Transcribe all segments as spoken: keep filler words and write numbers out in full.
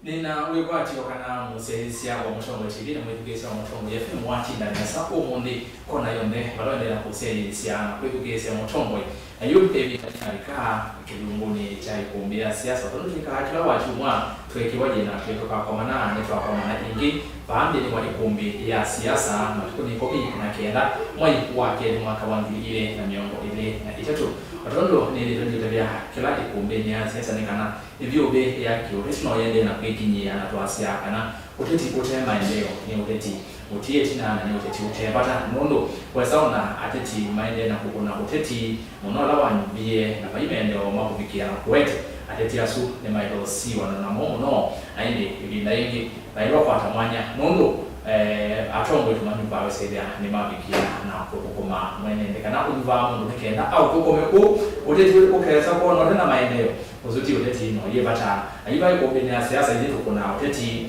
Nĩna wĩkwatyo kana mũsyaĩĩsya wa Mũtongoi T V na mwĩthukĩĩsya wa Mũtongoi F M watinda nesa ũmũnthĩ kona yonthe vala ũendee na kũsyaĩĩsya na kwĩthukĩĩsya Mũtongoi. Na yu ĩvinda nĩyavika kĩlungunĩ kya ĩkũmbĩ ya siasa, tondũ twĩkaa kĩla wakyumwa tweekĩwa yĩna twĩ tũkakomana, nĩtwakomana ĩngĩ vaa nthĩnĩ wa ĩkũmbĩ ya siasa matukũnĩ ĩkũmi na kenda mwai wa kelĩ mwaka wa ngili ilĩ na mĩongo ĩlĩ na itatũ. O tondũ nĩthĩtwe nĩũtavya kĩla ĩkũmbĩnĩ ya siasa nĩ kana ĩvyũvĩ ya kĩũteti no yĩendee na kwĩkinyĩĩa, na twasyaa kana ũteti ũte maendeeo nĩ ũteti ũti ĩtina na nĩ ũteti ũte vata, nũndũ wesa ona ateti maendee na kũkũna ũteti mũno ũla wanyuvie na vai maendeeo ma kũvikĩa na kũete. Ateti asu nĩmaĩle ũsiw'ano namo mũno, na ĩndĩ ĩvinda yĩngĩ maĩle ũkwata mwanya, nũndũ, eh, atongoi tũmanyuvaa wĩsĩthĩa nĩmavikĩa na kũthũkũma mwene nthĩ kana ũnyuvaa mũndũ nĩ kenda aũthũkũme kũu. Ũteti ũkesa kwona ũte na maendeeo, ũsu ti ũteti no yĩ vata. Na yu vai ĩkũmbĩnĩ ya siasa, ithyĩ tũkũnaa ũteti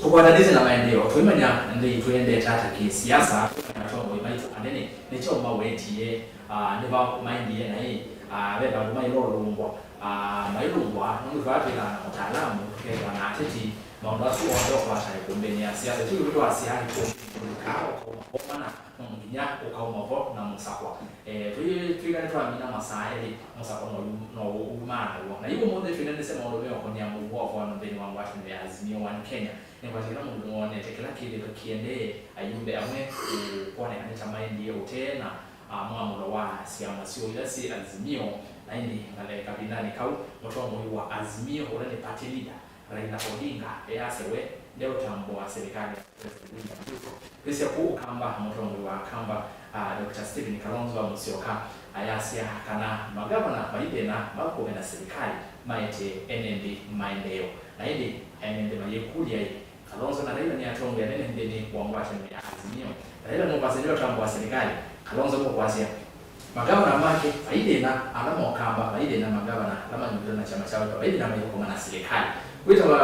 tũkwatanĩsye na maendeeo. Tũimanya nthĩ itũ ĩendete ata kĩ-siasa, tũimanya atongoi maitũ anene nĩ kyaũ mawetie, ah, nĩ va maendie naĩ, ah, ve vandũ maĩle ũlũngwa, ah, mailũngwa, nũndũ twaa twĩthaa na ũtaalamu, tũkethĩwa na ateti, maũndũ asu onthe ũkwata ĩkũmbĩnĩ ya siasa. Ĩsu nĩkyo twasyaa ĩkũmbĩnĩ kũlikaa ũkauma vo mana, no nginya ũkauma vo na mũsakwa. Eh, twĩ-, twĩka nĩtwamina masaa elĩ, mũsakwa no yu-, no umaa naw'o. Na yu ũmũnthĩ twĩnenese maũndũ meũkonea mũuo wa ũkoano nthĩnĩ wa ngwatanĩo ya Azimio One Kenya. Nĩkwatĩ kĩla mũndũ nĩwonete kĩla kĩthĩtwe kĩendee ayumbe amwe kwoneka nĩ ta maendie ũtee na, ah, mwamũlo wa syama syoo ila syĩ Azimio. Na ĩndĩ ngale kavindanĩ kau, mũtongoi wa Azimio ũla nĩ party leader Raila Odinga easya we ndeũtambũa silikalĩ ya President William Ruto. Kwĩsya kũu Kamba, mũtongoi wa Kamba, ah, Doctor Stephen Kalonzo wa Musyoka ayasya kana magavana vai thĩna mathũkũme na silikalĩ maete ene nthĩ maendeeo. Na ĩndĩ ene nthĩ mayĩkũlya-ĩ, Kalonzo na Raila nĩ atongoi anene nthĩnĩ wa ngwatanĩo ya Azimio. Raila nũkwasya nĩwe ũtambũa silikalĩ, Kalonzo nũkwasya magavana make vai thĩna, ala mokamba vai thĩna, magavana ala manyuvĩtwe na kyama kya Wiper vai thĩna maithũkũma na silikalĩ. Kwĩtawa,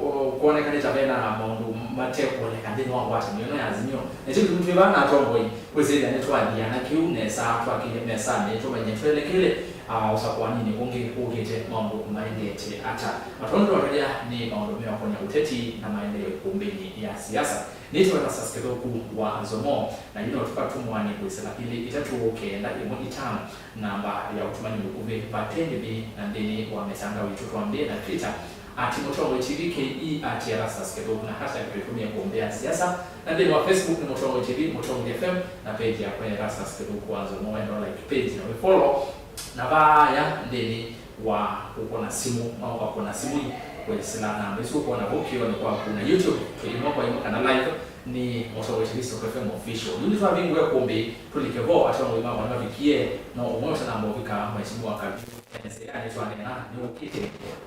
o, kwoneka nĩ ta vena maũndũ mate kwoneka nthĩnĩ wa ngwatanĩo ĩno ya Azimio. Na kĩu kĩtumi twĩ vaa na atongoi kwĩsĩthya nĩtwathiana kĩu nesa, twakĩlye mesanĩ, tũmanye twelekele, ah, ũsakũaninĩ ũngĩ ũkĩte maũndũ maendete ata. Na tondũ twatavya nĩ maũndũ meũkonya ũteti na maendeeo ĩkũmbĩnĩ ya siasa. Nĩtawa Erastus Kĩthũku wa Nzomo, na yu no tũkatũmũanĩ kwĩsĩla ilĩ itatũ kenda ĩmwe itano, namba ya ũtũmani mũkuvĩ, vate nthĩ na nthĩnĩ wa mĩtandao yitũ twambĩe na Twitter, at Mũtongoi T V K E, at Erastus Kĩthũku, na hashtag twĩtũmĩe kũmbĩa siasa, na nthĩnĩ wa Facebook nĩ Mũtongoi T V, Mũtongoi F M, na page yakwa ya Erastus Kĩthũku wa Nzomo, wenda like page na wĩ follow. Na vaya nthĩnĩ wa kũkũna simũ, no ũkakũna simũ ii kwĩsĩla namba isu ũkwona vau kĩonĩ kwaku, na YouTube twĩ ĩmwe kwa ĩmwe kana live nĩ Mũtongoi T V Soko F M Official. Yu nĩtwavingũa ĩkũmbĩ, tũlike vo, atongoi makwa nĩmavikie, no ũmwe ũtanamba ũvika, Mheshimiwa Kaviu N S A, nĩtwaneena nĩũkĩte,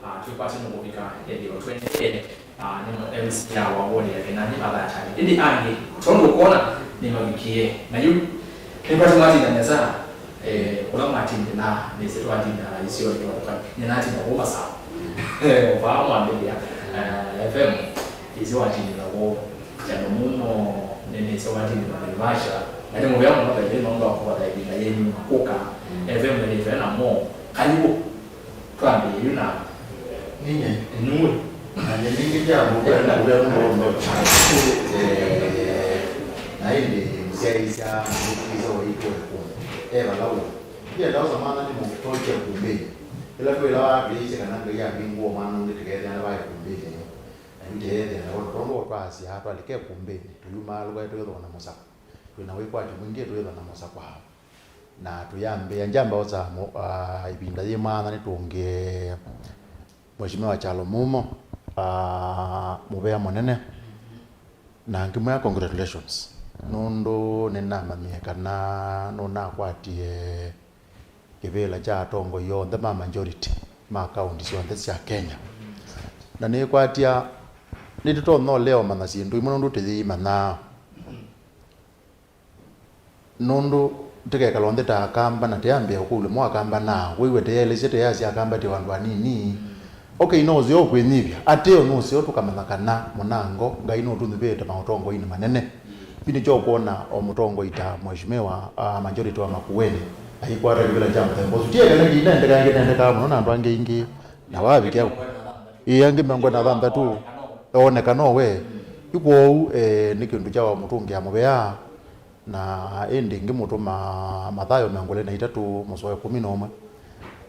ah, twĩkwate nũkũvika ethĩwa tũendee. Ah, nĩ M C ya wa ward yake, na nĩ mathatanĩ. Ĩndĩ angĩ, tondũ ũkwona, nĩmavikie. Na yu, nĩkwatĩ mwatinda nesa, eh, kũla mwatindĩla, nĩsĩ twatinda na isio nĩtwathũkany'a. Nĩnatinda kũu Masawa. Eh, vaa mwambĩlĩa, eh, F M, isio watindĩla kũu. Kyalo mũmo, nĩnĩsĩ watindĩla Naivasha. Na nĩ mũvea mũno kaingĩ nũndũ wa kũvatha ĩvinda yenyu na kũka. F M nĩtwe namo. Karibu. Twambĩĩe yu na ninyie. Nue. Na nyie ningĩ ndyamũkwenda ũrĩa nũndũ. Eh, na ĩndĩ mũsyaĩĩsya, mũsyaĩĩsya waitũ ekũndũ. E vala wĩ. Ndienda ũsa mwana nĩ mũtokie kumbĩnĩ. Ĩla twĩla wambĩĩsye kana Ngai ambingũa mwana ũngĩ tĩkethĩana vaĩ kumbĩnĩ ĩyo. Na yu tĩethĩana ũndũ tondũ twasya twalike kumbĩnĩ. Tũyumaa lũgaĩ twĩthwa na mũsakwa. Twĩ na wĩkwatyo mwingĩ twĩthwa na mũsakwa. Na tũyambĩa, ndyamba ũsa mo-, ah, ĩvinda yĩ maana nĩtũngĩe Mheshimiwa Kyalo Mũmo, ah, mũvea mũnene, na ngĩmwĩa congratulations, nũndũ nĩnamanyie kana nũnakwatie kĩvĩla kya atongoi onthe ma majority ma kaunti syonthe sya Kenya. Na nĩkwatya, nĩtũtonya ũlea ũmanya syĩndũ imwe nũndũ tũyĩimanyaa. Nũndũ tĩkekala onthe ta Akamba na tĩambĩa ũkũlyo mwa Akamba na wĩw'e tĩyaelesya tĩyasya Akamba tĩ o andũ anini. Okay, no ũseo kwĩnyivya. Ateo nũseo tũkamanya kana mũnango Ngai nũtũnyuvĩte maũtongoinĩ manene. Yu nĩkyo ũkwona o mũtongoi ta Mheshimiwa, ah, Majority wa Makueni aikwata kĩvĩla kya mũthemba ũsu. Tiekana kĩinendekaa kĩnendekaa mũno na andũ angĩ aingĩ na wavikĩa Ĩĩ, angĩ mĩongo ĩna na thanthatũ, eoneka no we. Yu kwoou, eh, nĩ kĩndũ kya mũtũngĩa mũvea, na ĩndĩ ngĩmũtũma Mathayo mĩongo ĩlĩ na itatũ, mũsoa ĩkũmi na ũmwe.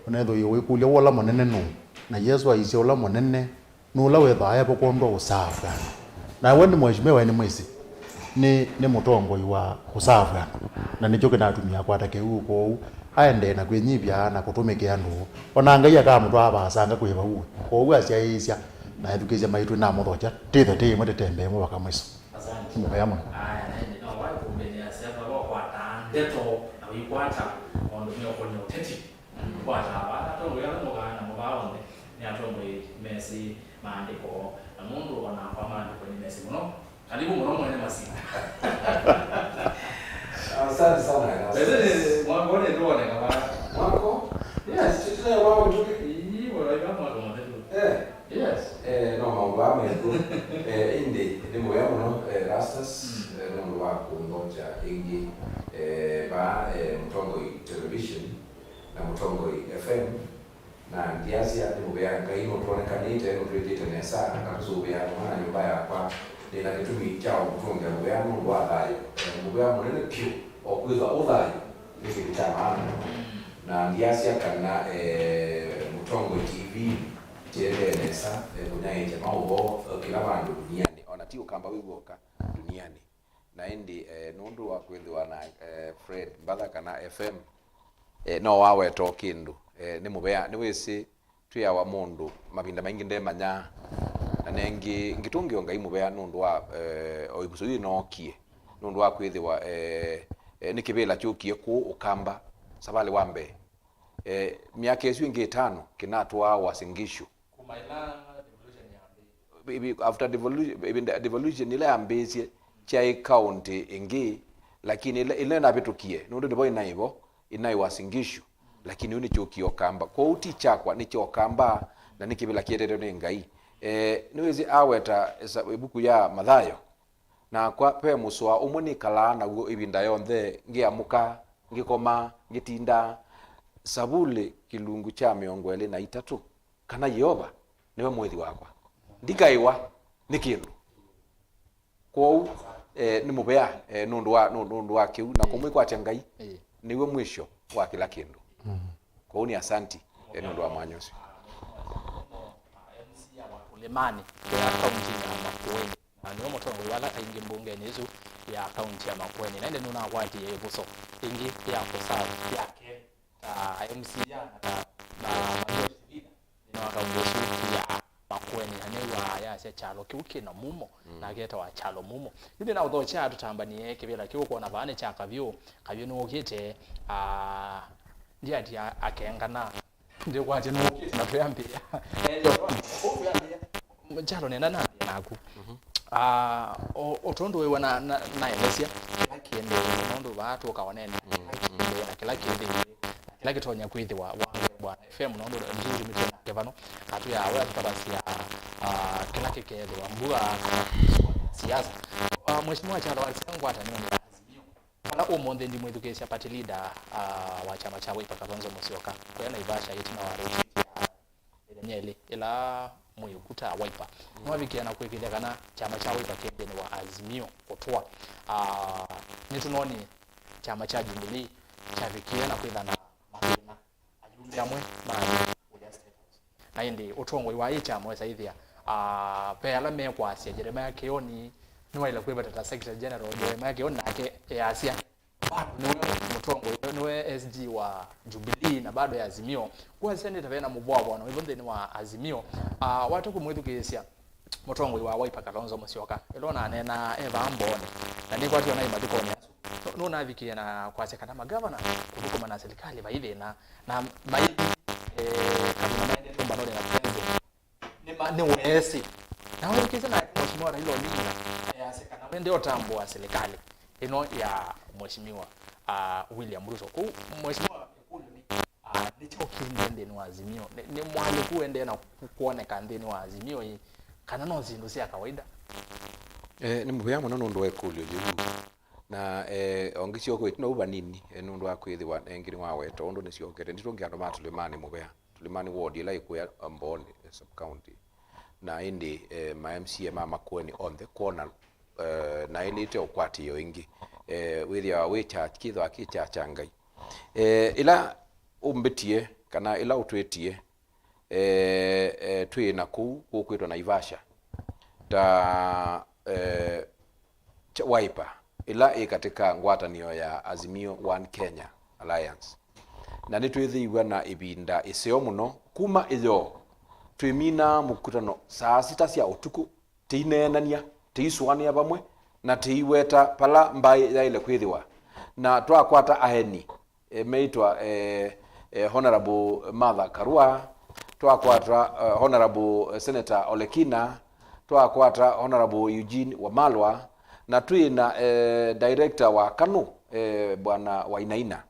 Ũnethĩwa wĩkũlya, "Ũla mũnene nũũ?" Na Yesũ aisye, "Ũla mũnene nĩ ũla wĩthaa evo kwondũ wa ũsaavu andũ." Na we nĩ mheshimiwa, nĩ mwĩsĩ. Nĩ, nĩ mũtongoi wa kũsaavu andũ. Na nĩkyo kĩnatumie akwata kĩw'ũ kwoou. Aendee na kwĩnyivya na kũtũmĩkĩa andũ. O na Ngai akamũtwaa vaasanga kwĩ vau. Kwoou asyaĩĩsya na ethukĩĩsya maitũ, namũthokya, tĩthe tĩ ĩmwe tĩtembee mũvaka mwĩso. Asante. Nĩ mũvea mũno. Aya, na ĩndĩ no waĩ kũmbene ya Seba, wakwataa ndeto na ũikwata maũndũ meũkonya ũteti. Ũkwataa vaa atongoi ala mũkaa namo vaa onthe nĩ atongoi mesĩ maandĩko, na nũndũ o nakwa maandĩko nĩmesĩ mũno. Karibu mũno mwene masinda. Asante sana, Erastus. Ĩndĩ nĩ mwako nĩ tuoneka vaa. Mwako? Yes. Tũtĩnaĩ mwako mĩtũkĩ? Ii, mũraika mwako mũthetu. Eh. Yes. Eh, no maũndũ aa meku. Eh, ĩndĩ nĩ mũvea mũno, eh, Erastus, mm, eh, nũndũ wa kũnthokya ĩngĩ, eh, vaa, eh, Mũtongoi Television na Mũtongoi F M. Na ndyasya nĩ mũvea, Ngai nũtwonekanĩte, nũtwĩkĩte nesa, na tũsũvĩaa vamwe na nyũmba yakwa. Nĩ na kĩtumi kya ũmũtũngĩa mũvea nũndũ wa thayũ. Eh, mũvea mũnene vyũ, o kwĩthwa ũ thayũ nĩ kĩndũ kya maana mũno. Na ndyasya kana, eh, Mũtongoi T V kĩendee nesa, eh, kũnyaĩĩkya maũvoo, eh, kĩla vandũ ndunianĩ, o na ti Ũkamba wĩ w'oka ndunianĩ. Na ĩndĩ, eh, nũndũ wa kwĩthĩwa na, eh, Fred Mbatha kana F M, eh, no waweta o kĩndũ, eh, nĩ mũvea, nĩwĩsĩ twĩawa mũndũ mavinda maingĩ ndemanyaa, na nengĩ ngĩtũngĩo Ngai mũvea nũndũ wa, eh, o ĩvuso yĩĩ nookie, nũndũ wa kwĩthĩwa, eh, eh, nĩ kĩvĩla kyũkie kũũ Ũkamba, savalĩ wa mbee. Eh, myaka ĩsu ĩngĩ ĩtano kĩnatwaa Uasin Gishu. Kuma ĩla devolution yambĩĩe. Ĩvi-, after devolution, ĩvinda devolution ĩla yambĩĩsye, kyaĩ county ĩngĩ, lakini ĩla, ĩla ĩnavĩtũkie, nũndũ nĩvo ĩnaĩ vo, ĩnaĩ Uasin Gishu, lakini yu nĩkyũkie Ũkamba. Kwoou ti kyakwa, nĩ kya Ũkamba, na nĩ kĩvĩla kĩetetwe nĩ Ngai. Eh, nĩwĩsĩ aweta ĩsa-, ĩvuku ya Mathayo, nakwa ve mũsoa ũmwe nĩkalaa naw'o ĩvinda yonthe, ngĩamũka, ngĩkoma, ngĩtinda. Savulĩ kĩlungu kya mĩongo ĩlĩ na itatũ, kana Yeova nĩwe mũĩthi wakwa, ndikaĩwa nĩ kĩndũ. Kwoou, eh, nĩ mũvea, eh, nũndũ wa, nũ-, nũndũ wa kĩu, na kũmwĩkwatya Ngai nĩw'o mwĩsyo wa kĩla kĩndũ. Kwoou nĩ asanti, eh, nũndũ wa mwanya ũsu. M C ya Matũlĩmanĩ ya kaunti ya Makueni. Na nĩwe mũtongoi wa ala aingĩ mbungenĩ ĩsu ya kaunti ya Makueni, na ĩndĩ nũnakwatie ĩvuso ĩngĩ ya kũsaavu yake ta M C ya na ta, na majority leader nthĩnĩ wa kaunti ĩsu ya Makueni, na nĩw'aa yasya kyalo kĩu kĩ na mumo, mm, na aketawa Kyalo Mumo. Yu nĩnaũthokya tũtambanie kĩvĩla kĩu, ũkwona vaa nĩ kya Kavyũ. Kavyũ nĩwũkĩte, ah, ndiati akengana. Ndikwatya nũkĩte na twĩambĩĩa. Eh, yo, twambĩĩa. Kyalo nenda nambĩĩa naku. Mhm. Ah, o, o tondũ wĩwa na, na, naelesya kĩla kĩendee, nũndũ vaa tũkaonene, mm, kĩla kĩendee na kĩla kĩendee, na kĩla kĩtonya kwĩthĩwa wa Bwana F M, nũndũ ndiũtũmĩtwe nake vano, atwĩaa we atũtavasya, ah, kĩla kĩkethĩwa mbua kana siasa. Ah, Mheshimiwa Kyalo wasya ngwatanĩonĩ ya Azimio. Kana ũmũnthĩ ndimwĩthukĩĩsya party leader, ah, wa kyama kya Wiper, Kalonzo Musyoka, kũya Naivasha ĩtina wa retreat ya mĩthenya ĩlĩ ĩla mwĩ ũkuta Wiper, nĩwavikĩe na kwĩkĩĩthya kana kyama kya Wiper kĩ nthĩnĩ wa Azimio kũtũa. Ah, nĩtũnonie kyama kya Jubilee kyavikĩe na kwĩtha na mathĩna. Ayumbe amwe maathi kũya State House. Na ĩndĩ ũtongoi wa ĩ kyama wesa ĩthĩa, ah, ve ala mekwasya Jeremiah Kĩoni nĩwaĩle kwĩvata ta Secretary General. Jeremiah Kĩoni nake easya bado nĩwe mũtongoi, nĩwe S G wa Jubilee na bado e Azimio. Kwasya nĩ ta vena mũvoavano ĩvo nthĩnĩ wa Azimio. Ah, wata kũmwĩthukĩĩsya mũtongoi wa Wiper Kalonzo Musyoka, ĩla ũnaneenaa e vaa Mbooni, na nĩkwatĩwa naĩ mathĩkonĩ asu. Nũ-, nũnavikĩe na kwasya kana magavana kũthũkũma na silikalĩ vai thĩna, na mai, eh, kavĩla maendete ũmbanonĩ na president, nĩ ma-, nĩweesĩ. Na wathukĩĩsya nake Mheshimiwa Raila Odinga easya kana wende ũtambũa silikalĩ ĩno ya Mheshimiwa, ah, William Ruto. Kũu Mheshimiwa ĩkũlyo nĩ, ah, nĩ kyaũ kĩendee nthĩnĩ wa Azimio? Nĩ, nĩ mwalĩku ũendee na ku-, kwoneka nthĩnĩ wa Azimio ĩ, kana no syĩndũ sya kawaida? Eh, nĩ mũvea mũno nũndũ wa ĩkũlyo yĩu. Na, eh, o ngĩsyoka ĩtina ũu vanini, eh, nũndũ wa kwĩthĩwa ĩngĩ nĩwaweta ũndũ nĩsyokete. Nditũngĩa andũ ma Tũlĩmanĩ mũvea. Tũlĩmanĩ ward ĩla ĩkũya, eh, Mbooni, eh, sub county. na ĩndĩ, eh, ma M C A ma Makueni onthe kwona, eh, naĩlĩte ũkwatĩĩo ĩngĩ. Eh, wĩthĩawa wĩ kya, kĩthĩwa kĩ kya kya Ngai. Eh, ĩla ũmbĩtie, kana ĩla ũtwĩtie, eh, eh, twĩ na kũu kũkwĩtwa Naivasha, ta, eh, Ch-, Wiper, ĩla ĩ katĩ ka ngwatanĩo ya Azimio One Kenya Alliance. Na nĩtwĩthĩiw'a na ĩvinda ĩseo mũno. Kuma ĩyoo, twĩminaa mũkutano saa sita sya ũtukũ, tĩineenany'a, tĩisũanĩa vamwe, na tĩiweta vala mbaĩ yaĩle kwĩthĩwa. Na twakwata aeni, e, meĩtwa, e, e, Honorable Martha Karua, twakwata, e, Honorable Senator Ole Kina, twakwata Honorable Eugene Wamalwa, na twĩ na, e, director wa KANU, e, Bwana Wainaina.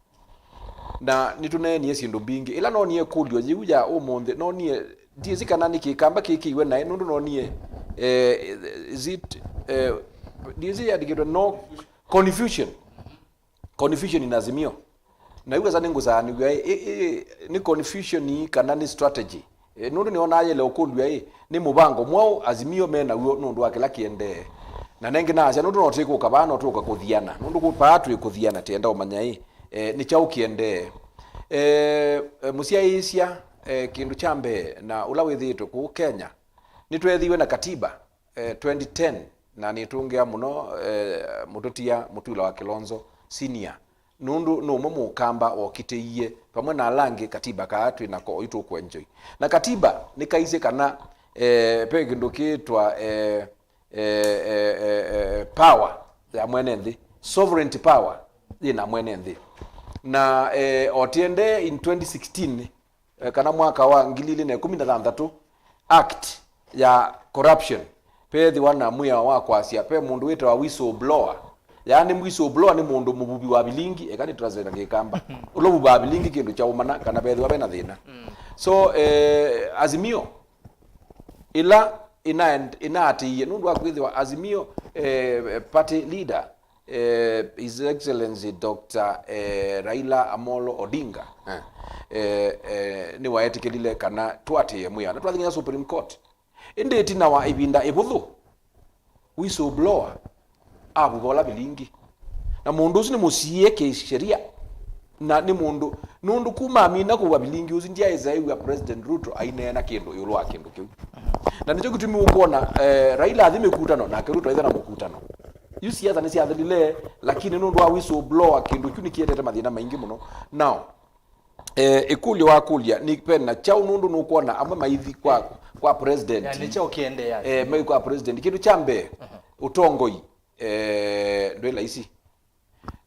Na nĩtũneenie syĩndũ mbingĩ. Ĩla noonie ĩkũlyo yĩu ya ũmũnthĩ, noonie, ndyĩsĩ kana nĩ kĩkamba kĩkĩiwe naĩ, nũndũ noonie, e, is it, e, ndyĩsĩ yandĩkĩtwe no confusion. Confusion in Azimio. Na yu asa nĩngũsaanĩw'a ĩ, ĩ, ĩ, nĩ confusion ii kana nĩ strategy? E, nũndũ nĩonaa yele ũkũlw'a ĩ, nĩ mũvango mwaũ Azimio me naw'o nũndũ wa kĩla kĩendee? Na nengĩ naasya, nũndũ no twĩkũka vaa, no tũka kũthiana. Nũndũ kũ-, vaa twĩ kũthiana, tienda ũmanya ĩ, e, nĩ kyaũ kĩendee? E, e, mũsyaĩĩsya, e, kĩndũ kya mbee, na ũla wĩthĩĩtwe kũu Kenya, nĩtweethĩiwe na katiba, eh, twenty ten, na nĩtũngĩa mũno, eh, mũtũtia Mũtula wa Kilonzo Senior, nũndũ nũmwe mũkamba wokitĩie vamwe na ala angĩ katiba kaa twĩ nako oyu tũkũenjoy. Na katiba nĩkaisye kana, eh, ve kĩndũ kĩtwa, eh, eh, eh, eh, eh, power ya mwene nthĩ, sovereignty power yĩ na mwene nthĩ. Na, eh, o tiendee in twenty sixteen, eh, kana mwaka wa ngili ilĩ na ĩkũmi na thanthatũ, Act ya corruption, peethĩwa na mwĩao wa kwasya ve mũndũ wĩtawa whistleblower. Yaani whistleblower nĩ mũndũ mũvuvi wa vilingi, eka nĩ translate na Kĩkamba. Ũla ũvuvaa vilingi kĩndũ kyaũmana kana vethĩwa vena thĩna. So, eh, Azimio ĩla ĩnaend-, ĩnaatĩĩie, nũndũ wa kwĩthĩwa Azimio, eh, party leader, eh, His Excellency Doctor, eh, Raila Amolo Odinga, eh, eh, eh, nĩwaetĩkĩlile kana tũatĩĩe mwĩao, na twathi nginya Supreme Court. Ĩndĩ ĩtina wa ĩvinda ĩvũthũ, whistleblower avuva ũla vilingi. Na mũndũ ũsu nĩ mũsiĩe kĩ-sheria, na nĩ mũndũ, nũndũ kuma amina kũvuva vilingi ũsu, ndyaĩsa ĩw'a President Ruto aineena kĩndũ ĩũlũ wa kĩndũ kĩu. Na nĩkyo kĩtumi ũkwona, eh, Raila athi mĩkutano, nake Ruto aitha na mũkutano. Yu siasa nĩsyathelile, lakini nũndũ wa whistleblower, kĩndũ kĩu nĩkĩetete mathĩna maingĩ mũno. Now, eh, ĩkũlyo wakũlya nĩ vena kyaũ, nũndũ nũkwona amwe maithi kwa, kwa president. Ya, nĩ kyaũ kĩendeea? Eh, mai kwa president. Kĩndũ kya mbee, ũtongoi, eh, ndwĩ laisi.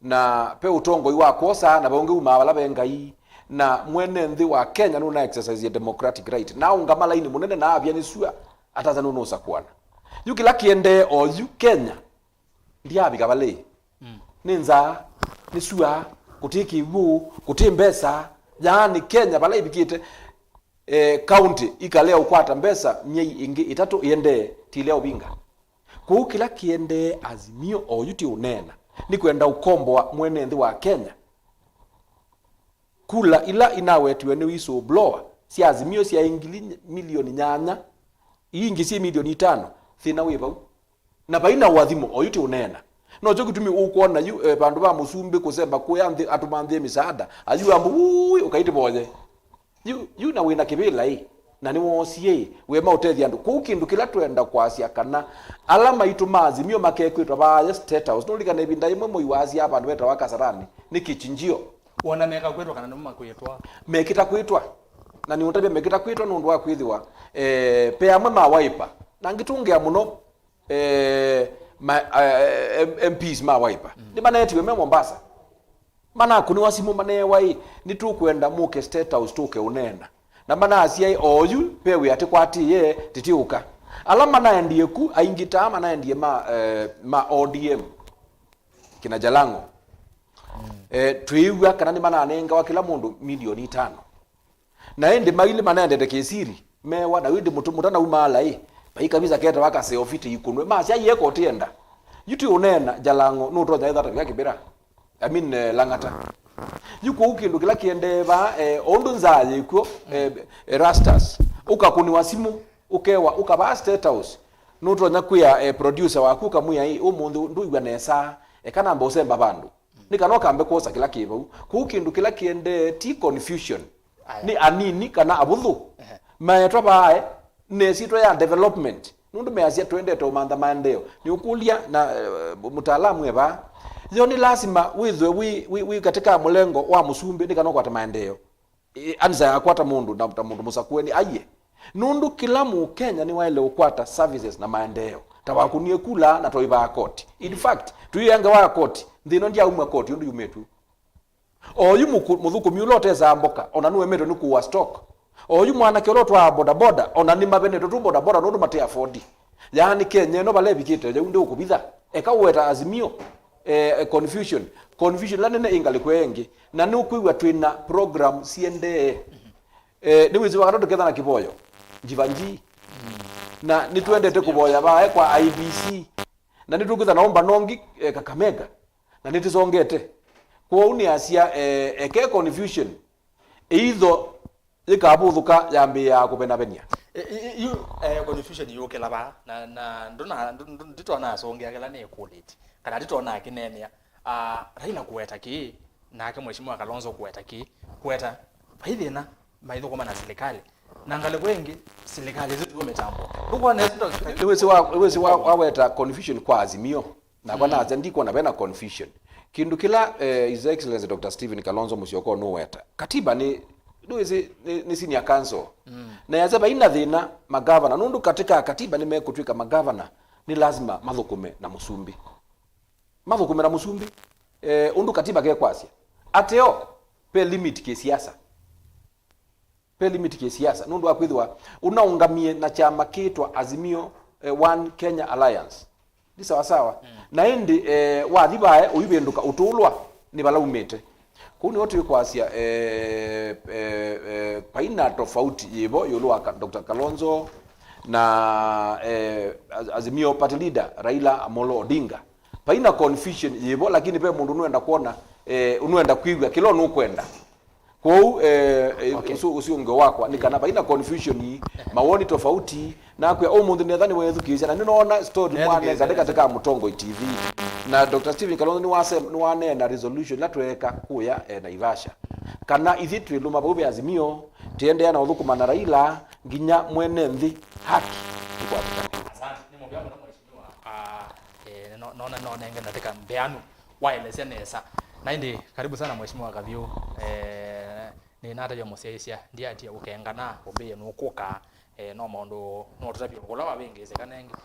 Na ve ũtongoi wa kwosa, na ve ũngĩ umaa vala ve Ngai, na mwene nthĩ wa Kenya nũna exercise democratic right. Na aũngama laini mũnene, na avya nĩ sua, atasa nũnũsakuana. Yu kĩla kĩendee oyu Kenya, ndyavika valĩ. Mm. Nĩ nzaa, nĩ sua, kũtĩ kĩw'ũ, kũtĩ mbesa. Yaani Kenya vala ĩvikĩte, eh, county ikalea ũkwata mbesa myei ĩngĩ ĩtatũ ĩendee, tilea ũvinga. Kwoou kĩla kĩendee Azimio oyu ti ũneena, nĩ kwenda ũkomboa mwene nthĩ wa Kenya. Kula ila inawetiwe nĩ whistleblower sya Azimio syaĩ ngili milioni nyanya, ii ingĩ syĩ milioni itano, thĩna wĩ vau. Na vai na ũathimo, oyu ti ũneena. Nokyo kĩtumi ũkwona yu, eh, vandũ va mũsumbĩ kũsemba kũya nthĩ atũmanthĩe mĩsaada, ayu ambu, "Wui, ũkaitĩvoye." Yu, yu na wĩ na kĩvĩla ĩ, na nĩwoosie ĩ, wĩma ũtethya andũ. Kwoou kĩndũ kĩla twenda kwasya kana ala maitũ ma Azimio makekwĩtwa vaya State House. Nũlikana ĩvinda yĩmwe Moi waasya vandũ vetawa Kasarani, nĩ kĩchinjio. Wona mekakwĩtwa kana nĩmo makwĩtwa? Mekĩta kwĩtwa. Na nĩũtavya mekĩta kwĩtwa nũndũ wa kwĩthĩwa, eh, pe amwe ma Wiper. Na ngĩtũngĩa mũno, eh, ma, eh, M-, M Ps ma Wiper. Mm. Nĩmaneetiwe me Mombasa. Manakũnĩwa simũ maneewa ĩ, "Nĩtũkwenda mũke State House tũke ũneena." Na manasya ĩ, "Oyu, ve wĩa tĩkwatĩĩe, tĩtiũka." Ala manaendie ku, aingĩ taa manaendie ma, eh, ma O D M. Kina Jalango. Mm. Eh, twĩĩw'a kana nĩmananengawa kĩla mũndũ milioni itano. Na ĩndĩ mailĩ manaendete kĩsiri, mewa, na ĩndĩ mũtu-, mũtanaumaala ĩ, vai kavisa ketawa kaseo fiti ikũnwe. Masya, "Iye kotienda." Yu ti ũneena, Jalango, nũtonya ĩthata vya kĩvĩra. I mean, eh, Lang'ata. Yu kũu kĩndũ kĩla kĩendee vaa, eh, o ũndũ nzaa yĩkw'o, eh, Erastus, ũkakũnĩwa simũ. Ũkewa, ũkavaa State House, nũtonya kwĩa, eh, producer waku ũkamwĩa, "Ĩ, ũmũnthĩ ndũiw'a nesa, eka namba ũsemba vandũ." Nĩ kana ũkambe kwosa kĩla kĩ vau. Kũu kĩndũ kĩla kĩendee ti confusion. Aya. Nĩ anini kana avũthũ. Ehe. Maetwa vaae nĩ ĩsyĩtwa ya development. Nũndũ measya, "Twendete ũmantha maendeeo." Nĩũkũlya na, eh, mũtaalamu e vaa, yo nĩ lasima wĩthwe wĩ, wĩ, wĩ katĩ ka mũlengo wa mũsumbĩ nĩ kana ũkwate maendeeo? Ĩ, anisa yakwa ta mũndũ, na ta mũndũ mũsakũe nĩ aiye. Nũndũ kĩla Mũkenya nĩwaĩle ũkwata services na maendeeo. Ta wakũnie kula na twaivaa koti. In fact, tũiange wa koti, nthĩ ĩno ndyauma koti ũndũ yumĩtw'e. Oyu mũkũ-, mũthũkũmi ũla ũtesaa mboka, ona nũemetwe nĩ kũua stock. Oyu mwanake ũla ũtwaa bodaboda, ona nĩmavenetwe tu bodaboda nũndũ mate afford. Yaani Kenya ĩno vala ĩvikĩte, yau ndĩũkũvitha. Eka ũweta Azimio, eh, eh, confusion. Confusion ĩla nene ĩ ngalĩko ĩngĩ. Na nĩũkwĩw'a twĩ na program siendee. Eh, nĩwĩsĩ wakati tũketha na kĩvoyo. Njiva nji. Na nĩtwendete kũvoya vae kwa I B C. Na nĩtũkwĩtha na ũmbano ũngĩ, eh, Kakamega. Na nĩtũsongete. Kwoou nĩasya, eh, eke confusion ĩitho yĩkavũthũka yambĩĩaa kũvenavenia. E, i, i, yu, eh, confusion yũkĩla vaa, na, na ndona, ndũ-, ndũ-, ndĩtona asũngĩa kĩla nĩkũlĩtye, kana ndĩtona akĩneenea. Ah, Raila kũweta kĩĩ, nake Mheshimiwa Kalonzo kũweta kĩĩ, kũweta vai thĩna maithũkũma na silikalĩ. Na ngalĩko ĩngĩ, silikalĩ ĩsu tiyo mĩtambo. Ndũkwona ĩsu ndo- Nĩwĩsĩ wa, nĩwĩsĩ wa, waweta confusion kwa Azimio. Nakwa mm. Nasya ndikwona vena confusion. Kĩndũ kĩla, eh, His Excellency Doctor Stephen Kalonzo Musyoka nũweta. Katiba nĩ, nĩwĩsĩ, nĩ, nĩ senior council. Mm. Na yasya vaina thĩna magavana, nũndũ katĩ ka katiba nĩmekũtw'ĩka magavana, nĩ lazima mathũkũme na mũsumbĩ. Mathũkũme na mũsumbĩ, eh, ũndũ katiba kekwasya. Ateo, ve limit kĩsiasa. Ve limit kĩsiasa, nũndũ wa kwĩthĩwa ũnaũngamie na kyama kĩĩtwa Azimio, eh, One Kenya Alliance. Ni sawa sawa. Mm. Na ĩndĩ, eh, wathi vae ũivĩndũka ũtũlwa nĩ vala umĩte. Kũu nĩvo twĩkwasya, eh, eh, eh, vaina tofauti yĩvo ĩũlũ wa Ka-, Doctor Kalonzo na, eh, Az-, Azimio Party Leader Raila Amolo Odinga. Vaina confusion yĩvo, lakini ve mũndũ ũnũenda kwona, eh, ũnũenda kwĩw'a kĩla ũnũkwenda. Kwoou, eh, eh, okay. Ũsu, ũsu ũngĩ wakwa nĩ kana vaina confusion ii, mawoni tofauti, nakwĩa ũmũnthĩ netha nĩweethukĩĩsya, na nĩnoona story mwanenga nĩ katĩ ka Mũtongoi T V. Na Doctor Stephen Kalonzo nĩwase-, nĩwaneena resolution ĩla tweeka kũya, eh, Naivasha. Kana ithyĩ twĩlũma vau ve Azimio, tĩendeea na ũthũkũma na Raila, nginya mwene nthĩ haki ĩkwatĩkana. Asante, nĩ mũvea mũno mheshimiwa. Ah, eh, no-, nona nonenge ndatĩka mbeanu. Waelesya nesa. Na ĩndĩ, karibu sana Mheshimiwa Kavyũ. Eh, nĩnatavya mũsyaĩĩsya, ndiatia ũkengana, ũmbĩĩe nũkũka. Eh, no maũndũ, no tũtavye ũla wavĩngĩĩsĩka nengĩ.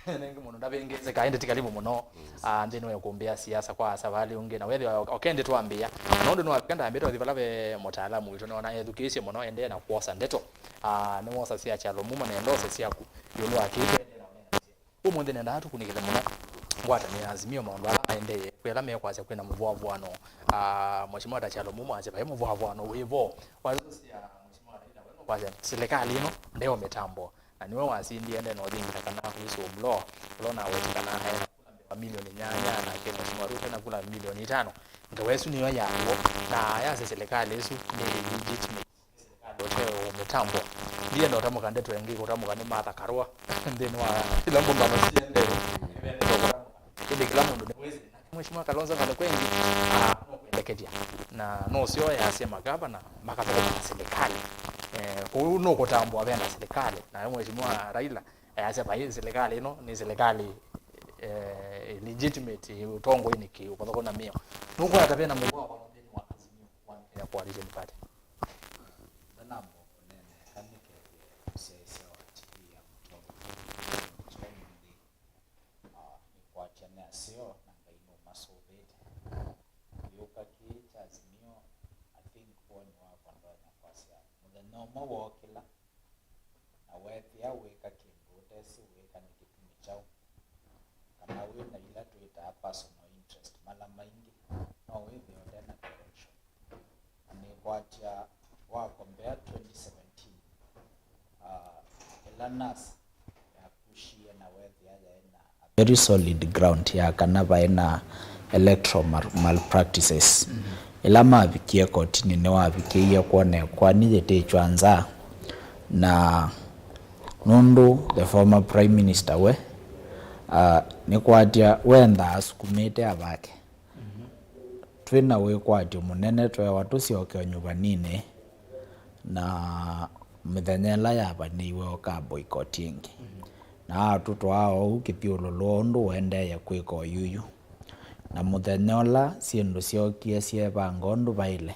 Nengĩ mũndũ ndavĩngĩĩsĩka, ĩndĩ ti karibu mũno. Yes. Ah, nthĩnĩ wa kũmbĩa siasa kwa savalĩ ũngĩ. Na wethĩwa o-, oke ndĩ twambĩĩa. Na ũndũ nĩwavika ndambĩte ũthi vala ve mũtaalamu witũ, nĩwona ethukĩĩsye mũno, endee na kwosa ndeto. Ah, nĩwosa sya Kyalo Mumo na endose syaku ĩũlũ wa kĩĩ tũendee na ũneenanĩsya. Ũmũnthĩ nendaa tũkunĩkĩle mũno ngwatanĩo ya Azimio maũndũ ala maendee, kwĩ ala mekwasya kwĩna mũvũavũano. Ah, Mheshimiwa ta Kyalo Mumo asya vai mũvũavũano wĩ vo. Wasũsya Mheshimiwa Raila, we nũkwasya silikalĩ ĩno ndeyo mĩtambo. Na nĩwe wasindie ende na ũthingitha kana Chris Omlo, ũla ũnawetĩ kana aena kula mbee wa milioni nyanya, nake Mheshimiwa Ruto ena kula milioni itano. Ngewa ĩsu nĩyo ya w'o, na ayasya silikalĩ ĩsu nĩ legitimate. Ũteo mĩtambo. Ndienda ũtamũka ndeto ĩngĩ, kũtamũka nĩ Martha Karua nthĩnĩ wa ila mbũmbano siendee. Ĩndĩ kĩla mũndũ nĩwĩsĩ, nake Mheshimiwa Kalonzo ngalĩko ĩngĩ, ah, nũkwendekethya. Na nũseo yasya magavana makathũkũma na silikalĩ. Eh, kũu nũkũtambũa vena silikalĩ. Nawe Mheshimiwa Raila ayasya vai silikalĩ ĩno nĩ silikalĩ, eh, legitimate, ũtongoinĩ kĩ, ũvathũkũ na mĩao. Nũkwona ta vena mũvwao nthĩnĩ wa Azimio One Kenya Coalition Party? Ndanamba kũneena eka nĩkethĩe mũsyaĩĩsya wa T V ya Mũtongoi kyaũ nthĩ, ah, nĩkwatya nĩ aseo na Ngai nũmasũvĩte. Kĩũka kĩĩ kya Azimio, I think woni wakwa ndonya kwasya mũthenya ũmwe wookĩla, na weethĩa wĩka kĩndũ ũtesĩ wĩka nĩ kĩtumi kyaũ, kana wĩ na ila twĩtaa personal interest, mala maingĩ, no wĩthĩe ũte na direction. Na nĩkwatya wa compare twenty seventeen, ah, ĩla NASA yakushie na weethĩa yaĩ na a very solid ground ya kana vaĩ na electoral mal-, malpractices. Ĩla mavikie kotinĩ, nĩwavikĩie kwonekwa nĩ yĩtĩtw'a nza, na Nũndũ the former prime minister we, uh, nĩkwatya wenda asukumĩte avake. Twĩ na wĩkwatyo mũnene tweewa tũsyoke o nyuvaninĩ, na mĩthenya ĩla yavanĩiwe ũka boycott ĩngĩ. Na atũtwaa oou kĩthyũlũlũ ũndũ ũendee kwĩka oyuyu. Na mũthenya ũla syĩndũ syookie syeevanga ũndũ vaĩle,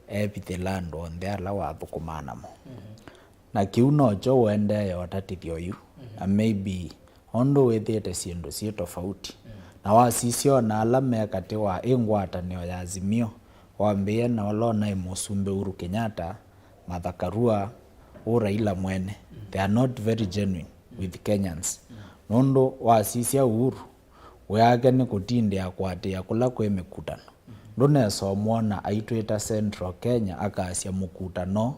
eevithĩla andũ onthe ala wathũkũmaa namo. Na kĩu nokyo ũendee ũtatĩthya oyu. Na maybe ũndũ wĩthĩĩte syĩndũ syĩ tofauti. Na wasisya ona ala me katĩ wa ĩ ngwatanĩo ya Azimio, wambĩĩe na ũla ũnaĩ mũsumbĩ Uhuru Kenyatta, Martha Karua, ũ Raila mwene, they are not very genuine with Kenyans. Nũndũ wasisya Uhuru, wĩa wake nĩ kũtindĩa kũatĩĩa kũla kwĩ mĩkutano. Ndũnesa ũmwona aitwĩta Central Kenya akasya mũkutano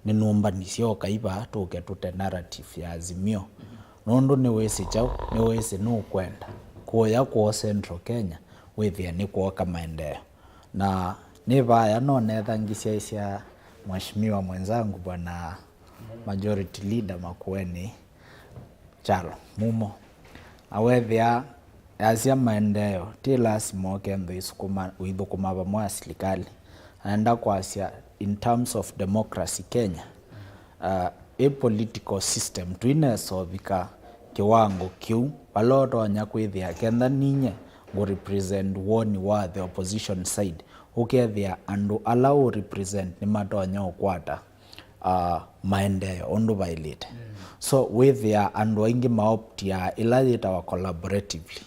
nĩnũmbanisye ũkai vaa tũke tũte narrative ya Azimio. Nũndũ nĩwĩsĩ kyaũ, nĩwĩsĩ nũkwenda kũya kwoo Central Kenya wĩthĩe nĩkwooka maendeeo. Na nĩ vaya no netha ngisyaĩsya Mheshimiwa mwenzangu Bwana Majority Leader Makueni Kyalo Mumo. Awethĩa yasya maendeeo, ti lasima oke nthĩ isukuma, ũithũkũma vamwe na silikali. Aenda kwasya in terms of democracy Kenya, uh, ĩ political system, tũinesa ũvika kĩwango kĩu, vala ũtonya kwĩthĩa kenda ninye ngũ represent woni wa the opposition side, ũkethĩa andũ ala ũ represent nĩmatonya ũkwata uh, maendeeo ũndũ vaĩlĩte. So wĩthĩa andũ aingĩ maoptia ĩla yĩtawa collaboratively.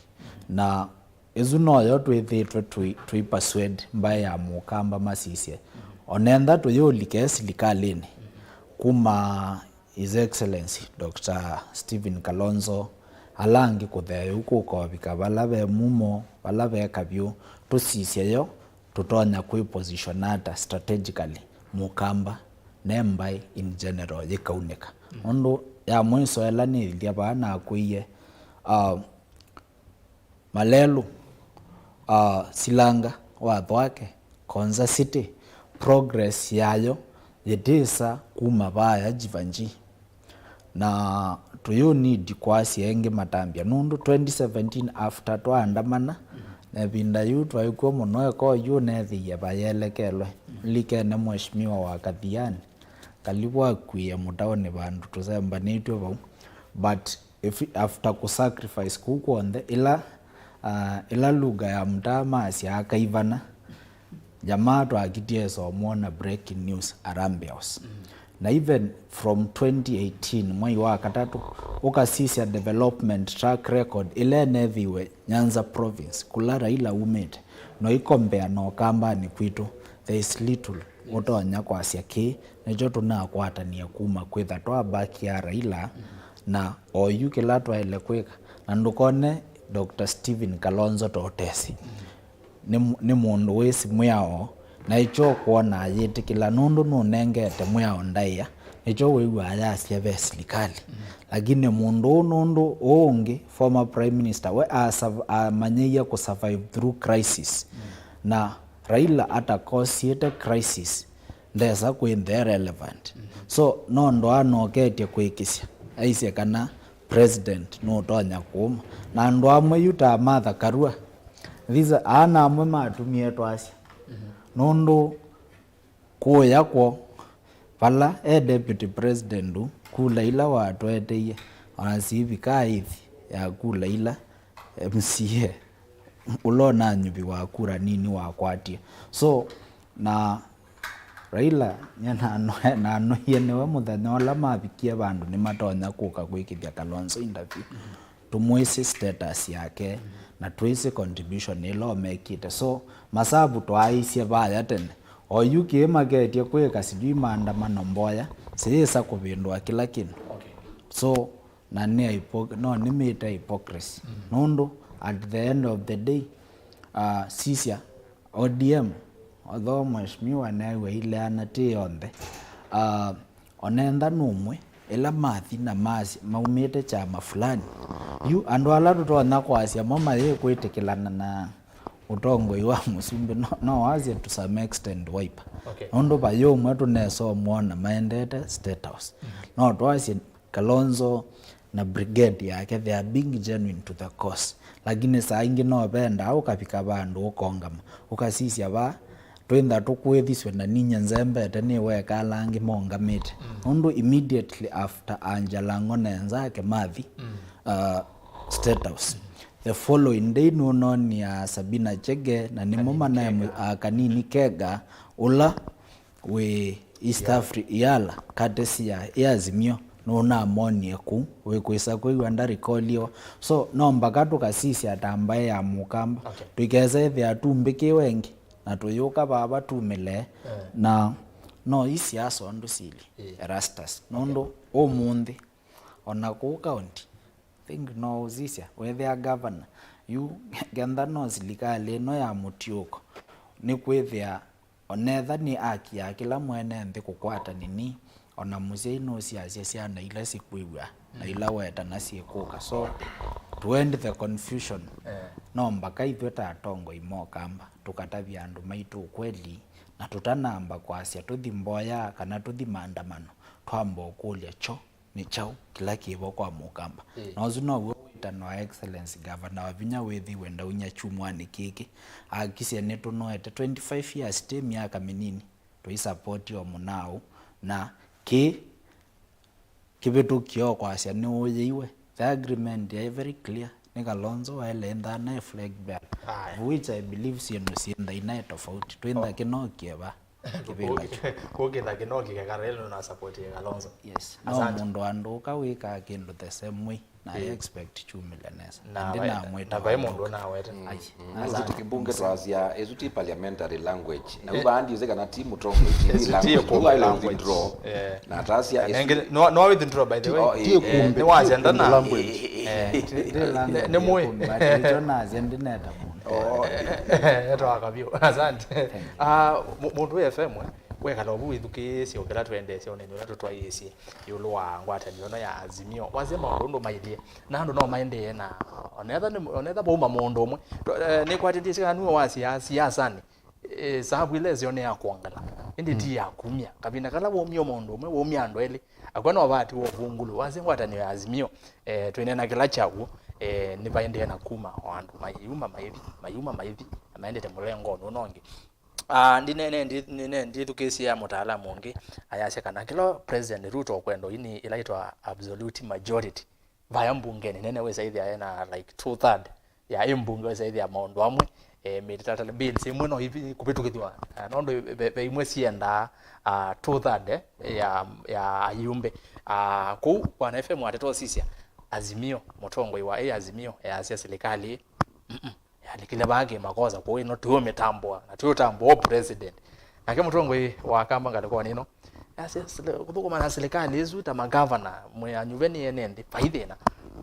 Na ĩsu noyo twĩthĩĩtwe tũi, tũi persuade mbaĩ ya Mũkamba masisye. Onentha tũyũlike silikalĩnĩ kuma His Excellency Doctor Stephen Kalonzo, ala angĩ kũthea yu kũkovika vala ve Mumo, vala ve Kavyũ, tũsisye yo tũtonya kwĩ position ata strategically Mũkamba ne mbaĩ in general yĩkaunĩka. Nũndũ ya mwiso ĩla nĩilya vaa nakwĩie, uh, Malelũ, uh, Silanga, Wathwake, Konza City, progress yayo yĩtĩsa kuma vaya Jivanji. Na tũyũ need kwasya ĩngĩ matambya, nũndũ twenty seventeen after twaandamana, na ĩvinda yĩu twaĩ kw'o mũno, eka oyu ũnethĩie vayelekelwe. Likene Mheshimiwa wa Kathiani, kalivu akuie mũtaũnĩ vandũ tũsembanĩtw'e vau. But if, after kũsacrifice kũu kw'onthe, ĩla, uh, ĩla lugha ya mtaa masyaa kaivana, jamaa twakitie somwona breaking news Harambee House. Na even from twenty eighteen, mwei wa katatũ, ũkasisya development track record ĩla ĩnethiwe Nyanza province, kũla Raila umĩte, no ikombea na Ũkambanĩ kwitũ, there is little ũtonya kwasya kĩĩ nĩkyo tũnakwatanie kuma kwĩtha twa back ya Raila, na oyu kĩla twaĩle kwĩka. Na ndũkone Doctor Stephen Kalonzo ta ũtesi. Nĩ, nĩ mũndũ wĩsĩ mwĩao, na ĩkyo ũkwona ayĩtĩkĩla nũndũ nũnengete mwĩao ndaĩa, nĩkyo wĩw'aa yasya ve silikalĩ. Lakini mũndũ ũũ nũndũ ũũ ũngĩ, former prime minister, we asav-, amanyĩie kũsurvive through crisis. Na Raila atakosyĩte crisis, ndesa kwĩ nthĩ relevant. So, no ndwaa noketye kwĩkĩsya, aisye kana president nũtonya kũũma. Na andũ amwe yu ta Martha Karua, these, ana amwe matumie twasya. Nũndũ kũya kw'o, vala e deputy president, kula ila watweteie, ona sivika ithi ya kula ila M C A, ũla ũnanyuviwa kura nini wakwatie. So, na Raila, nye nanoe-, nanoie nĩwe mũthenya ũla mavikie vandũ nĩmatonya kũka kwĩkĩthya Kalonzo interview. Tũmwĩsĩ status yake, na twĩsĩ contribution ĩla ũmekĩte. So, masavu twaaisye vaya tene. Oyu kĩĩ maketye kwĩka sijui maandamano mboya, siyĩsa kũvĩndũa kĩla kĩndũ. Okay. So, na nĩ hypo-, no nĩmĩte hypocrisy. Nũndũ at the end of the day, uh, sisya O D M, although mheshimiwa neew'a ileana ti yonthe, uh, onentha nũmwe, ĩla mathi na masi, maumĩte kyama fulani. Yu andũ ala tũtonya kwasya mo mayĩkwĩtĩkĩlana na ũtongoi wa mũsumbĩ, no, no wasye to some extent Wiper. Okay. Nũndũ vayĩ ũmwe tũnesa ũmwona maendete State House. No twasye Kalonzo na brigade yake, they are being genuine to the cause. Lakini saa ingĩ no vendaa ũkavika vandũ ũkongama, ũkasisya va, twĩntha tũkwĩthiswe na ninyie nzembete nĩ weka ala angĩ mongamĩte. Nũndũ immediately after Anja Lang'o na enzake mathi, uh, State House, the following day nũnonia Sabina Chege na nĩmo manae kanini Kega, ũla wĩ East Africa, Yala, katesi ya Azimio, nũnamonie kũu, wĩkwĩsa kwĩw'a ndarikoliwa. So no mbaka tũkasisya ta mbaĩ ya Mũkamba. Okay. Tũikesa ĩthĩa tumbĩkĩwe ĩngĩ na tũyũka vava tumĩle. Na no isi aso andũ sili Erastus. Nũndũ ũmũnthĩ, ona kũu kaunti, think no ũsisya wethĩa governor yu, kenda no silikalĩ ĩno ya mũtiũko, nĩ kwĩthĩa onetha nĩ aki ya kĩla mwene nthĩ kũkwata nini, ona mũsyai nũsiasya syana ila sikwĩw'a na ila wetana syĩkũka. So to end the confusion, no mbaka ithyĩ ta atongoi mokamba tũkatavya andũ maitũ ũkweli, na tũtanamba kwasya tũthi mboya kana tũthi maandamano, twamba ũkũlya kyo nĩ kyaũ kĩla kĩvo kwa Mũkamba. Na ũsu now'o wĩtano wa Excellency Governor Wavinya wĩthĩwe ndaunya kyumwanĩ kĩkĩ, akisye nĩtũnoete twenty-five years, ti myaka mĩnini, tũisapoti o mũnaũ, na kĩ kĩvĩtũkie o kwasya nĩũyĩiwe. The agreement yaĩ very clear, nĩ Kalonzo waĩle ĩnthana e flag bearer, of which I believe syĩndũ syĩ nthĩ ina tofauti, twĩntha kĩnokie va. Kũkĩtha kĩno kĩkekara ĩlo na support ya Kalonzo. Yes. No mũndũ andũ ũka wĩkaa kĩndũ the same way, na I expect chumile nesa. Na vai mũndũ ũnawete. Ai. Mbunge twasya ĩsu ti parliamentary language. Na uva andi uze kana ti Mũtongoi T V language. Uva ile withdraw. Na tasia ĩsu no withdraw by the way. Nĩ wasya ndana language. Nĩ mwe. Ndio nasya ndineta mũndũ. Etwa akavyo. Asante. Ah, mũndũ wa F M, eh, wekala ũvu wĩthukĩĩsye ũkĩla twendeesya ũneni ũla tũtwaĩĩsye ĩũlũ wa ngwatanĩo ĩno ya Azimio. Wasya maũndũ ũndũ mailye, na andũ no maendee na onetha nĩ, onetha vauma mũndũ ũmwe. Nĩkwatĩtĩsye kana nue wasya siasanĩ, eh, savu ila ĩseo nĩ ya kwongela, ĩndĩ ti ya kumya. Kavinda kala waumie mũndũ ũmwe, waumie andũ elĩ, akw'a no vati wa ũvungũlu. Wasya ngwatanĩo ya Azimio, eh, twĩneena kĩla kyaw'o, eh, nĩvaendee na kuma o andũ mayuma maithi, mayuma maithi, na maendete mũlengonĩ ũno ũngĩ. Ah, ndinene, ndi-, nene, ndithukĩĩsye mũtaalamu ũngĩ ayasya kana kĩla President Ruto ũkwenda ũini ĩla yĩtwa absolute majority vaya mbungenĩ nene wĩsa ĩthĩa ena, like, two third ya ĩ mbunge wĩsa ĩthĩa maũndũ amwe, eh, mĩtalatala bills imwe no ivi-, kũvĩtũkĩthw'a, ah, nũndũ ve, ve imwe siendaa, ah, two third, eh, ya, ya ayumbe. Ah, kũu Bwana F M atetosisya Azimio, mũtongoi wa ĩ Azimio, easya silikalĩ ĩ, mm-mm. Yalikile vaa kĩmakosa, kwoou ĩno tũũmĩtambũa, na tũũtambũa o president. Nake mũtongoi wa kamba ngalĩkonĩ ĩno, asya, "Sili-, kũthũkũma na silikalĩ ĩsu ta magavana, mwĩ anyuve nĩ ene nthĩ, vai thĩna."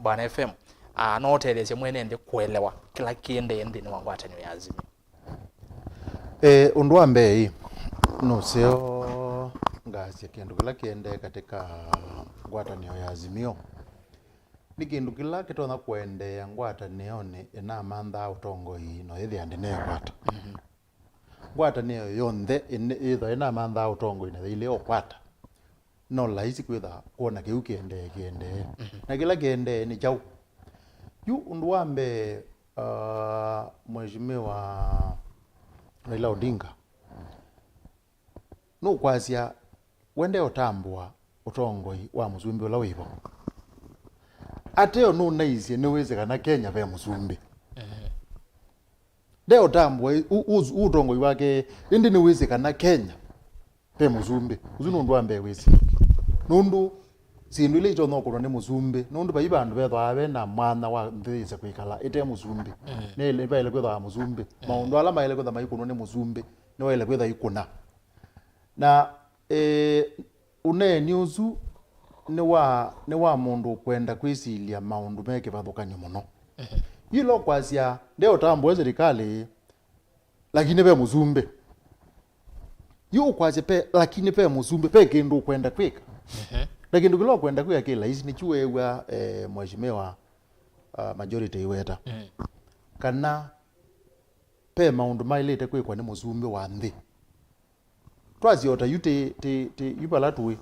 Bwana F M, ah, no ũtetheesye mwene nthĩ kũelewa kĩla kĩendee nthĩnĩ wa ngwatanĩo ya Azimio. Eh, ũndũ wa mbee ĩ, nũseo ngasya kĩndũ kĩla kĩendee katika ngwatanĩo ya Azimio. Nĩ kĩndũ kĩla kĩtonya kũendeea ngwatanĩonĩ ĩnamanthaa ũtongoi no yĩthĩa ndĩnekwata. Ngwatanĩo yonthe ĩne-, yĩthwa ĩnamanthaa ũtongoi na yailea ũkwata, no laisi kwĩtha kwona kĩu kĩendee kĩendee. Na kĩla kĩendee nĩ kyaũ? Yu ũndũ wa mbee, uh, Mheshimiwa Raila Odinga nũkwasya we ndeũtambũa ũtongoi wa mũsumbĩ ũla wĩvo. Ateo nũnaisye nĩwĩsĩ kana Kenya ve mũsumbĩ. Ndeũtambũa ĩ-, ũ-, ũ-, ũtongoi wake, ĩndĩ nĩwĩsĩ kana Kenya ve mũsumbĩ. Ũsu nĩ ũndũ wa mbee wĩsĩ. Nũndũ syĩndũ ila itonya ũkũnwa nĩ mũsumbĩ, nũndũ vai vandũ vethwaa ve na mwanya wa nthĩ yĩse kwĩkala ĩte mũsumbĩ. Nĩvaĩle kwĩthwa mũsumbĩ. Maũndũ ala maĩle kwĩtha maikũnwa nĩ mũsumbĩ, nĩwaĩle kwĩtha ikũna. Na, eh, ũneeni ũsu nĩ wa, nĩ wa mũndũ ũkwenda kwĩsilya maũndũ me kĩvathũkany'o mũno. Yĩla ũkwasya, ndeũtambũe silikalĩ, lakini ve mũsumbĩ. Yu ũkwasya pe, lakini ve mũsumbĩ, ve kĩndũ ũkwenda kwĩka. Na kĩndũ kĩla ũkwenda kwĩka kĩ laisi, nĩkyu weew'a, eh, Mheshimiwa, uh, Majority iweta. Kana ve maũndũ maĩlĩte kwĩkwa nĩ mũsumbĩ wa nthĩ. Twasya o ta yu tĩ, tĩ, tĩ, yu vala tũĩ.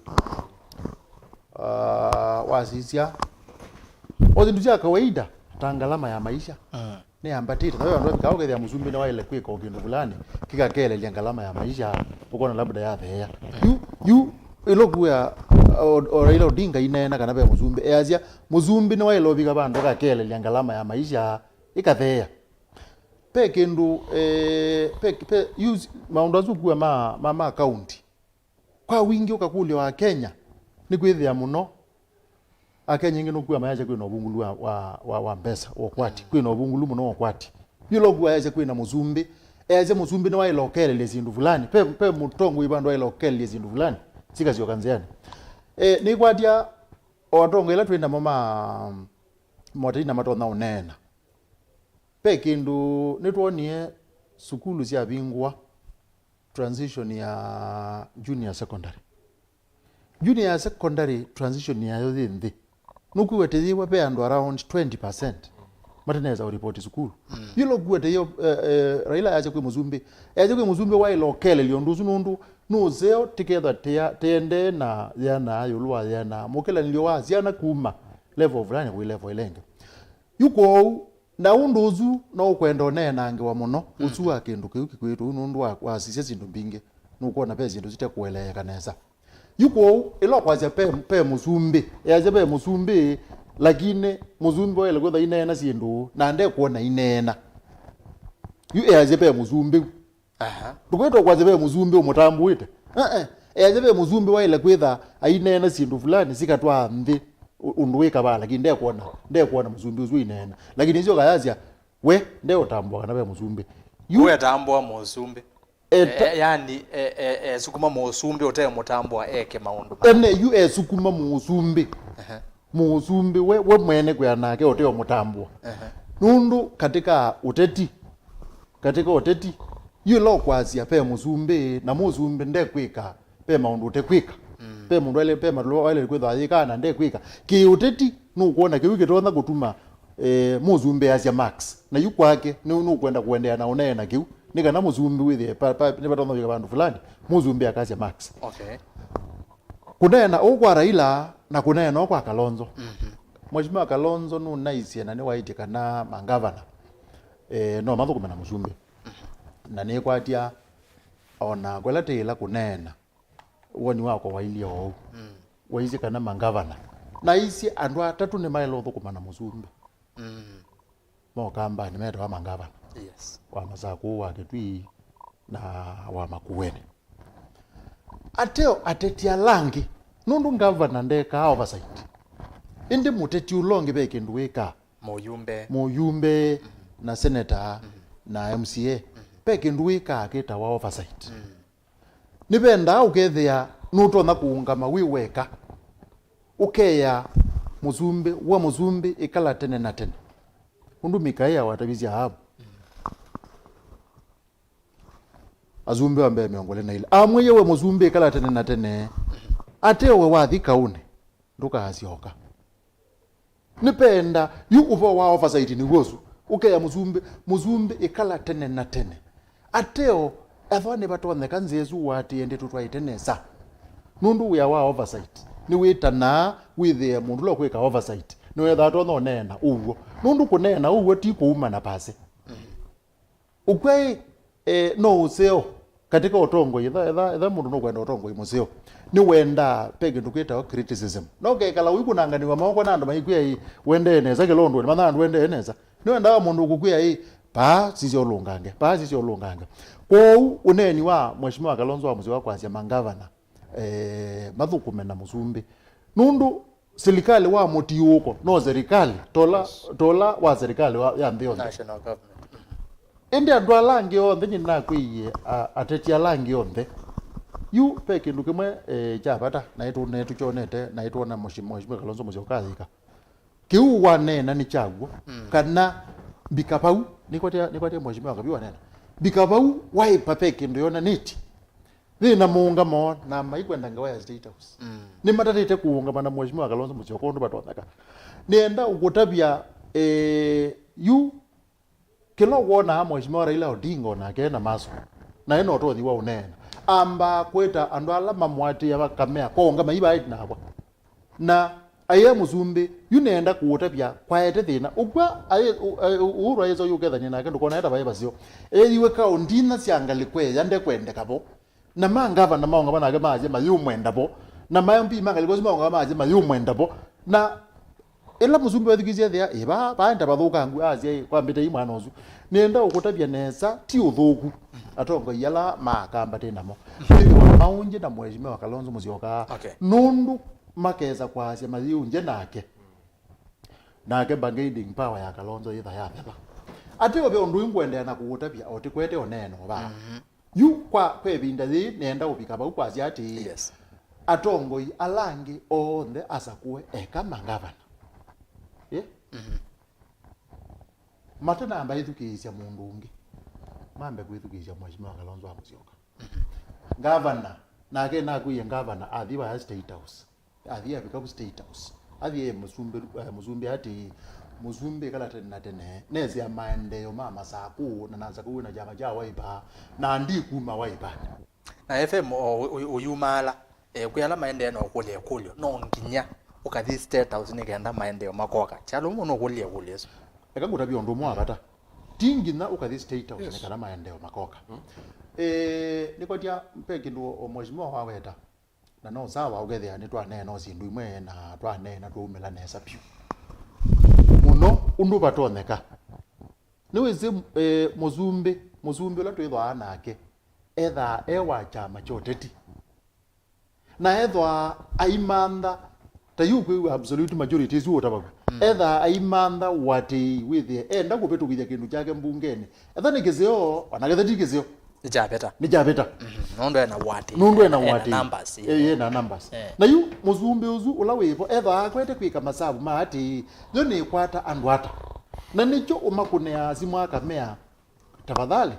Ah, wasisya o syĩndũ sya kawaida ta ngalama ya maisha. Mm. Nĩyambatĩte. Na we andũ evikaa ũkethĩa mũsumbĩ nĩwaĩle kwĩka o kĩndũ fulani kĩkakelelya ngalama ya maisha, ũkona labda yatheea. Yu, yu ĩla ũkua o, o Raila Odinga ineena kana ve mũsumbĩ, easya mũsumbĩ nĩwaĩle ũvika vandũ akakelelya ngalama ya maisha ĩkatheea. Pe kĩndũ, eh, pe, pe, use maũndũ asu kua ma, ma, ma county. Kwa wingĩ ũkakũlya wa Kenya, nĩkwĩthĩa mũno Akenya aingĩ nũkua mayasya kwĩna ũvungũlu wa, wa, wa, wa mbesa, wa ũkwati. Kwĩna ũvungũlu mũno wa ũkwati. Yũla ũkua ayasya kwĩna mũsumbĩ, easya mũsumbĩ nĩwaĩle ũkelelya syĩndũ fulani. Pe, pe mũtongoi vandũ waĩle ũkelelya syĩndũ fulani, sikasyoka nzĩanĩ. E, nĩkwatya o atongoi ĩla twĩ namo ma, motei na matonya ũneena. Pe kĩndũ nĩtwonie sukulu syavingũa, transition ya junior secondary. Junior secondary transition yayo yĩ nthĩ. Nũkwĩw'a tĩyĩwa ve andũ around twenty percent mateneza ũripoti sukulu. Mm. Yĩla ũkwĩw'a tĩyĩwa, eh, eh, Raila yasya kwĩ mũsumbĩ, yasya kwĩ mũsumbĩ waĩle ũkelelya ũndũ ũsu nũndũ nũseo tĩkethwa tĩa-, tĩendee na yĩana ĩũlũ wa yĩana, mũkelanĩlyo wa syana kuma level fulani kwĩ level ĩla ĩngĩ. Yu kwoou, na ũndũ ũsu no ũkwenda ũneenangĩwa mũno, ũsu wa kĩndũ kĩu kĩkwĩtũ ũu, nũndũ wa, wasisya syĩndũ mbingĩ, nũkwona ve syĩndũ sitekũeleeka nesa. Yu kwoou, ĩla ũkwasya pe, pe mũsumbĩ, easya pe mũsumbĩ, lakini mũsumbĩ waĩle kwĩtha ineena syĩndũ, na ndekwona ineena. Yu easya pe mũsumbĩ. Aha. Ndũkwĩtwa kwasya ve mũsumbĩ ũmũtambũĩte. Eh, eh. Easya ve mũsumbĩ waĩle kwĩtha aineena syĩndũ fulani sikatwaa nthĩ ũ-, ũndũ wĩ kavaa, lakini ndekwona, ndekwona mũsumbĩ ũsu aineena. Lakini ĩsyo kayasya, we, ndeũtambũa kana ve mũsumbĩ. Yu etambũa mũsumbĩ. Eta- E, yani, e, e, esukuma mũsumbĩ ũte mũtambũa eke maũndũ ma- ene yu esukuma mũsumbĩ. Ehe. Mũsumbĩ we, we mwene kwĩa nake ũte ũmũtambũa. Ehe. Nũndũ katika ũteti, katika ũteti, yu ĩla ũkwasya pe mũsumbĩ, na mũsumbĩ ndekwĩka, pe maũndũ ũtekwĩka. Mm. Pe mũndũ aile, pe matũlũ aile kwĩthwa ayĩkaa na ndekwĩka. Kĩ ũteti, nũkwona kĩu kĩtonya kũtuma, eh, mũsumbĩ asya Max. Na yu kwake, nĩ, nũkwenda kũendeea na ũneena kĩu. Nĩ kana mũsumbĩ wĩthĩe, pa, pa, nĩvatonya kwĩka vandũ fulani, mũsumbĩ akasya Max. Okay. Kũneena ũũ kwa Raila na kũneena ũũ kwa Kalonzo. Mhm. Mheshimiwa Kalonzo nũnaisye na nĩwaĩtye kana mangavana, eh, no mathũkũme na mũsumbĩ. Mhm. Na nĩkwatya o nakwa ĩla tĩĩla kũneena, woni wakwa wailyĩ oou. Mm. Waisye kana mangavana. Naisye andũ atatũ nĩmaĩle ũthũkũma na mũsumbĩ. Mm. Mo Kambanĩ metawa mangavana. Yes. Wa Masakũ, wa Kitui, na wa Makueni. Ateo ateti ala angĩ, nũndũ ngavana ndekaa oversight. Ĩndĩ mũteti ũla ũngĩ ve kĩndũ wĩkaa. Mũyumbe. Mũyumbe, mhm, na senator, mhm, na M C A. Mhm. Ve kĩndũ wĩkaa kĩtawa oversight. Mm. Nĩvendaa ũkethĩa nũtonya kũũngama wĩ weka. Ũkeea mũsumbĩ, we mũsumbĩ, ĩkala tene na tene. Ũndũ Mikaia watavisye Ahavu. Asumbĩ wa mbee mĩongo ĩlĩ na ilĩ. Amwĩie, we mũsumbĩ, ĩkala tene na tene. Ateo we wathi kaũnĩ, ndũkaasyoka. Nĩpenda, yu ũvoo wa oversight nĩw'o ũsu. Ũkea mũsumbĩ, mũsumbĩ ĩkala tene na tene. Ateo, ethwa nĩvatonyeka nzĩa ĩsu ũatĩĩe ndĩtũtwaĩte nesa. Nũndũ wĩa wa oversight, nĩwĩtanaa wĩthĩe mũndũ ũla ũkwĩka oversight, nĩwethaa atonya ũneena ũw'o. Nũndũ kũneena ũw'o ti kũuma na pasi. Ũkw'a ĩ, eh, no ũseo katika ũtongoi, etha, etha, etha mũndũ nũkwenda ũtongoi mũseo, nĩwendaa pe kĩndũ kĩtawa criticism. No ũkekala ũikũnanganĩw'a moko na andũ maikwĩa ĩ, wendee nesa kĩla ũndũ, manya andũ wendee nesa. Nĩwendaa mũndũ ũkũkwĩa ĩ, paa sisya ũlũngange, paa sisya ũlũngange. Kwoou ũneeni wa Mheshimiwa Kalonzo wa mũsyĩ wa kwasya mangavana, eh, mathũkũme na mũsumbĩ. Nũndũ silikalĩ wa mũtiũũko no silikalĩ, tola, yes, tola wa silikalĩ wa, ya nthĩ yonthe. National government. Ĩndĩ andũ ala angĩ onthe, nyie nĩnakwĩie, a-, ateti ala angĩ onthe. Yu ve kĩndũ kĩmwe, eh, kya vata, naĩ tũ-, naĩ tũkyonete, naĩ twona Mheshimiwa, Mheshimiwa Kalonzo Musyoka ayĩka. Kĩu waneena nĩ kyaw'o, mm, kana mbika vau, nĩkwatia, nĩkwatia Mheshimiwa Kabi waneena. Mbika vau, waĩpa ve kĩndũ yonanĩtye. Yĩ na mũũngamo na maikwenda ngewa ya State House. Mm. Nĩmatatĩte kũũngama na Mheshimiwa Kalonzo Musyoka ũndũ vatonyeka. Nĩenda ũkũtavya, eh, yu kĩla ũkwonaa Mheshimiwa Raila Odinga onake ena maso, na ena ũtonyi wa ũneena. Ambaa kwĩta andũ ala mamũatĩĩa makamea, kũũngama ivaa nakwa. Na Aĩ e mũsumbĩ, yu nĩenda kũũtavya kwaete thĩna. Ũkw'a aĩ, ũ-, aĩ, ũ-, Uhuru ayĩsa ũyũkethany'a nake, ndũkona eta vaĩ vaseo. Eyiwe kaũnti inya sya ngalĩko ĩya ndekwendeka vo. Na ma ngavana maũngama nake maasya mayũmwenda vo. Na ma M P ma ngalĩko isu maũngama maasya mayũmwenda vo. Na ĩla mũsumbĩ wethukĩĩsye ethĩa, ĩ, va, vaenda vathũkangu, asya, ĩ, kwambĩte ĩ mwana ũsu. Nĩenda ũkũtavya nesa, ti ũthũku. Atongoi ala makambatĩ namo. Kwĩthĩwa maũngye na Mheshimiwa Kalonzo Musyoka. Okay. Nũndũ makesa kwasya mayĩũngye nake. Nake bargaining power ya Kalonzo yĩtha yathela. Ateo ve ũndũ ũngĩ ngũendeea na kũũtavya, o tĩkwete ũneeno vaa. Mhm. Yu kwa, kwa ĩvinda yĩĩ, nĩenda ũvika vau kwasya atĩĩ, yes, atongoi ala angĩ onthe asakũe eka mangavana. Ĩ? Mhm. Matanamba ĩthukĩĩsya mũndũ ũngĩ, mambe kwĩthukĩĩsya Mheshimiwa Kalonzo wa Musyoka. Mhm. Ngavana, nake nakwĩie ngavana athi vaya State House. Athi avika ku State House. Athi e mũsumbĩ, eh, mũsumbĩ ati, mũsumbĩ kala tene na tene, nesĩa maendeeo ma Masakũ, na nasakũwe na kyama kya Wiper, na ndi kuma Wiper. Na F M o, ũ-, ũ-, ũyumaala, eh, kwĩ ala maendee na ũkũlya ĩkũlyo, no nginya ũkathi State House nĩ kenda maendeeo makoka. Kyalo ũmwe nũkũlya ĩkũlyo ĩsu. Eka ngũtavya ũndũ ũmwe wa vata. Ti nginya ũkathi State House, yes, nĩ kana maendeeo makoka. Mm. Eh, nĩkwatya ve kĩndũ o mheshimiwa waweta. Na no sawa ũkethĩa nĩtwaneena o syĩndũ imwe na twaneena twaumĩla nesa vyũ mũno ũndũ vatonyeka. Nĩwĩsĩ, eh, mũsumbĩ, mũsumbĩ ũla twĩthwaa nake ethaa e wa kyama kya ũteti. Na ethwaa aimantha, ta yu kwĩw'a absolute majority ĩsu ũtavaw'a. Mm. Ethaa aimantha ũatĩĩi wĩthĩe enda kũvĩtũkĩthya kĩndũ kyake mbungenĩ. Etha nĩ kĩseo, ona ketha ti kĩseo. Nĩkyavĩta. Nĩkyavĩta. Mhm. Nũndũ ena ũatĩĩi. Nũndũ ena ũatĩĩi. Ena numbers, eh, yeah. Ena numbers. Eh. Na yu mũsumbĩ ũsu ũla wĩvo, ethwa akwete kwĩka masavu ma atĩĩ, yo nĩkwata andũ ata. Na nĩkyo ũmakũnĩaa simũ akamea, tafadhali,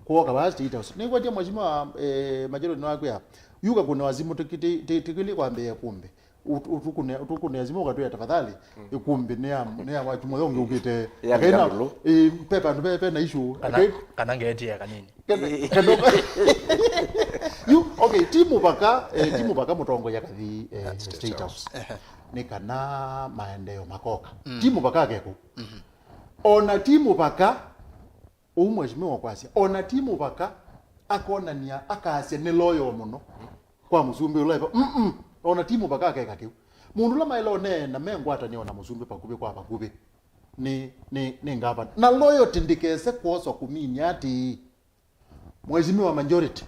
kwoka vaa State House. Nĩkwatya mheshimiwa, eh, Majority nĩwakwĩa, yu kakũnĩwa simũ tĩkĩlĩ kwambĩĩa kumbe. Ũtukũnĩa simũ ũkatwĩa tafadhali, ĩkumbi nĩ ya, nĩ ya wachu moyo ũngĩ ũkĩte. Ya Eka ina Ndulu. Ĩ, pepa ndu pepe na issue. Kana, okay, kana ngetie kanini. Kana, kana, yu, okay, ti mũvaka, eh, ti mũvaka mũtongoria kathi, eh, State House. Ehe. Nĩ kana maendeeo makoka. Mm. Ti mũvaka akeko. Mhm. Ona ti mũvaka Ũu mheshimiwa kwasya, ona ti mũvaka akonania, akasya nĩ loyal mũno kwa mũsumbĩ ũla ĩvo. Mm-mm. Ona ti mũvaka akeka kĩu. Mũndũ ũla maĩle ũneena me ngwatanĩo na mũsumbĩ vakuvĩ kwa vakuvĩ nĩ, nĩ, nĩ ngavana. Na loyalty ndĩkese kwoswa kũminia atĩĩ, Mheshimiwa Majority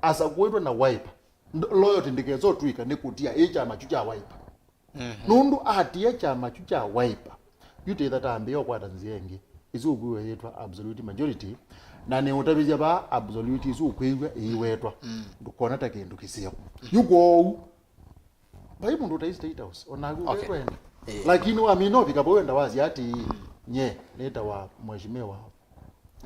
asakũĩtwe na Wiper. Nd-, loyalty ndĩkese ũtw'ĩka nĩ kũtia ĩ kyama kyu kya Wiper. Mhm. Nũndũ atie kyama kyu kya Wiper, yu tĩtha tambĩĩa ũkwata nzĩa ĩngĩ. Ĩsu ũkwĩw'a yĩtwa absolute majority, na nĩ ũtavĩsya vaa absolute ĩsu ũkwĩw'a ĩiwetwa. Mm. Ndũkona ta kĩndũ kĩseo. Yu kwoou, vai mũndũ ũtai State House, onaku, okay, ũtekwenda. Eh. Lakini wamina ũvika vau wenda wasya atĩĩ, mm, nye, nĩtawa mheshimiwa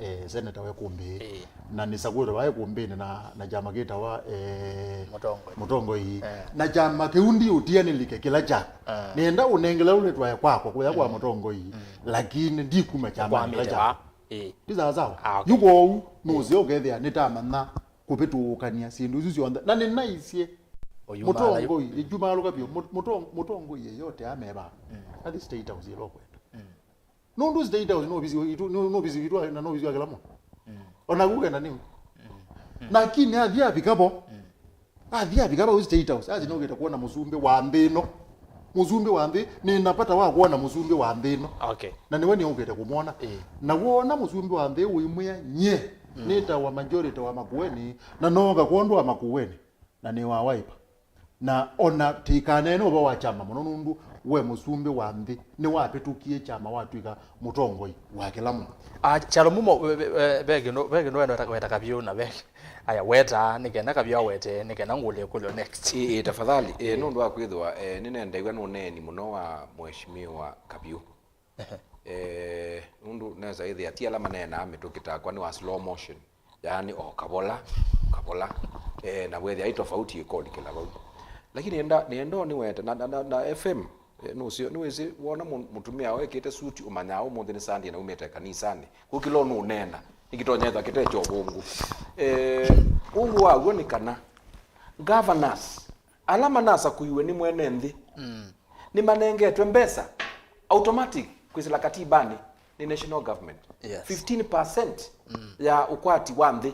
eh, seneta wa ĩkũmbĩ. Ĩĩ. Na nĩsakũĩtwe vaa ĩkũmbĩnĩ na, na kyama kĩtawa, eh, Mũtongoi. Mũtongoi. Eh. Na kyama kĩu ndiũtia nĩlike kĩla kyakwa. Eh. Nĩenda ũnengele ũla nĩtwae kwakwa kũya kwa, mm, mũtongoi. Mm. Lakini ndikuma kyama kĩla kyakwa. Ĩĩ. Ti sawa sawa? Ah, okay. Yu kwoou, ĩĩ, nũseo ũkethĩa nĩtamanya kũvĩtũũkany'a syĩndũ isu syonthe. Na nĩnaisye, ũyumaalũka, mũtongoi, ĩkyumaalũka vyũ, mũ-, mũtong-, mũtongoi yeyote ameva. Mm. Athi State House ĩla ũkwenda. Mm. Nũndũ State House nĩ ovisi witũ, nĩ, nĩ ovisi witũ na nĩ ovisi wa kĩla mũndũ. Mm. Ona kũkenda nĩu. Mm. Mm. Lakini athi avika vo. Mm. Athi avika vo State House, athi nũkĩte kuona mũsumbĩ wa nthĩ ĩno. Mũsumbĩ wa nthĩ, nĩ na vata wa kuona mũsumbĩ wa nthĩ ĩno. Okay. Na nĩwe nĩũkĩte kũmwona. Eh. Na wona mũsumbĩ wa nthĩ ũimwĩa nye, mm, nĩtawa majority wa Makueni, na nooka kwondũ wa Makueni. Na nĩ wa Wiper. Na ona tĩkaneene ũvoo wa kyama mũno nũndũ we mũsumbĩ wa nthĩ nĩwavĩtũkie kyama watw'ĩka mũtongoi wa kĩla mũndũ. Ah, Kyalo Mumo, ve, ve, ve, ve kĩndũ, ve kĩndũ wenda weta, weta Kavyũ na ve. Aya, weta, nĩ kenda Kavyũ awete, nĩ kenda ngũlye kũlyo next. Ĩ, ĩ, tafadhali, ĩ, ĩ, nũndũ wa kwĩthĩwa, eh, nĩnendeew'a nũneeni mũno wa Mheshimiwa Kavyũ. Ehe. Eh, nũndũ nesa ĩthĩa ti ala maneenaa mĩtũkĩ takwa nĩ wa slow motion, yaani o kavola, kavola, eh, na wethĩa ĩ tofauti ĩkolikĩla vau. Lakini nĩenda, nĩenda nĩwete na, na, na, na F M, eh, nũsio, nĩwĩsĩ wona mũ-, mũtumĩa wekĩte suti ũmanyaa ũmũnthĩ nĩ Sunday na umĩte kanisanĩ, kũkĩla nũneena nĩkĩtonya ĩthwa kĩte kya ũvũngũ. Eh, ũw'o waw'o nĩ kana governors ala manasakũiwe nĩ mwene nthĩ, mm, nĩmanengetwe mbesa automatic kwĩsĩla katibanĩ nĩ national government. Yes. Fifteen percent ya ũkwati wa nthĩ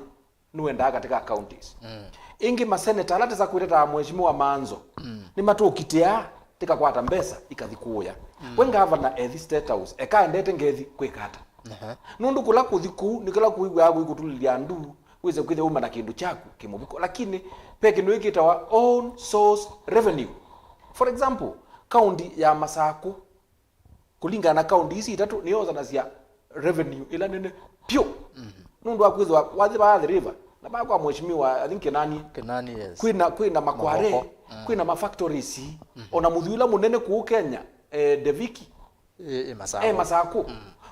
nũendaa katika counties. Ĩngĩ maseneta ala tĩsa kwĩtĩtaa Mheshimiwa Manzo nĩmatũkitĩaa tĩkakwata mbesa ikathi kũũya. We ngavana ethi State House, eka endete ngethi kwĩka ata? Aha. Nũndũ kũla kũthi kũu nĩ kĩla kũiw'aa kũikũtulĩlya ndu, wĩse kwĩthĩa uma na kĩndũ kyaku kĩ mũvuko. Lakini ve kĩndũ ĩkĩtawa own source revenue. For example, kaunti ya Masakũ, kũlingana na kaunti isi itatũ, nĩyosanasya revenue ĩla nene pyũ. Nũndũ wa kwĩthĩwa wathi vaa Athi River, na vaa kwa Mheshimiwa, I think, Kenani, Kenani, yes. Kwĩna, kwĩna makware, Mavoko. Kwĩna mafactories, ona mũthii ũla mũnene kũu Kenya, eh, Deviki, Ĩ, ĩ Masakũ. E Masakũ.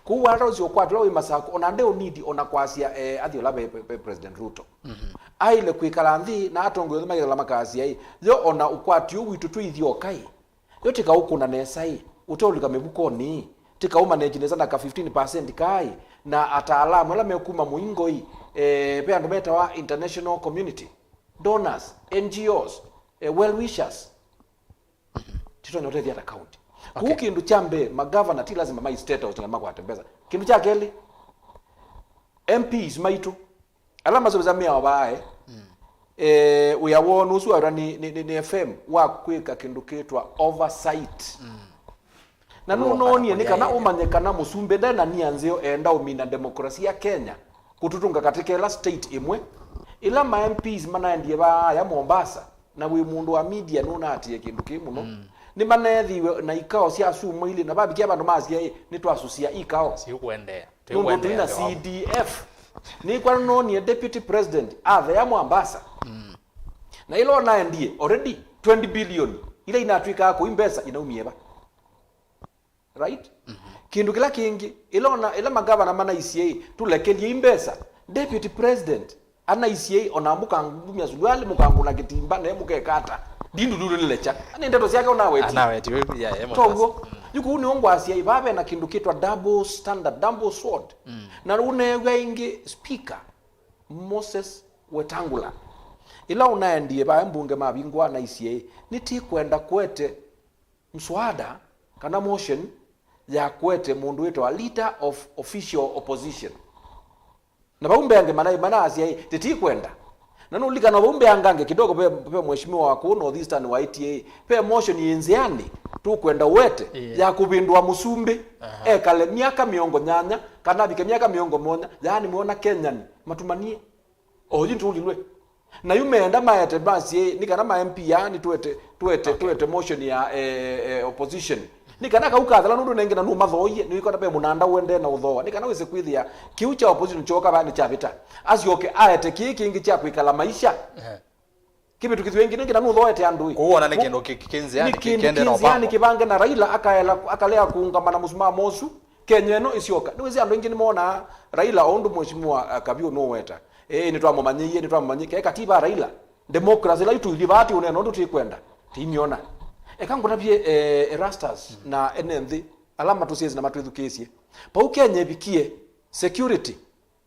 Kũu wala ũsĩ ũkwati ũla wĩ Masakũ, ona nde ũnidi ona kwasya, eh, athi ũla ve, ve, ve President Ruto. Aile kwĩkala nthĩ na atongoi othe makekala makasya ĩ, yo ona ũkwati ũũ witũ twĩ ithyoka ĩ, yo tĩkaũkũna nesa ĩ, ũteũlika mĩvukonĩ ĩ, tĩkaũmanage nesa na ka fifteen percent kaa ĩ, na ataalamu ala mekuma mũingo ĩ, eh, ve andũ metawa international community, donors, N G Os, eh, well wishers. Titonya ũtethya ta county. Kũu, okay, kĩndũ kya mbee, magavana ti lazima mai State House nĩgetha makwate mbesa. Kĩndũ kya kelĩ, M Ps maitũ ala masomesa mĩao vaa, eh, wĩa woo nũsu waĩtwa nĩ, nĩ, nĩ, nĩ F M wa kwĩka kĩndũ kĩtwa oversight. Na nũnoonie nĩ kana ũmanye kana mũsumbĩ nde na nia nzeo enda ũmina demokrasia ya Kenya kũtũtũnga katĩ kela state ĩmwe. Ĩla ma M Ps manaendie vaaya Mombasa, na wĩ mũndũ wa media nũnaatĩĩe kĩndũ kĩĩ mũno, nĩmaneethĩiwe na ikao sya sumũ ilĩ, na vavikia vandũ masya ĩ, nĩtwasusya ikao. Siũkũendeea. Nũndũ tũi na C D F. Nĩkwa nũnoonie deputy president atheea Mombasa. Na ĩla ũnaendie already twenty billion ila inatw'ĩkaa kũi mbesa inaumie va? Right? Kĩndũ kĩla kĩngĩ, ĩla ona, ĩla magavana manaisye ĩ, tũlekelyei mbesa, deputy president anaisye ĩ, ona mũkangumya suluali, mũkangũna kĩtimba, naye mũkeka ata? Ndindululũ nĩlekya. Nĩ ndeto syake ũnawetie. Anawetie, yeah, yeah. Tow'o. Yu kũu nĩo ngwasya ĩ, vaa ve na kĩndũ kĩtwa double standard, double sword. Na ũneew'a ĩngĩ speaker Moses Wetangula, ĩla ũnaendie vaa mbunge mavingũa, anaisye ĩ, nĩtĩkwenda kũete mswada kana motion ya kũete mũndũ wĩtawa leader of official opposition. Na vau mbee angĩ mana-, manaasya ĩ, tĩtikwenda. Na nũlikana vau mbee angange kidogo, ve, ve mheshimiwa wa kũu North Eastern waĩtie ĩ, ve motion yĩ nzĩanĩ tũkwenda ũete, yeah, ya kũvĩndũa mũsumbĩ, aha, ekale myaka mĩongo nyanya kana avike myaka mĩongo mũonza, yaani mwona Kenyan matumanie. Oyu ndũlilwe. Na yu meenda maete basi, eh, nĩ kana ma M P yaani tũete, tũete, okay, tũete motion ya, eh, eh, opposition. Nĩ kana kau kathela nũndũ nengĩ na nũmathooie, nĩwĩkona ve mũnanda ũendee na ũthooa. Nĩ kana wĩse kwĩthĩa kĩu kya opposition kyoka vaa nĩkyavĩta. Asyoke aete kĩĩ kĩngĩ kya kwĩkala maisha. Ehe. Kĩvĩtũkĩthyo ĩngĩ nĩ kana nũthooete andũ ĩ. Kũu wona nĩ kĩndũ kĩ-, kĩ-, kĩnzĩanĩ, nĩ kĩndũ kĩkendee na kĩnzĩanĩ ũpango. Kĩvange na Raila akaela, akalea kũũngama na mũsumaa mosu. Kenya ĩno ĩsyoka. Nĩwĩsĩ andũ aingĩ nĩmonaa Raila o ũndũ mheshimiwa, uh, Kaviu nũweta. Ĩĩ, nĩtwamũmanyĩie, nĩtwamũmanyĩie. Kaĩ katiba ya Raila, democracy ĩla ĩtũilyĩ vaa ti ũneena ũndũ tĩkwenda, tĩimyona. Eka ngũtavye, eh, Erastus na ene nthĩ ala matũsyaĩsye na matwĩthukĩĩsye. Vau Kenya ĩvikie, security,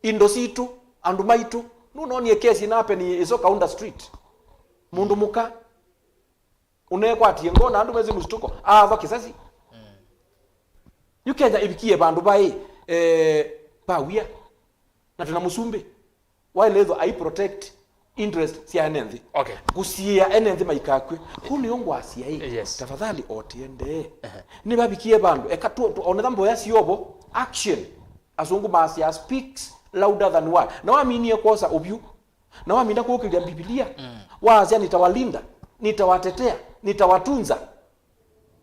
indo sitũ, andũ maitũ. Nũnoonie kesi ĩna happen ĩso Kaunda Street? Mũndũ mũka ũneekwatie ngoo na andũ mesĩ mũsitũko, aava kĩsasi. Yu Kenya ĩvikie vandũ vaĩ, eh, pawia. Na twĩna mũsumbĩ waĩle ĩthwa ai protect interest sya ene nthĩ. Okay. Kũsiĩĩa ene nthĩ maikakw'e. Kũu nĩyo ngwasya ĩ, yes, tafadhali o tĩendee. Ehe. Nĩvavikie vandũ, eka tu, tu, onetha mboya syovo, action. Asũngũ maasya speaks louder than word. Na waminie kwosa ũvyũ, na wamina kũũkĩlya Mbivilia, mm, waasya, "Nitawalinda, nitawatetea, nitawatunza."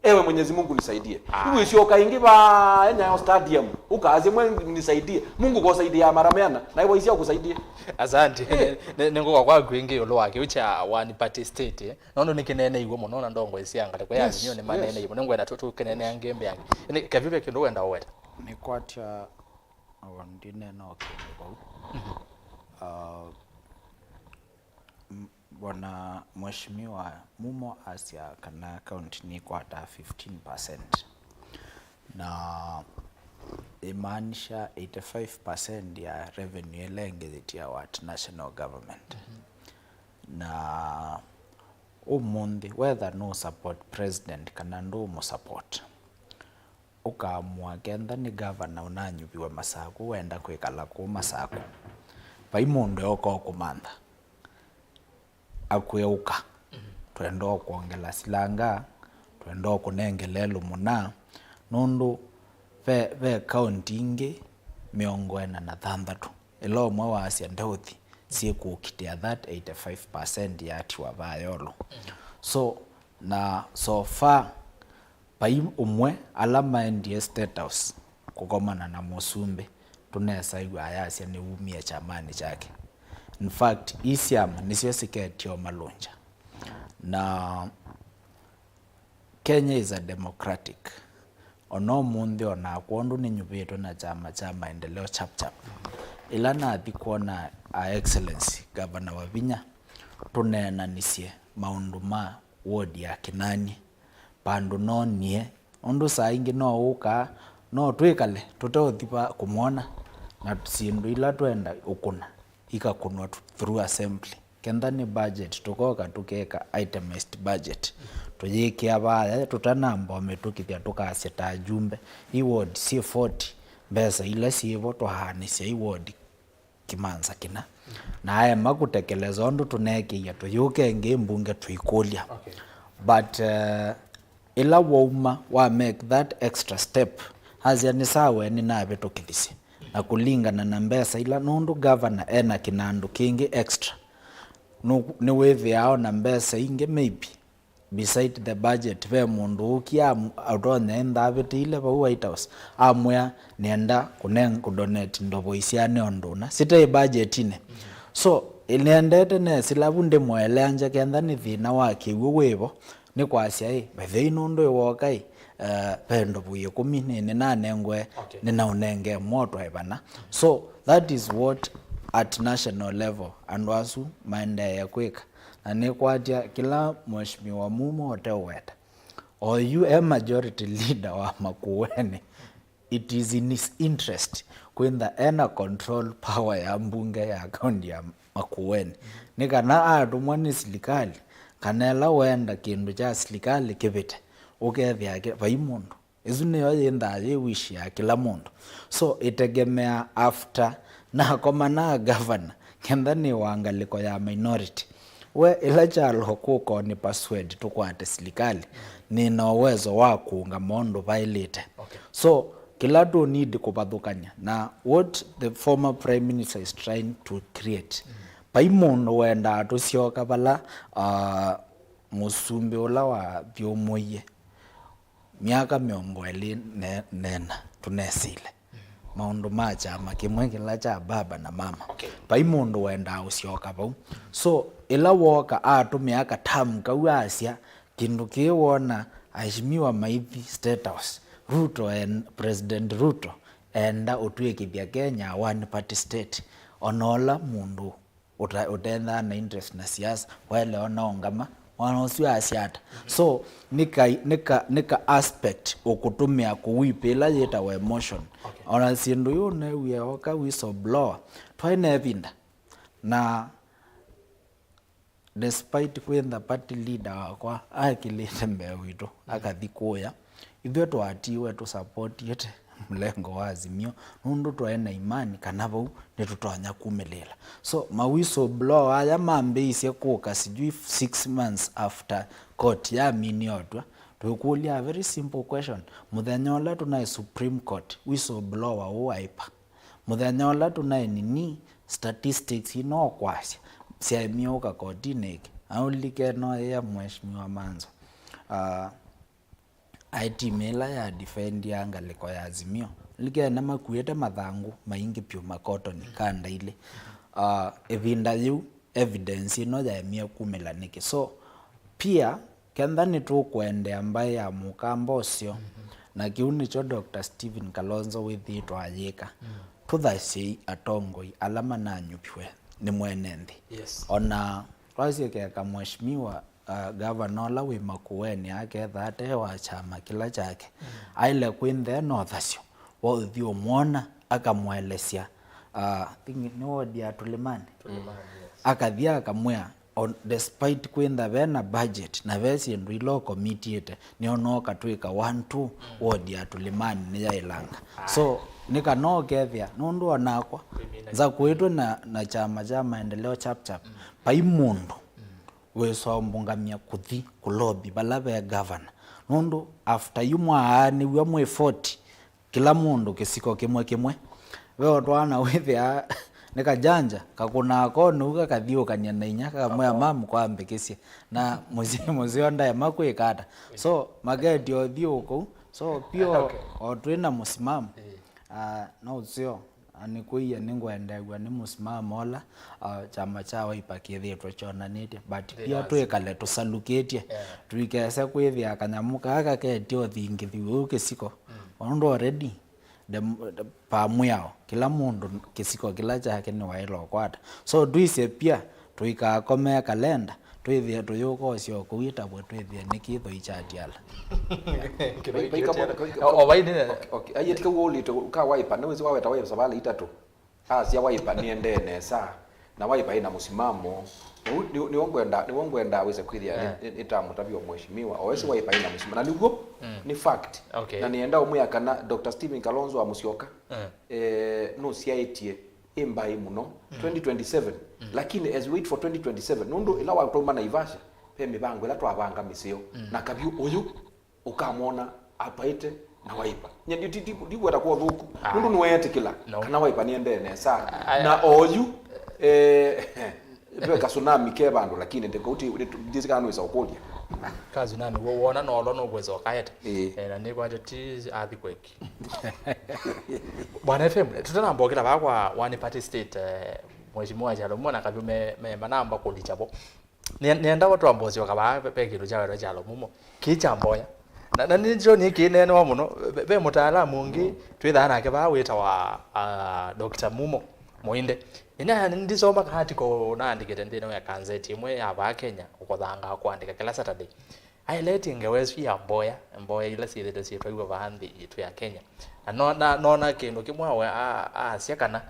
Ewe Mwenyezi Mungu nisaidie. Ah. Ĩwĩsyoka ĩngĩ vaa Nyayo Stadium, ũkaasye, "Mwe nisaidie." Mungu kosaidia mara mia na, na ĩwaisya ũkũsaidie. Asante. Eh. Nĩ, nĩ, nĩngũka kwaku ĩngĩ ĩũlũ wa kĩu kya one party state, eh. Nũndũ nĩkĩneeneiwe mũno na ndongo ĩsya ngatĩko ya, yes, Azimio nĩmaneeneiwe mũno. Nĩngwenda tũ-, tũkĩneenea ngĩ mbee angĩ. Nĩ, Kaviu ve kĩndũ wenda ũweta? Nĩkwatya, o, ndinena o kĩndũ vau. Mhm. Ah, M-, Bwana Mheshimiwa Mumo asya kana county nĩkwataa fifteen percent. Na imaanisha eighty-five percent ya revenue ĩla ĩngĩ yĩtiawa at national government. Mhm. Na Ũmũnthĩ, whether nũ support president kana ndũmũ support, ũkaamũa kenda nĩ gavana ũnanyuviwe Masaku wenda kwĩkala kũu Masaku. Vai mũndũ eũka ũkũmantha, akwĩũka, twenda ũkwongela silanga, twenda ũkũnengela ĩlũmũna, nũndũ ve, ve kaunti ingĩ mĩongo ĩna na thanthatũ, ĩla ũmwe waasya ndeũthi, syĩkũkitĩa that eighty-five percent yatiwa vaa yolo. So, na so far, vai ũmwe ala maendie State House kũkomana na mũsumbĩ, tũnesaĩw'a ayasya nĩwumie kyamanĩ kyake. In fact, ii syama nĩsyo siketie ũmalũngya. Na Kenya is a democratic. Ona ũmũnthĩ, o nakwa ũndũ nĩnyuvĩtwe na kyama kya Maendeleo Chap Chap, ĩla nathi kwona Her Excellency Gavana Wavinya, tũneenanisye maũndũ ma ward ya Kinanie, vandũ noonie ũndũ saa ingĩ no ũkaa, no twĩkale tũteũthi va kũmwona, na syĩndũ ila twenda ũkũna ikakũnwa tu-, through assembly. Kenda nĩ budget, tũkoka tũkeka itemized budget, tũyĩkĩa vaya, tũtanamba ũmĩtũkĩthya, tũkasya ta ajumbe, ii ward syĩ forty, mbesa ila syĩvo twaanĩsya ii ward kĩmanza kĩna, na aema kũtekeleza ũndũ tũneekĩie, tũyũke ĩngĩ mbunge tũikũlya. Okay. But, uh, ĩla wauma wa make that extra step, asya, "Nĩ sawa, nĩnavĩtũkĩthisye," na kũlingana na mbesa ila, nũndũ gavana ena kĩnandũ kĩngĩ extra, nũ-, nĩwĩthĩaa ona mbesa ingĩ maybe beside the budget, ve mũndũ ũkia am-, ũtonya ĩndavĩtĩile vau White House, amwĩa, "Nĩenda kũneng-, kũdonate ndovo isyaane ũndũ ũna." Sitaĩ budgetinĩ. So, nĩendete nesĩla vu ndĩmũeleangya kenda nĩ thĩna wa kĩw'ũ wĩvo, nĩ kwasya, "Ĩ, vethei nũndũ ĩwoka ĩ, eh, ve ndovo ĩkũmi nĩ, nĩnanengwe, okay, nĩnaũnenge motwa ĩvana." So, that is what at national level andũ asu maendeee kwĩka. Na nĩkwatya kĩla Mheshimiwa Mumo ũteũweta, oyu e majority leader wa Makueni, it is in his interest kwĩntha ena control power ya mbunge ya kaunti ya Makueni, nĩ kana atũmwa nĩ silikalĩ, kana ĩla wenda kĩndũ kya silikalĩ kĩvĩte, ũkethĩa kĩ-, vai mũndũ. Ĩsu nĩyo yĩnthaa yĩ wish ya kĩla mũndũ. So, ĩtegemeaa after nakoma na governor, kenda nĩ wa ngalĩko ya minority. We, ĩla kyalo kũka nĩ persuade tũkwate silikalĩ, nĩ na uwezo wa kũũngama ũndũ vaĩlĩte. Okay. So, kĩla tũ need kũvathũkany'a, na what the former prime minister is trying to create, vai mũndũ wendaa tũsyoka vala, uh, mũsumbĩ ũla wathyũmũie myaka mĩongo ĩlĩ ne-, nena tũnesĩle maũndũ ma kyama kĩmwe kĩla kya baba na mama. Okay. Vai mũndũ wendaa ũsyoka vau. So, ĩla wooka atũmĩa katamu kau asya, kĩndũ kĩĩ wona aheshimiwa maithi State House, Ruto en-, President Ruto enda ũtw'ĩkĩthya Kenya one party state, ona ũla mũndũ ũta-, ũtendaa na interest na siasa, waĩle ona ũngama, mwana ũsu asya ata? So, nĩ ka, nĩ ka, nĩ ka aspect ũkũtũmĩa kũwip ĩla yĩtawa emotion. Okay. Ona syĩndũ yu ũneewie oka whistleblower, twaĩ na ĩvinda. Na despite kwĩntha party leader wakwa akĩlĩte mbee witũ, akathi kũya, ithyĩ twatiwe tũsapotiete mũlengo wa Azimio, nũndũ twaĩ na imani kana vau nĩtũtonya kumĩlĩĩla. So, ma whistleblower aya mambĩĩisye kũka sijui six months after court yaminie ũtw'a, twĩkũlya a very simple question, mũthenya ũla tũnaĩ Supreme Court, whistleblower ũũ aĩ va? Mũthenya ũla tũnaĩ nini, statistics ino kwasya, syaemie ũka kotinĩ ĩngĩ. Aũlike no ĩa Mheshimiwa Manzo. Ah, aĩ team ĩla ya defendia ngalĩko ya Azimio. Likene makuĩte mathangũ maingĩ vyũ makotoni kanda ilĩ. Ah, ĩvinda yĩu evidence ĩno yaemie kumĩla nĩkĩ? So, pia, kenda nĩtũkũendea mbaĩ ya mũkamba ũseo, na kĩu nĩkyo Doctor Stephen Kalonzo wĩthĩĩtwe ayĩka, tũthasyei atongoi ala mananyuviwe nĩ mwene nthĩ. Yes. Ona twasye keka mheshimiwa, uh, gavana ũla wĩ Makueni aketha ate wa kyama kĩla kyake, aĩle kwĩnthea na ũthasyo wa ũthi ũmwona, akamũelesya, uh, I think nĩ wodi ya Tulimani. Tulimani, yes. Akathi akamwĩa, On, despite kwĩntha ve na budget na ve syĩndũ ila ũkomitiĩte, nĩona ũkatwĩka one two ward ya Tulimani nĩyaĩlanga. So nĩ kana ũkethĩa, nũndũ onakwa nza kwĩtwe na, na kyama kya maendeleo Chap Chap, vai mũndũ wĩsombũngamya kũthi kũlobi vala ve governor. Nũndũ after yu mwaanĩw'a mwĩ forty, kĩla mũndũ kĩsiko kĩmwe kĩmwe, ve o twana wĩthĩaa nĩ kajanja, kakũnaa konũu kakathiũkany'a na inya, kakamwĩa, "Mam, kwambĩkĩsye." Na mũsyĩ, mũsyĩ o ndaema kwĩka ata. So maketi o thiũũkũu. So pio, okay, o twĩ na mũsimamo. Ah, no ũseo. Na nĩkwĩie nĩngwendeew'a nĩ mũsimamo ũla, uh, kyama kya Wiper kĩthĩĩtwe kyonanĩtye, but pia twĩkale tũsalukĩtye, yeah, tũikese kwĩthĩa kanyamũ kaa kaketye ũthingĩthi ũũ kĩsiko. Mm. Ũndũ already, the, the, pa mwĩao, kĩla mũndũ kĩsiko kĩla kyake nĩwaĩle ũkwata. So twĩsĩ pia, tũikakome kalenda, twĩthĩe tũyũkosya o kũu ĩtavwe twĩthĩe nĩkĩ ĩthoi kyatiala. Kĩthoi kyatiala. O, o, vai nĩ- Okay, okay. Aieti kau ũlĩte ka Wiper, nĩwĩsĩ waweta Wiper savala itatũ. Asya Wiper nĩendee nesa. Na Wiper ĩna mũsimamo. Ũu nĩ- nĩw'o ngwenda, nĩw'o ngwenda wĩse kwĩthĩa nĩ- nĩ- nĩtamũtavya mheshimiwa. O esi Wiper ĩna mũsimamo. Na nĩw'o, nĩ fact. Okay. Na nĩenda ũmwĩa kana Doctor Stephen Kalonzo wa Musyoka, eh, nũsyaĩtye ĩ mbaĩ mũno twenty twenty-seven. Lakini as we wait for twenty twenty-seven, nũndũ ĩla watwauma Naivasha, ve mĩvango ĩla twavanga mĩseo. Na kavyũ ũyũ ũkamwona apaĩte na Wiper. Nye ndi- ndi- ndi- ndikwenda kwa ũthũku. Nũndũ nĩweetĩkĩla kana Wiper nĩendee nesa. Na oyu, eh, ve ka tsunami ke vandũ, lakini ndĩkauti ndĩsĩ kana nĩwĩsa ũkũlya. Ka tsunami, wo- wona no ũlo nũkwĩsa ũkaeta. Ĩĩ. Eh, na nĩkwatyo ti earthquake. Bwana F M, tũtanambokĩla vaa kwa one party state, eh, Mheshimiwa Kyalo Mumo na Kavyũ me- me- manamba kũlikya vo. Nĩ- nĩenda vo twambosyoka vaa ve- ve kĩndũ kyawetwa Kyalo Mumo. Kĩĩ kya mboya. Na- na nĩkyo nĩ kĩneenewa mũno. Ve- ve mũtaalamu ũngĩ twĩthaa nake vaa wĩtawa, ah, Doctor Mumo Mũinde. Ĩna ndisoma ka article naandĩkĩte nthĩnĩ wa kanzeti ĩmwe ya vaa Kenya, ũkothangaa kũandĩka kĩla Saturday. Aeletie ngewa ĩsu ya mboya, mboya ila syĩthĩte syĩtwaiwe vaa nthĩ yitũ ya Kenya. Na no- na- nona kĩndũ kĩmwe awe- a- aasya kana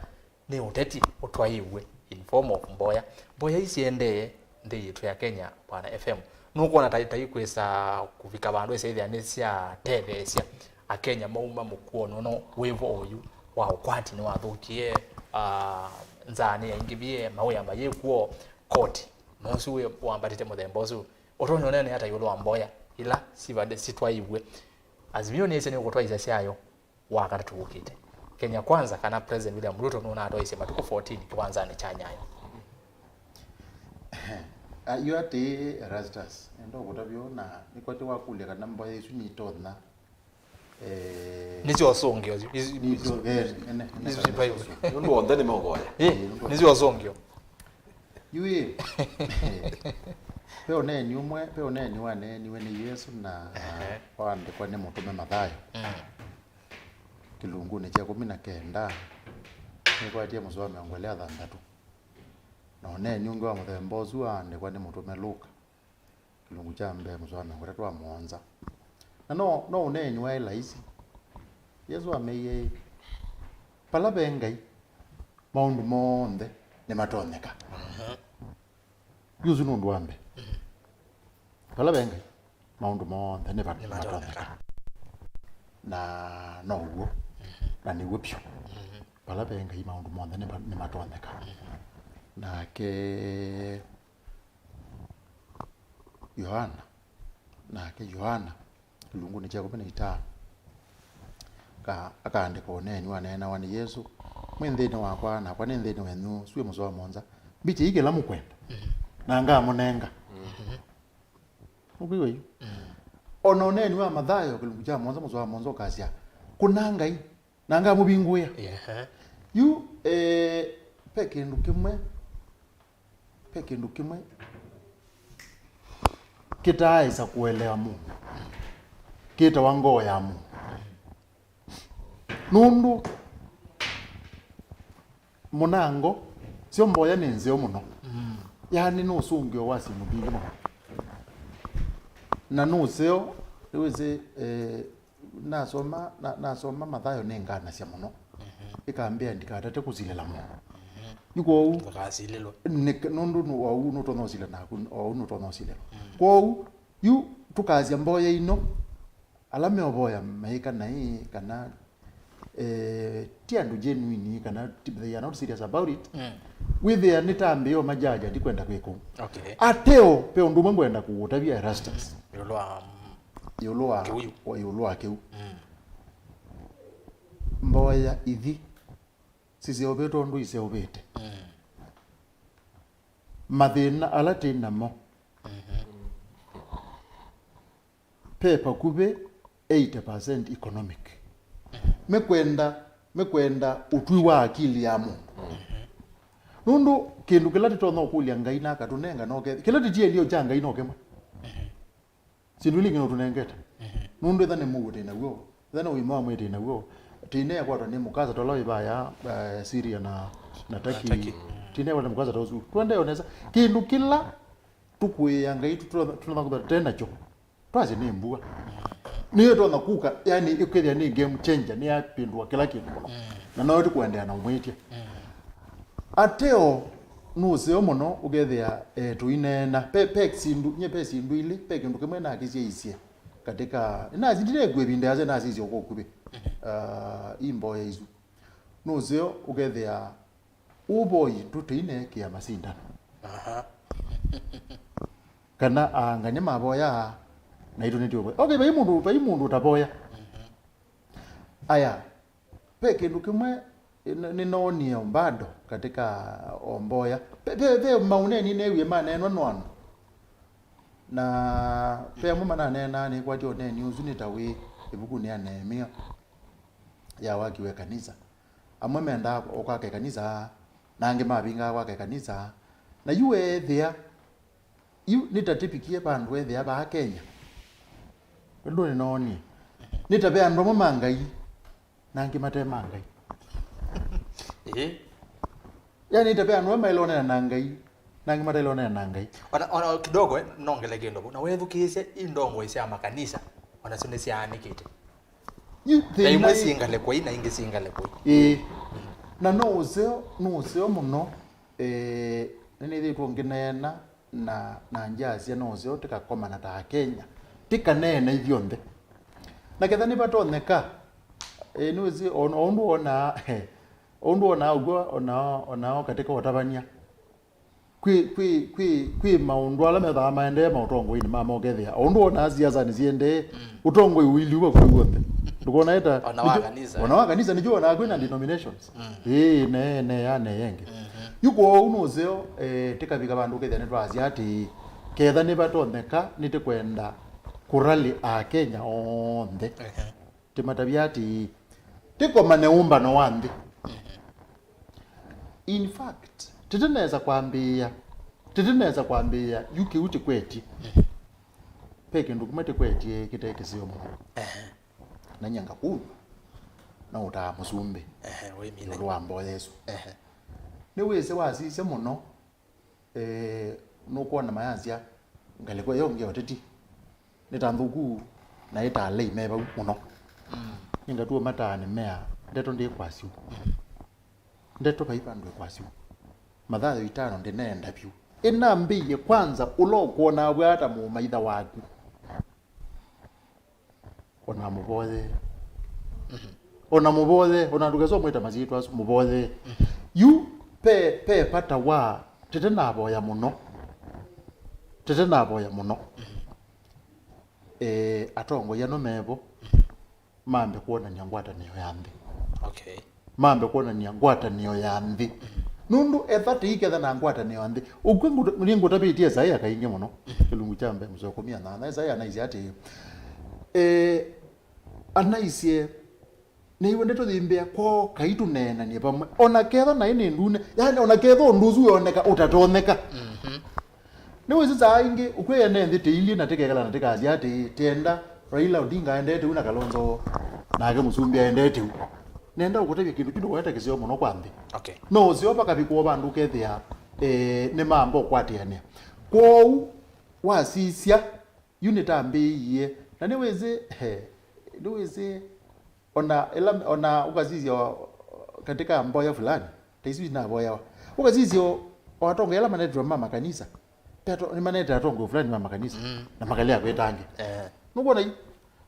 nĩ ũteti ũtwaĩwe in form of mboya. Mboya ii siendee nthĩ yitũ ya Kenya, Bwana F M. Nũkwona ta- ta ikwĩsa kũvika vandũ ĩsethĩa nĩsyatetheesya Akenya mauma mũkuonĩ ũno wĩvo oyu wa ũkwati nĩwathũkie, ah, nzaa nĩyaingĩvie, mawĩa mayĩkw'o, koti nosu wĩ- wambatĩte mũthemba ũsu. Ũtonya ũneenea ata ĩũlũ wa mboya ila sivande sitwaiwe? Azimio nĩsĩ nĩkũtwaisya syayo Wakatatũ wũkĩte. Kenya Kwanza kana President William Ruto nũnatwaisye matukũ fourteen kĩwanzanĩ kya Nyayo. Ah, yu atĩĩ, Erastus, nenda ũkũtavya ũũ, na nĩkwatĩ wakũlya kana mboya isu nitonya, eh, nĩsyo ũsũngĩo isu. Nito- eh, ene- ene- isu sitwaiwe. Nũndũ onthe nĩmeũvoya. Ĩ, nĩsyo ũsũngĩo. Yu ĩ, ve ũneeni ũmwe, ve ũneeni waneeniwe nĩ Yesũ na waandĩkwa nĩ mũtũme Mathayo. Mm. Kĩlungunĩ kya ĩkũmi na kenda, nĩkwatie mũsoa mĩongo ĩlĩ na thanthatũ. Na ũneeni ũngĩ wa mũthemba ũsu waandĩkwa nĩ mũtũme Luka, kĩlungu kya mbee, mũsoa mĩongo ĩtatũ na mũonza. Na no, no ũneeni waĩ laisi. Yesũ ameie, "Vala ve Ngai, maũndũ monthe nĩmatonyeka." Aha. Yu ũsu nĩ ũndũ wa mbee. Vala ve Ngai, maũndũ monthe nĩ va- nĩmatonyeka. Na no w'o. Na nĩw'o vyũ. Vala ve Ngai, maũndũ monthe nĩ va- nĩmatonyeka. Nake Yoana, nake Yoana kĩlungunĩ kya ĩkũmi na itano, ka- akaandĩka ũneeni waneenawa nĩ Yesũ, "Mwĩ nthĩnĩ wakwa, nakwa nĩ nthĩnĩ wenyu, swĩ mũsoa mũonza. Mbikyei kĩla mũkwenda, na ngamũnenga." Ũkwĩw'a yu? O na ũneeni wa Mathayo kĩlungu kya mũonza, mũsoa wa mũonza ũkasya, "Kũnaa Ngai, na ngamũvingũĩa." Ehe. Yu, eh, ve kĩndũ kĩmwe, ve kĩndũ kĩmwe kĩtaaĩsa kũelewa mũndũ, kĩtawa ngoo ya mũndũ. Nũndũ mũnango, syo mboya nĩ nzeo mũno. Mm. Yaani nĩ ũsũngĩo wa syĩndũ mbingĩ mũno. Na nĩ ũseo, nĩwĩsĩ, eh, nasoma, na- nasoma Mathayo nĩnganasya mũno. Mhm. Ĩkambĩa ndikatate kũsilĩla mũno. Mhm. Yu kwoou ndũkasilĩlwe. Nĩ nũndũ nũ- ou nũtonya ũsilĩla naku, ou nũtonya ũsilĩlwa. Kwoou yu tũkasya mboya ino, ala meũvoya maĩka naĩ kana eh, ti andũ genuine kana ti- they are not serious about it. Wĩthĩa nĩ ta mbĩo majaja ndikwenda kwĩka ũu. Okay. Ateo, pe ũndũ ũmwe ngwenda kũũtavya Erastus. Ĩũlũ wa, mm, ĩũlũ wa kĩu. Wa ĩũlũ wa kĩu. Mboya ithi siseũvĩtwe ũndũ iseũvĩte. Mathĩna ala twĩ namo, ve vakuvĩ eighty percent economic. Mekwenda, mekwenda ũtwi wa akili ya mũndũ. Nũndũ kĩndũ kĩla tũtonya ũkũlya Ngai na akatũnenga no ke- kĩla tũtielio kya Ngai no kĩmwe. Syĩndũ ila ingĩ no tũnengete. Nũndũ ĩtha nĩ mũuo twĩ naw'o, ĩtha nĩ ũima wa mwĩĩ twĩ naw'o, tĩneekwatwa nĩ mũkasa tola wĩ vaya, eh, Syria na, na Turkey. Turkey. Tĩneekwatwa nĩ mũkasa ta ũsu. Tũendee o nesa. Kĩndũ kĩla tũkũĩĩa Ngai tũtonya kũthwa tũte nakyo, twasye nĩ mbua. Nĩyo ĩtonya kũka, yani ĩkethĩa nĩ game changer, nĩ yapĩndũa kĩla kĩndũ mũno. Na no tũkũendeea na ũmwĩtya. Ateo nũseo mũno ũkethĩa, eh, tũineena. Pe, pe syĩndũ, nye pe syĩndũ ilĩ, pe kĩndũ kĩmwe nakĩsyaisye katika, nasi ndinekua ĩvinda yasya nasisye ũko ũkuvĩ. Ah, imboya isu. Nũseo ũkethĩa ũvoi ndũtũinekĩa masindano. Aha. Kana aangany'a mavoya, naitũ nĩtũvoya. Okay, vai mũndũ, vai mũndũ ũtavoya. Aya, ve kĩndũ kĩmwe nĩ- nĩnoonie bado katika o mboya. Ve, ve, ve maũneni neewie maneenwa nĩ andũ. Na ve amwe mananeenaa nĩkwatya ũneeni ũsu nĩ ta wĩ ĩvukunĩ ya Neemia ya waki wa ĩkanisa. Amwe mendaa ũkwaka ĩkanisa, na angĩ mavingaa kwaka ĩkanisa. Na yu weethĩa, yu nĩtatĩpikie vandũ weethĩa vaa Kenya. Ũndũ nĩnoonie. Nĩ ta ve andũ amwe ma Ngai, na angĩ mate ma Ngai. Ĩĩ. Yani, nĩ ta ve andũ amwe maĩle onana na Ngai, na angĩ mataĩle onana na Ngai. Ona, ona kidogo, eh, nongele kĩndũ vau. Na wethukĩĩsya i ndongoi sya makanisa, ona syo nĩsyaanĩkĩte. Yu na imwe thĩna syĩ ngalĩko ii, na ingĩ syĩ ngalĩko ii. Ĩĩ. Na no ũseo, no ũseo mũno, eh, nĩnĩthĩtwe ngĩneena na, na ngyasya no ũseo tĩkakomana ta Akenya. Tĩkaneena ithyonthe. Na ketha nĩvatonyeka, eh, nĩwĩsĩ, o, o ũndũ wonaa, o ũndũ wonaa ũguo, onao, onao katika ũtavany'a. Kwĩ, kwĩ, kwĩ, kwĩ maũndũ ala methĩawa maendee maũtongoinĩ ma mokethĩa. O ũndũ wonaa siasa nĩsiendee, ũtongoi ũilyĩ ũva kwĩ w'onthe. Ndũkona ĩta, ona wa kanisa. Ona wa kanisa nĩkyo wonaa kwĩ na denominations. Ĩĩ, ne, ne, ya, ne, yengĩ. Yu kwoou nũseo, eh, tĩkavika vandũ ũkethĩa nĩtwasya atĩ, ketha nĩvatonyeka, nĩtĩkwenda kũrali Akenya onthe. Tĩmatavye atĩĩ, tĩkomane ũmbano wa nthĩ. In fact, tĩtĩnesa kwambĩĩa, tĩtĩnesa kwambĩĩa yu kĩu tĩkwetye. Ve kĩndũ kĩmwe tĩkwetye kĩte kĩseo mũno. Na nyie ngakumya, na ũtaa mũsumbĩ. Ehe, wĩmine. Ĩũlũ wa mboya ĩsu. Ehe. Nĩwĩsĩ wasisya mũno, eh, nũkwona mayasya ngalĩko ĩyo ĩngĩ ya ũteti nĩ ta nthũku na ĩ ta alei me vau mũno. Nĩngatũa mataanĩ mea ndeto ndĩkwasya. Ndeto vai vandũ ĩkwasya. Mathayo itano ndĩneenda vyũ. Ĩnambĩie kwanza ũla ũkwonaa vwaa ta mũũmaitha waku. Ona mũvoye. Ona mũvoye, ona ndũkesa ũmwĩta masyĩtwa asu, mũvoye. Yu, pe, pe vata wa, tete navoya mũno. Tete navoya mũno. Eh, atongoi ano mevo, mambe kwonany'a ngwatanĩo ya nthĩ. Okay. Mambe kwonany'a ngwatanĩo ya nthĩ. Nũndũ etha tĩiketha na ngwatanĩo ya nthĩ. Ũkw'o nĩngũtavĩtye Isaia kaingĩ mũno. Kĩlungu kya mbee mũsoa kũmi na nyanya, Isaia anaisye atĩĩ, eh, anaisye, nĩiwe ndeto yĩmbĩa kwoo kai tũneenanie vamwe. Ona ketha naĩ nĩ ndune, yani ona ketha ũndũ ũsu wĩoneka ũtatonyeka. Nĩwĩsĩ saa ingĩ ũkwĩa ene nthĩ tĩilyĩ na tĩkekala na tĩkasya atĩĩ, tĩenda Raila Odinga aendete ũu na Kalonzo nake Mũsumbĩ aendete ũu. Nenda ũkũtavya kĩndũ kĩndũ waeta kĩseo mũno kwa nthĩ. Okay. No ũseo vakavikwa vandũ ũkethĩa, eh, nĩmamba ũkwatĩanĩa. Kwoou wasisya, yu nĩtambĩĩie. Na nĩwĩsĩ, he, nĩwĩsĩ, ona ĩla, ona ũkasisya o, katika mboya fulani, Ta isu inavoyawa. Ũkasisya o, o atongoi ala manetwe ma makanisa. Peto, nĩmanete atongoi fulani ma makanisa. Mm. Na makalea kwĩtangĩ. Eh. Nũkwona yu?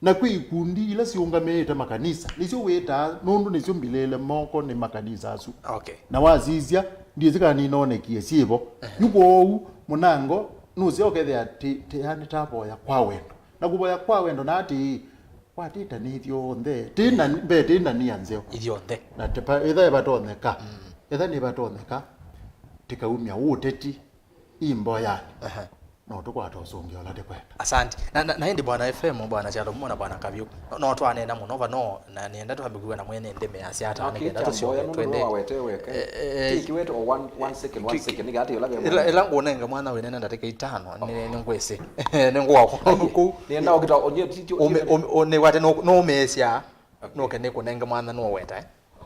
Na kwĩ ikundi ila siũngamĩĩte makanisa, nĩsyo wĩtaa, nũndũ nĩsyo mbilĩle moko nĩ makanisa asu. Okay. Na wasisya, ndiĩsĩ kana ninonekie syĩvo. Eh. Yu kwoou, mũnango, nũseo ũkethĩa ti, ti, yani tavoya kwa wendo. Na kũvoya kwa wendo na atĩĩ, kwatĩta nĩ ithyonthe. Tĩ na, mbee tĩ na nia nzeo. Ithyonthe. Na tepa, ĩtha ĩvatonyeka. Mm. Ĩtha nĩvatonyeka, tĩkaumya ũteti imboyanĩ. Aha. No tũkwata ũsũngĩo ũla tĩkwenda. Asante. Na, na, na ĩndĩ Bwana F M, Bwana Kyalo Mumo na Bwana Kavyũ, no, no twanena mũno vano, na nĩenda twambe kwĩw'a na mwene nthĩ measya ata, nĩkenda tũsyoke twende. Eh, eh, Take it one, one second, one second, nĩkĩ ati ũla ve ĩla, ĩla ngũnenga mwana wĩnena ndatĩka itano, nĩ, nĩ ngwĩsĩ. Nĩ ngũa kũu. Nĩenda ũkita, onye titio, ũme-, ũme-, nĩwate nũ-, nũmĩĩsya, okay, nũke nĩkũnenge mwana nũweta, eh.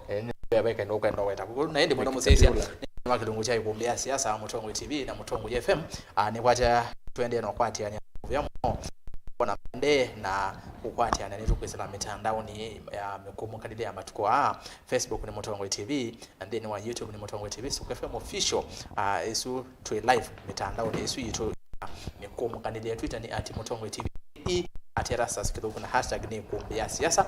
Eh, nĩ weka nũkwenda weta. Na ĩndĩ mũno mũsyaĩĩsya, nĩ wa kĩlungu kya Ikumbĩ ya Siasa, Mũtongoi T V na Mũtongoi F M, ah, nĩkwatya tũendee na ũkwatĩanĩa mũvea mũno, kũona maendee na kũkwatĩanĩa nĩtũkwĩsĩla mĩtandaonĩ ya mĩkũmũkanĩlye ya matukũ aa. Facebook nĩ Mũtongoi T V, na nthĩnĩ wa YouTube nĩ Mũtongoi T V, Suk F M Official, ah, ĩsu twĩ live mĩtandaonĩ ĩsu yitũ ya mĩkũmũkanĩlye. Twitter nĩ at Mũtongoi T V, at Erastus Kĩthũku, na hashtag nĩ Ikumbĩ ya Siasa.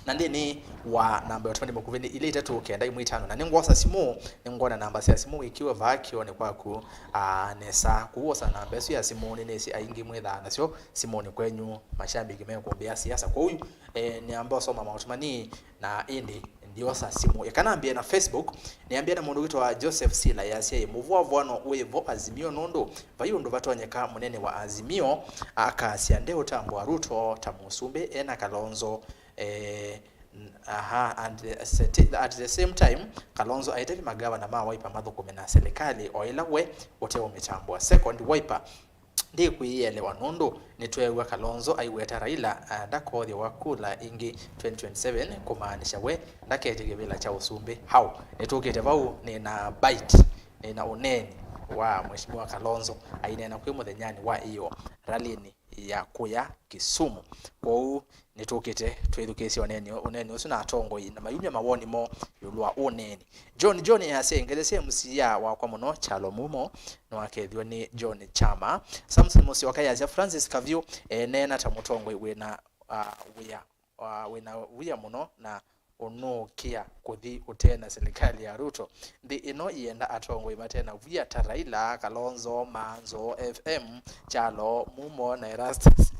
Na nthĩnĩ wa namba ya ũtũmani mũkuvĩ nĩ ilĩ itatũ kenda ĩmwe itano. Na nĩngwosa simũ, nĩngwona namba sya simũ wĩkiwe vaa kĩonĩ kwaku, ah, nesa. Kũu wosa namba ĩsu ya simũ, nĩnĩsĩ aingĩ mwĩthaa nasyo simũnĩ kwenyu, mashabiki me Ikumbĩ ya Siasa. Kwoou, eh, nĩamba ũsoma maũtũmani, na ĩndĩ ndiosa simũ. Eka nambĩe na Facebook, nĩambĩe na mũndũ wĩtawa Joseph Sila, easya, ĩ, mũvũavũano wĩ vo Azimio, nũndũ vai ũndũ vatonyeka mũnene wa Azimio akasya ndeũtambũa Ruto ta mũsumbĩ ena Kalonzo, eh, n-, aha, and the, at the same time, Kalonzo aitavye magavana ma Wiper mathũkũme na silikalĩ o ĩla we ũteũmĩtambũa. Second, Wiper ndĩkwĩyĩelewa nũndũ nĩtweew'a Kalonzo aiweta Raila, ah, ndakoothĩwa kula ĩngĩ twenty twenty-seven, kũmaanisha we ndaketĩkĩlya kĩvĩla kya ũsumbĩ. Hau, nĩtũkĩte vau, nĩ na bite, nĩ na ũneeni wa Mheshimiwa Kalonzo aineena kwĩ mũthenyanĩ wa ĩyoo ralĩnĩ ya kũya Kisumu. Kwoou, nĩtũkĩte twĩthukĩĩsye ũneeni, ũneeni ũsu na atongoi na mayumya mawoni moo ĩũlũ wa ũneeni. John John easya, ngelesya M C A wakwa mũno, Kyalo Mumo, nĩwakethiwe nĩ John Chama. Samson Musyoka easya, Francis Kavyũ eneena ta mũtongoi wĩna, ah, wĩa, ah, wĩna wia mũno na ũnũũkĩa kũthi ũtee na silikalĩ ya Ruto. Nthĩ ĩno ĩenda atongoi mate na wia ta Raila, Kalonzo, Manzo, F M, Kyalo, Mumo na Erastus.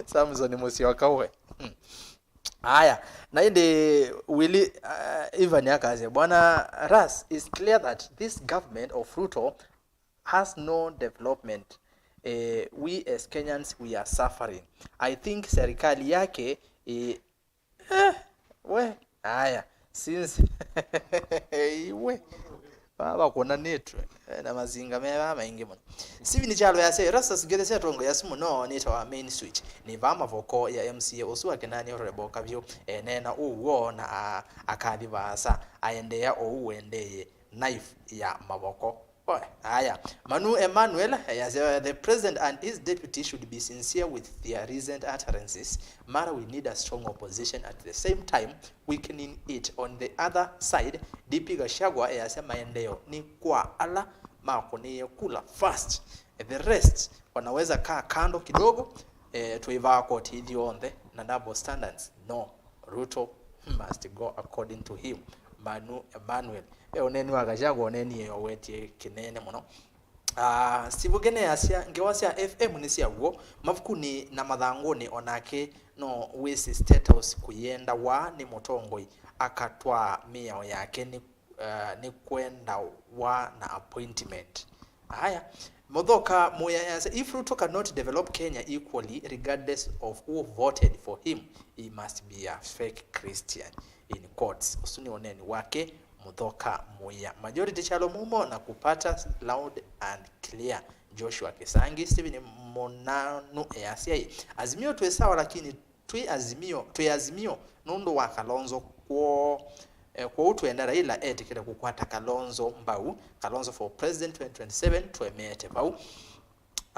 Samson Musyoka we. Hmm. Aya, na ĩndĩ Willy, uh, Ivan akasya, Bwana Ras, it's clear that this government of Ruto has no development. Eh, we as Kenyans, we are suffering. I think serikali yake, eh, eh, we, aya, since, iwe, vaa vakũnanĩtwe, eh, na mazinga me vaa maingĩ mũno. Steven Kyalo easya, Erastus, ngelesya atongoi asu mũno nĩtawa main switch. Nĩ vaa mavoko ya M C A ũsu wa Kenani Honorable Kavyũ, eneena ũw'o na a-, akathi vaasa, aendeea ũu ũendee. Knife ya mavoko. Oe, aya. Manu Emmanuel, eh, easya, the president and his deputy should be sincere with their recent utterances. Mara, we need a strong opposition at the same time weakening it. On the other side, D P Gachagua, eh, easya, maendeeo nĩ kwa ala makũnĩie kula first. The rest wanaweza kaa kando kidogo, eh, tũivaa koti ithyonthe na double standards. No. Ruto must go according to him. Manu Emmanuel. Ve ũneeni wa Gachagua ũneenie ũwetie kĩnene mũno. Ah, Steve Ogene easya, ngewa sya F M nĩ sya w'o, mavukunĩ na mathangũnĩ, onake no wĩsĩ State House kũyenda waa nĩ mũtongoi akatwaa mĩao yake nĩ, ah, nĩ kwenda waa na appointment. Aya, Muthoka Muya easya, if Ruto cannot develop Kenya equally, regardless of who voted for him, he must be a fake Christian, in quotes. Ũsu nĩ ũneeni wake Muthoka Muya. Majority Kyalo Mumo na kupata loud and clear. Joshua Kisangi, Stephen Munanu easya, Azimio twĩ sawa, lakini twĩ Azimio, twĩ Azimio nũndũ wa Kalonzo kwoo. Eh, kwoou twenda Raila etĩkĩle kũkwata Kalonzo mbau. Kalonzo for president twenty twenty-seven, twemeete vau.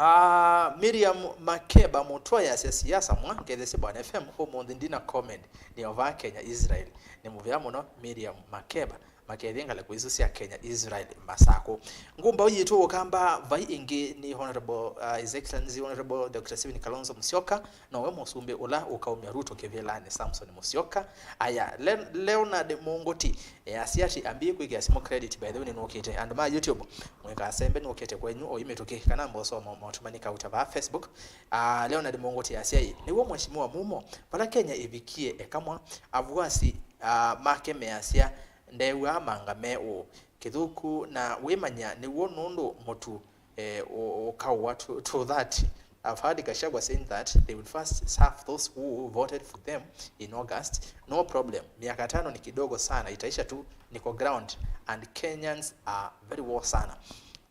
Ah, Miriam Makeba Mutwa yasya, "Siasa mwa ngethesye Bwana F M ũmũnthĩ ndina comment, nĩ ova Kenya Israel." Nĩ mũvea mũno Miriam Makeba. Makethie ngalĩko isu sya Kenya Israel Masakũ. Ngũmbaũ yitũ ũkamba vai ĩngĩ nĩ Honorable, uh, His Excellency Honorable Doctor Stephen Kalonzo Musyoka, nowe mũsumbĩ ũla ũkaumya Ruto kĩvĩlanĩ, Samson Musyoka. Aya, Le-, Leonard Munguti, e, asya atĩ ambie kwĩkĩa simũ credit, by the way, nĩnũkĩte. Andũ ma YouTube, mũikasembe, nũkĩte kwenyu o imĩtũkĩ, kana mbosoma maũtũmani kauta va Facebook. Ah, Leonard Munguti asya ĩ, nĩw'o Mheshimiwa Mumo, vala Kenya ĩvikie ekamwa, avuasi, ah, make measya, ndew'aa manga me ũũ. Kĩthũku na wĩmanya nĩw'o nũndũ mũtu, eh, ũ-, ũkaũa to, to that. I've heard Gachagua saying that they will first serve those who voted for them in August. No problem. Miaka tano ni kidogo sana, itaisha tu, niko ground and Kenyans are very well sana.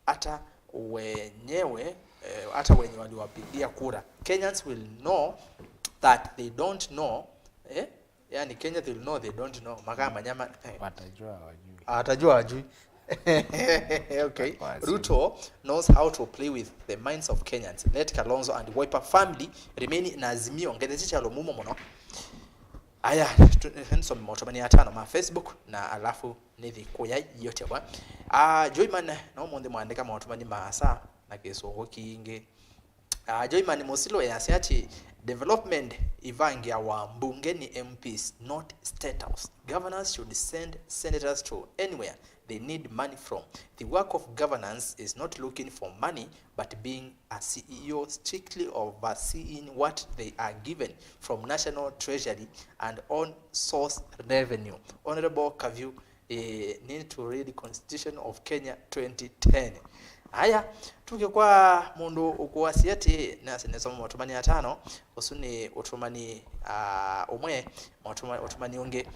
Hata wenyewe, eh, hata wenye waliwapigia kura. Kenyans will know that they don't know, eh? Yani Kenya they will know they don't know. Makamanya ma, eh. Watajua hawajui. Watajua hawajui. Okay. Kwa asili. Ruto knows how to play with the minds of Kenyans. Let Kalonzo and Wiper family remain in Azimio. Ngethesye kyalo Mumo mũno. Aya, tu-, nisome maũtũmani atano ma Facebook na alafu nithi kuya yote bwa. Ah, Joyman, no mũnthĩ mwandĩka maũtũmani ma asa na kĩsũngũ kingĩ. Ah, Joyman Musilo easya atĩ, "Development ivangĩawa mbunge nĩ M Ps, not State House. Governors should send senators to anywhere they need money from. The work of governance is not looking for money, but being a C E O strictly overseeing what they are given from National Treasury and own source revenue." Honorable Kavyu, eh, need to read Constitution of Kenya twenty ten. Aya, tuke kwa mũndũ ũkũasya atĩ, nasi nĩsoma maũtũmani atano, ũsu nĩ ũtũmani, ah, ũmwe, maũtũma-, ũtũmani ũngĩ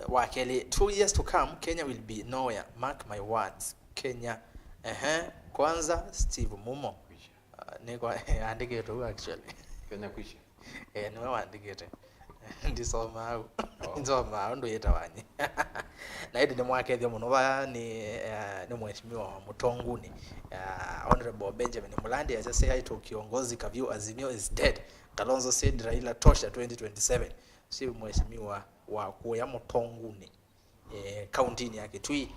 wa kelĩ. "Two years to come, Kenya will be nowhere, mark my words." Kenya, ehe, kwanza Steve Mumo. Ah, nĩ kwa, andĩkĩtwe ũu actually. Kenya kwisha. Eh, nĩwe wandĩkĩte. Ndisomaa au. Oh. Ndisomaa au, ndũyĩta wanyi. Na ĩndĩ nĩmwakethya mũno vaa nĩ, eh, nĩ Mheshimiwa wa Mũtonguni, eh, Honorable Benjamin Mulandi, asya, "Say hi to kiongozi Kavyu, Azimio is dead. Kalonzo said Raila tosha twenty twenty-seven." Si Mheshimiwa wa kuya Mũtonguni, eh, kauntinĩ ya Kitui.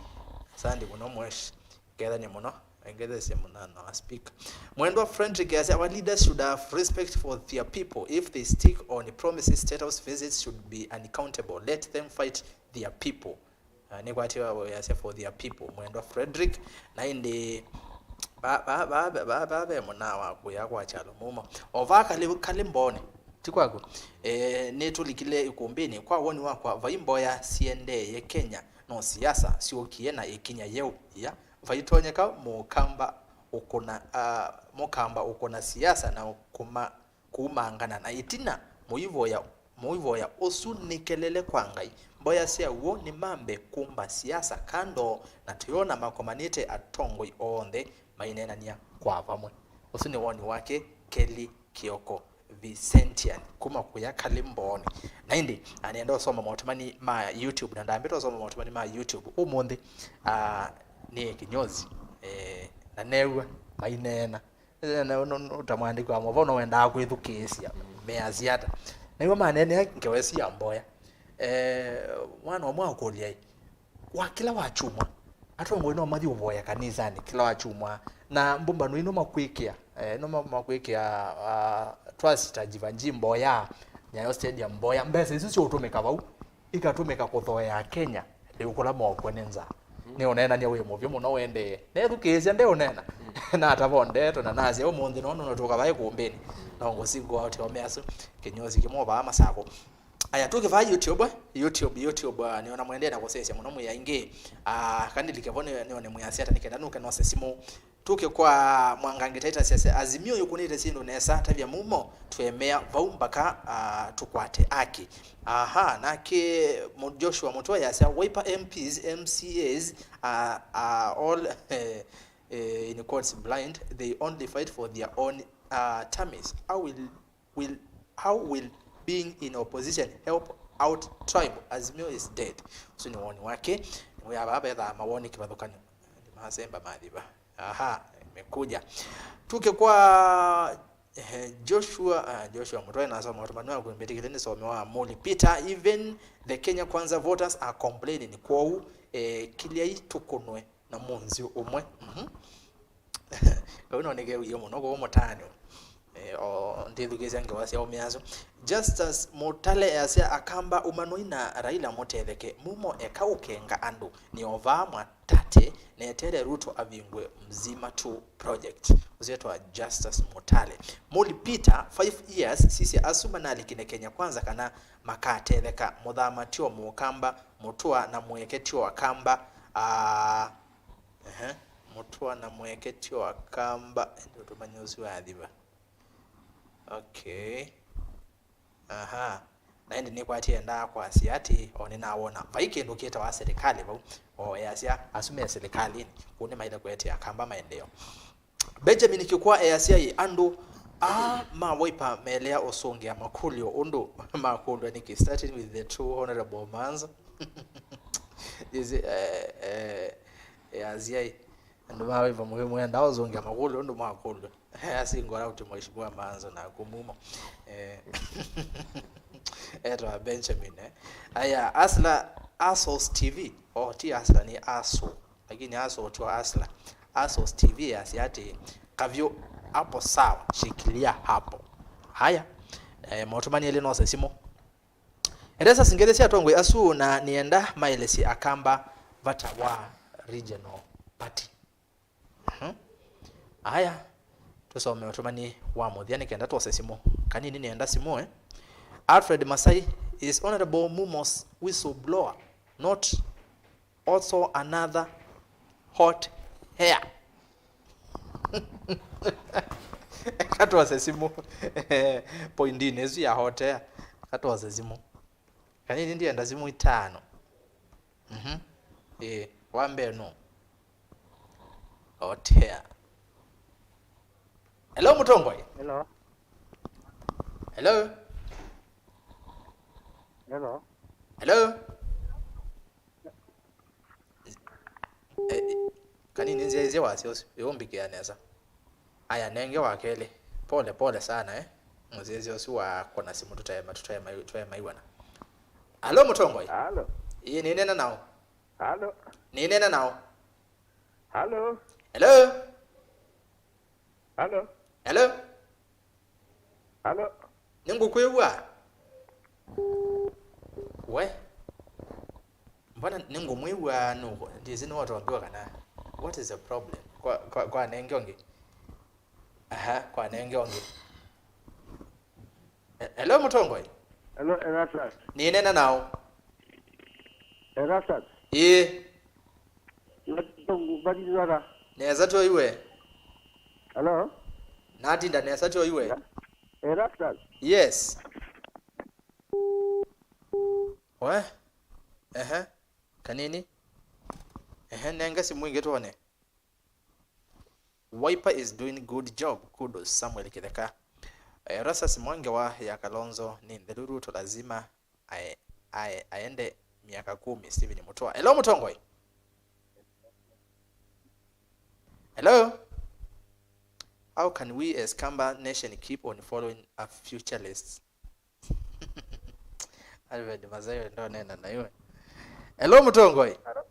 Asante mũno mwesh. Ngethania mũno. Engethesye mũnana wa speaker. Mwendwa Frederick asya, "Our leaders should have respect for their people. If they stick on promises, State House visits should be unaccountable. Let them fight their people." Ah, nĩkwatĩwa yasya for their people, Mwendwa Frederick. Na ĩndĩ ba, ba, ba, ba, ba, ba, ve mũnaa wa kũya kwa kyalo Mumo. O vaa kalĩ, kalĩ mboonĩ. Ti kwaku? Eh, nĩtũlikile ikumbĩnĩ. Kwa woni wakwa, vai mboya siendeeye Kenya, no siasa syũkie na ĩkinya yeũ. Ya, vaitonyeka mũkamba ũkũna, ah, mũkamba ũkũna siasa na ũkũma, kũumangana na ĩtina mũivoya, mũivoya ũsu nĩ kelele kwa Ngai. Mboya sya w'o nĩ mambe kũmba siasa kando, na tũyona makomanĩte atongoi onthe maineenany'a kwa vamwe. Ũsu nĩ woni wake Kelly Kioko Vicentian kuma kũya Kalĩ Mbooni. Na ĩndĩ, na nĩenda ũsoma maũtũmani ma YouTube, na ndambĩte ũsoma maũtũmani ma YouTube ũmũnthĩ, ah, nĩ kinyozi, eh, na new'a maineena. Eh, na no, no, ta mwandĩki wa maũvoo, no wendaa kwĩthukĩĩsya measya ata. Nĩw'o maneenea ngewa ĩsu ya mboya. Eh, mwana ũmwe akũlya, ĩ, wa kĩla wa kyumwa, atongoi no mathi ũvoya kanisanĩ kĩla wa kyumwa, na mbũmbano ino makwĩkĩa, eh, no ma-, makwĩkĩa, ah, Twasita Jivanji mboya, Nyayo Stadium mboya, mbesa isu siũtũmĩka vau, ikatũmĩka kũthoea Kenya, rĩu kũla mokwe nĩ nzaa. Nĩ ũneenany'a wĩ mũvyũ mũno ũendee. Nethukĩĩsya ndeũneena. Natava ndeto na nasya ũmũnthĩ no nũnũtũka vai kũmbĩnĩ. No ngũsingũa ũteo measu, kĩnyosi kĩmwe vaa Masakũ. Aya, tũke vaa YouTube, YouTube, YouTube, ah, nĩona mwendee na kũsesya mũno mwĩ aingĩ. Ah, kandilike vo nĩ, nĩone mwĩasya ata nĩkenda nũke nose simũ. Tũke kwa Mwangangĩ Titus asya, Azimio yũkũnĩte syĩndũ nesa, tavya Mumo, twemea vau mpaka, ah, tũkwate aki. Aha, nake Mu-, Joshua Mutua yasya, Wiper M Ps, M C As, ah, are all, eh, eh, in quotes, blind, they only fight for their own, ah, tummies. How will will, how will being in opposition help out tribe? Azimio is dead. Ũsu nĩ woni wake. Nĩwĩa vaa vethaa mawoni kĩvathũkany'o. Nĩmasemba mathiva. Aha. Mekuja. Tuke kwa, eh, Joshua, ah, Joshua Mutwai nasoma ũtũmani wa kwĩmbĩtĩkĩle nĩsomewa Muli Peter. Even the Kenya Kwanza voters are complaining. Kwoou, eh, kĩlyai tũkũnwe na mũnzyũ ũmwe. Mhm. Kau no nĩkewie mũno kũu mũtaanĩ. Eh, o ndĩthukĩĩsya ngewa sya ũmĩaso. Justus Mutale easya, Akamba umanoi na Raila mũtetheke. Mumo eka ũkenga andũ. Nĩ o vaa mwatate netere Ruto avingwe Mzima two project. Ũsu etwa Justus Mutale. Muli Peter, five years, sisya asu manalikine Kenya Kwanza kana makatetheka. Mũthama tyo Mũkamba, Mũtũa na Mweke tyo Akamba. Ah, ehe. Mũtũa na Mweke tyo Akamba. Ende ũtũmanye ũsu wathi va. Okay. Aha. Na ĩndĩ nĩkwatie endaa kwasya atĩ o nĩnawona vai kĩndũ kĩtawa serikali vau. O easya asu me serikalini, kũu nĩmaĩle kũetea Akamba maendeeo. Benjamin Kĩkwa easya ĩ, andũ aa ma Wiper melea ũsũngĩa makũlyo ũndũ makũlw'a nĩkĩ, starting with the two honorable Manzo. Ĩsĩ, eh, eh, easya ĩ, andũ ma Wiper mũkĩmwenda ũsũngĩa makũlyo ũndũ makũlw'a. Asingora uti Mheshimiwa Manzo na kumumo. Eh, etwa Benjamin, eh. Aya, Asla, Asos T V. Oh, ti Asla, ni Aso. Lakini Aso tio Asla. Asos T V yasya ati, "Kavyu hapo sawa, shikilia hapo." Haya, eh, maũtũmani elĩ nose simũ. Endesa singĩthĩ sya atongoi asu na nĩenda maelesye Akamba vata wa regional party. Mhm. Aya, tũsome ũtũmani wa mũthya nĩ kenda twose simũ. Kanini nĩenda simũ, eh? Alfred Masai, is Honorable Mumo's whistleblower not also another hot hair? Katwose simũ. Poindini ĩsu ya hot hair. Katwose simũ. Kanini ndienda simũ itano. Mhm. Ĩĩ, wa mbee nũ? Otea. Hello, Mũtongoi. Hello. Hello. Hello. Hello. Eh, eh, kanini nzyaisye wasya ũsu, ĩũmbĩkĩa nesa. Aya, nenge wa kelĩ. Pole, pole sana, eh. Mũsyaisye ũsu wa kona simũ tũtaema, tũtaema, tũtaema iwana. Alo, Mũtongoi? Alo. Ĩĩ, nĩnena nao. Alo. Nĩnena nao. Alo. Hello? Alo. Hello? Alo. Nĩngũkwĩw'a. We. Mbona nĩngũmwĩw'a nũkũ? Ndĩsĩ nĩwatwambiwa kana. What is the problem? Kwa, kwa, kwa nenge ũngĩ. Aha, kwa nenge ũngĩ. E-, hello, Mũtongoi. Hello, Erastus. Nĩnena nao. Erastus. Ĩĩ. Nesa tyo iwe. Hello? Natinda nesa tyo iwe. Erastus. Yes. We? Ehe. Kanini. Ehe, nenge simũ ĩngĩ twone. Wiper is doing good job. Kudos Samuel Kitheka. Eh, Erastus Mwangewa ya Kalonzo nĩ nthelu, Ruto lazima ae-, ae-, aende miaka kumi, Stephen Mutua. Hello, Mũtongoi. Hello. How can we as Kamba nation keep on following a futureless? Alfred Masayo, ndonena na iwe. Hello, Mũtongoi. Hello.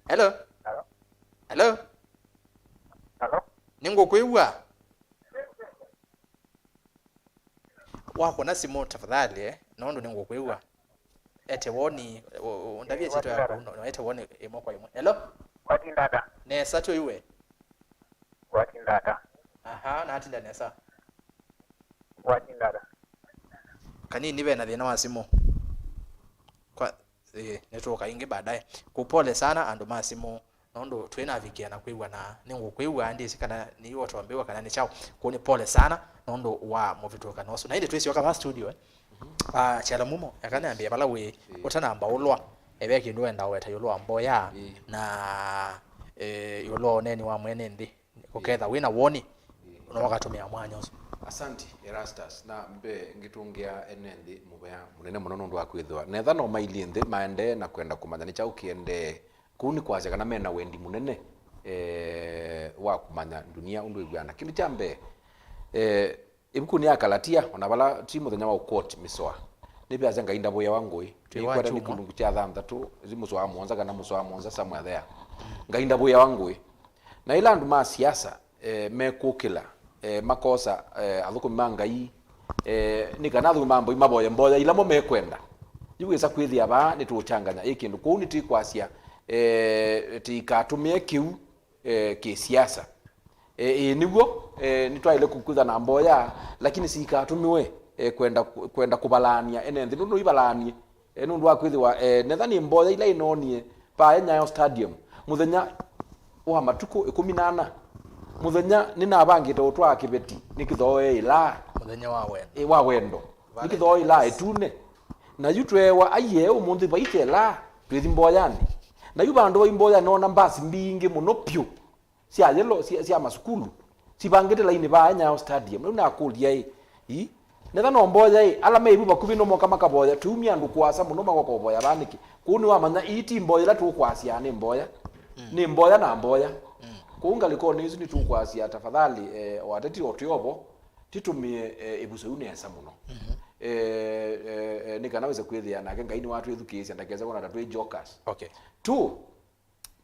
Hello. Hello. Hello. Hello. Nĩngũkwĩw'a. Wakũna simũ tafadhali, eh? Nũndũ nĩngũkwĩw'a. Ete woni, ũ-, ũ-, ndavye syĩtwa yaku, no, no, ete woni ĩmwe kwa ĩmwe. Hello? Watinda ata? Nesa tyo iwe. Watinda ata? Aha, natinda nesa. Watinda ata? Kanini ve na thĩna wa simũ. Kwa, eh, nĩtũũka ĩngĩ baadaye. Kũpole sana andũ ma simũ. Nũndũ twĩnavikĩa na kwĩw'a na nĩngũkwĩw'a, ndĩsĩ kana nĩ iwe ũtombĩwa kana nĩ kyaũ. Kũu nĩ pole sana nũndũ wa mũvĩtũkano ũsu. Na ĩndĩ twĩsyoka va studio, eh? Mhm. Ah, Kyalo Mumo, eka nĩambĩe vala wĩ, ĩĩ, ũtanamba ũlwa, eve kĩndũ wenda ũweta ĩũlũ wa mboya, ĩĩ, na, eh, ĩũlũ wa ũneeni wa mwene nthĩ. Ũketha wĩ na woni, ĩĩ, no ũkatũmĩa mwanya ũsu. Asante, Erastus. Na mbee ngĩtũngĩa ene nthĩ mũvea mũnene mũno nũndũ wa kwĩthĩwa netha no mailyĩ nthĩ maendee na kwenda kũmanya nĩ kyaũ kĩendee. Kũu nĩ kwasya kana mena wendi mũnene, eh, wa kũmanya ndunia ũndũ ĩw'ana. Kĩndũ kya mbee, eh, ĩvukunĩ ya Kalatia, ona vala ti mũthenya wa ũkoti mĩsoa, nĩvyasya, "Ngai ndavũĩawa ngũĩ." Twĩkwata nĩ kĩlungu kya thanthatũ, ti mũsoa wa mũonza kana mũsoa wa mũonza, somewhere there. "Ngai ndavũĩawa ngũĩ." Na ĩla andũ ma siasa, eh, mekũkĩla, eh, makosa, eh, athũkũmi ma Ngai, eh, nĩ kana athũkũmi ma mboi mavoye mboya ila mo mekwenda. Yu wĩsa kwĩthĩa vaa nĩtũũkyanganya ĩ kĩndũ. Kwoou nĩtwĩkwasya, eh, tĩikatũmĩe kĩu, eh, kĩsiasa. Eh, ĩĩ nĩw'o, eh, nĩtwaĩle kũkwĩtha na mboya, lakini siikatũmĩwe, eh, kwenda, kwenda kũvalaany'a ene nthĩ, nũndũ ivalaanie. E, nũndũ wa kwĩthĩwa, e, netha nĩ mboya ila ĩnoonie vaa Nyayo Stadium mũthenya wa matukũ ĩkũmi na ana, mũthenya nĩnavangĩte ũtwaa kĩveti nĩkĩthooe ĩlaa. Mũthenya wa wendo. Ĩ, wa wendo. Nĩkĩthooe ĩlaa ĩtune. Na yu tweewa aiee ũmũnthĩ vaite ĩlaa, twĩthi mboyanĩ. Na yu vandũ vai mboya noona mbasi mbingĩ mũno vyũ sya yellow, sya, sya masukulu, sivangĩte lainĩ vaa Nyayo Stadium. Rĩu nakũlya-ĩ, ii, netha no mboya-ĩ, ala me vu vakuvĩ no moka makavoya, tũumya andũ kũasa mũno makoka ũvoya vaa nĩkĩ? Kũu nĩwamanya ii ti mboya ila tũkwasya, nĩ mboya. Mm. Nĩ mboya na mboya. Mm. Kũu ngalĩkonĩ ĩsu nĩtũkwasya, tafadhali, eh, o ateti o twĩ ovo, tĩtũmĩe, eh, ĩvuso yu nesa mũno. Mhm. Eh, eh, eh, nĩ kana wĩse kwĩthĩa nake Ngai nĩwatwĩthukĩĩsya, ndakese kwona ta twĩ jokers. Okay. Two,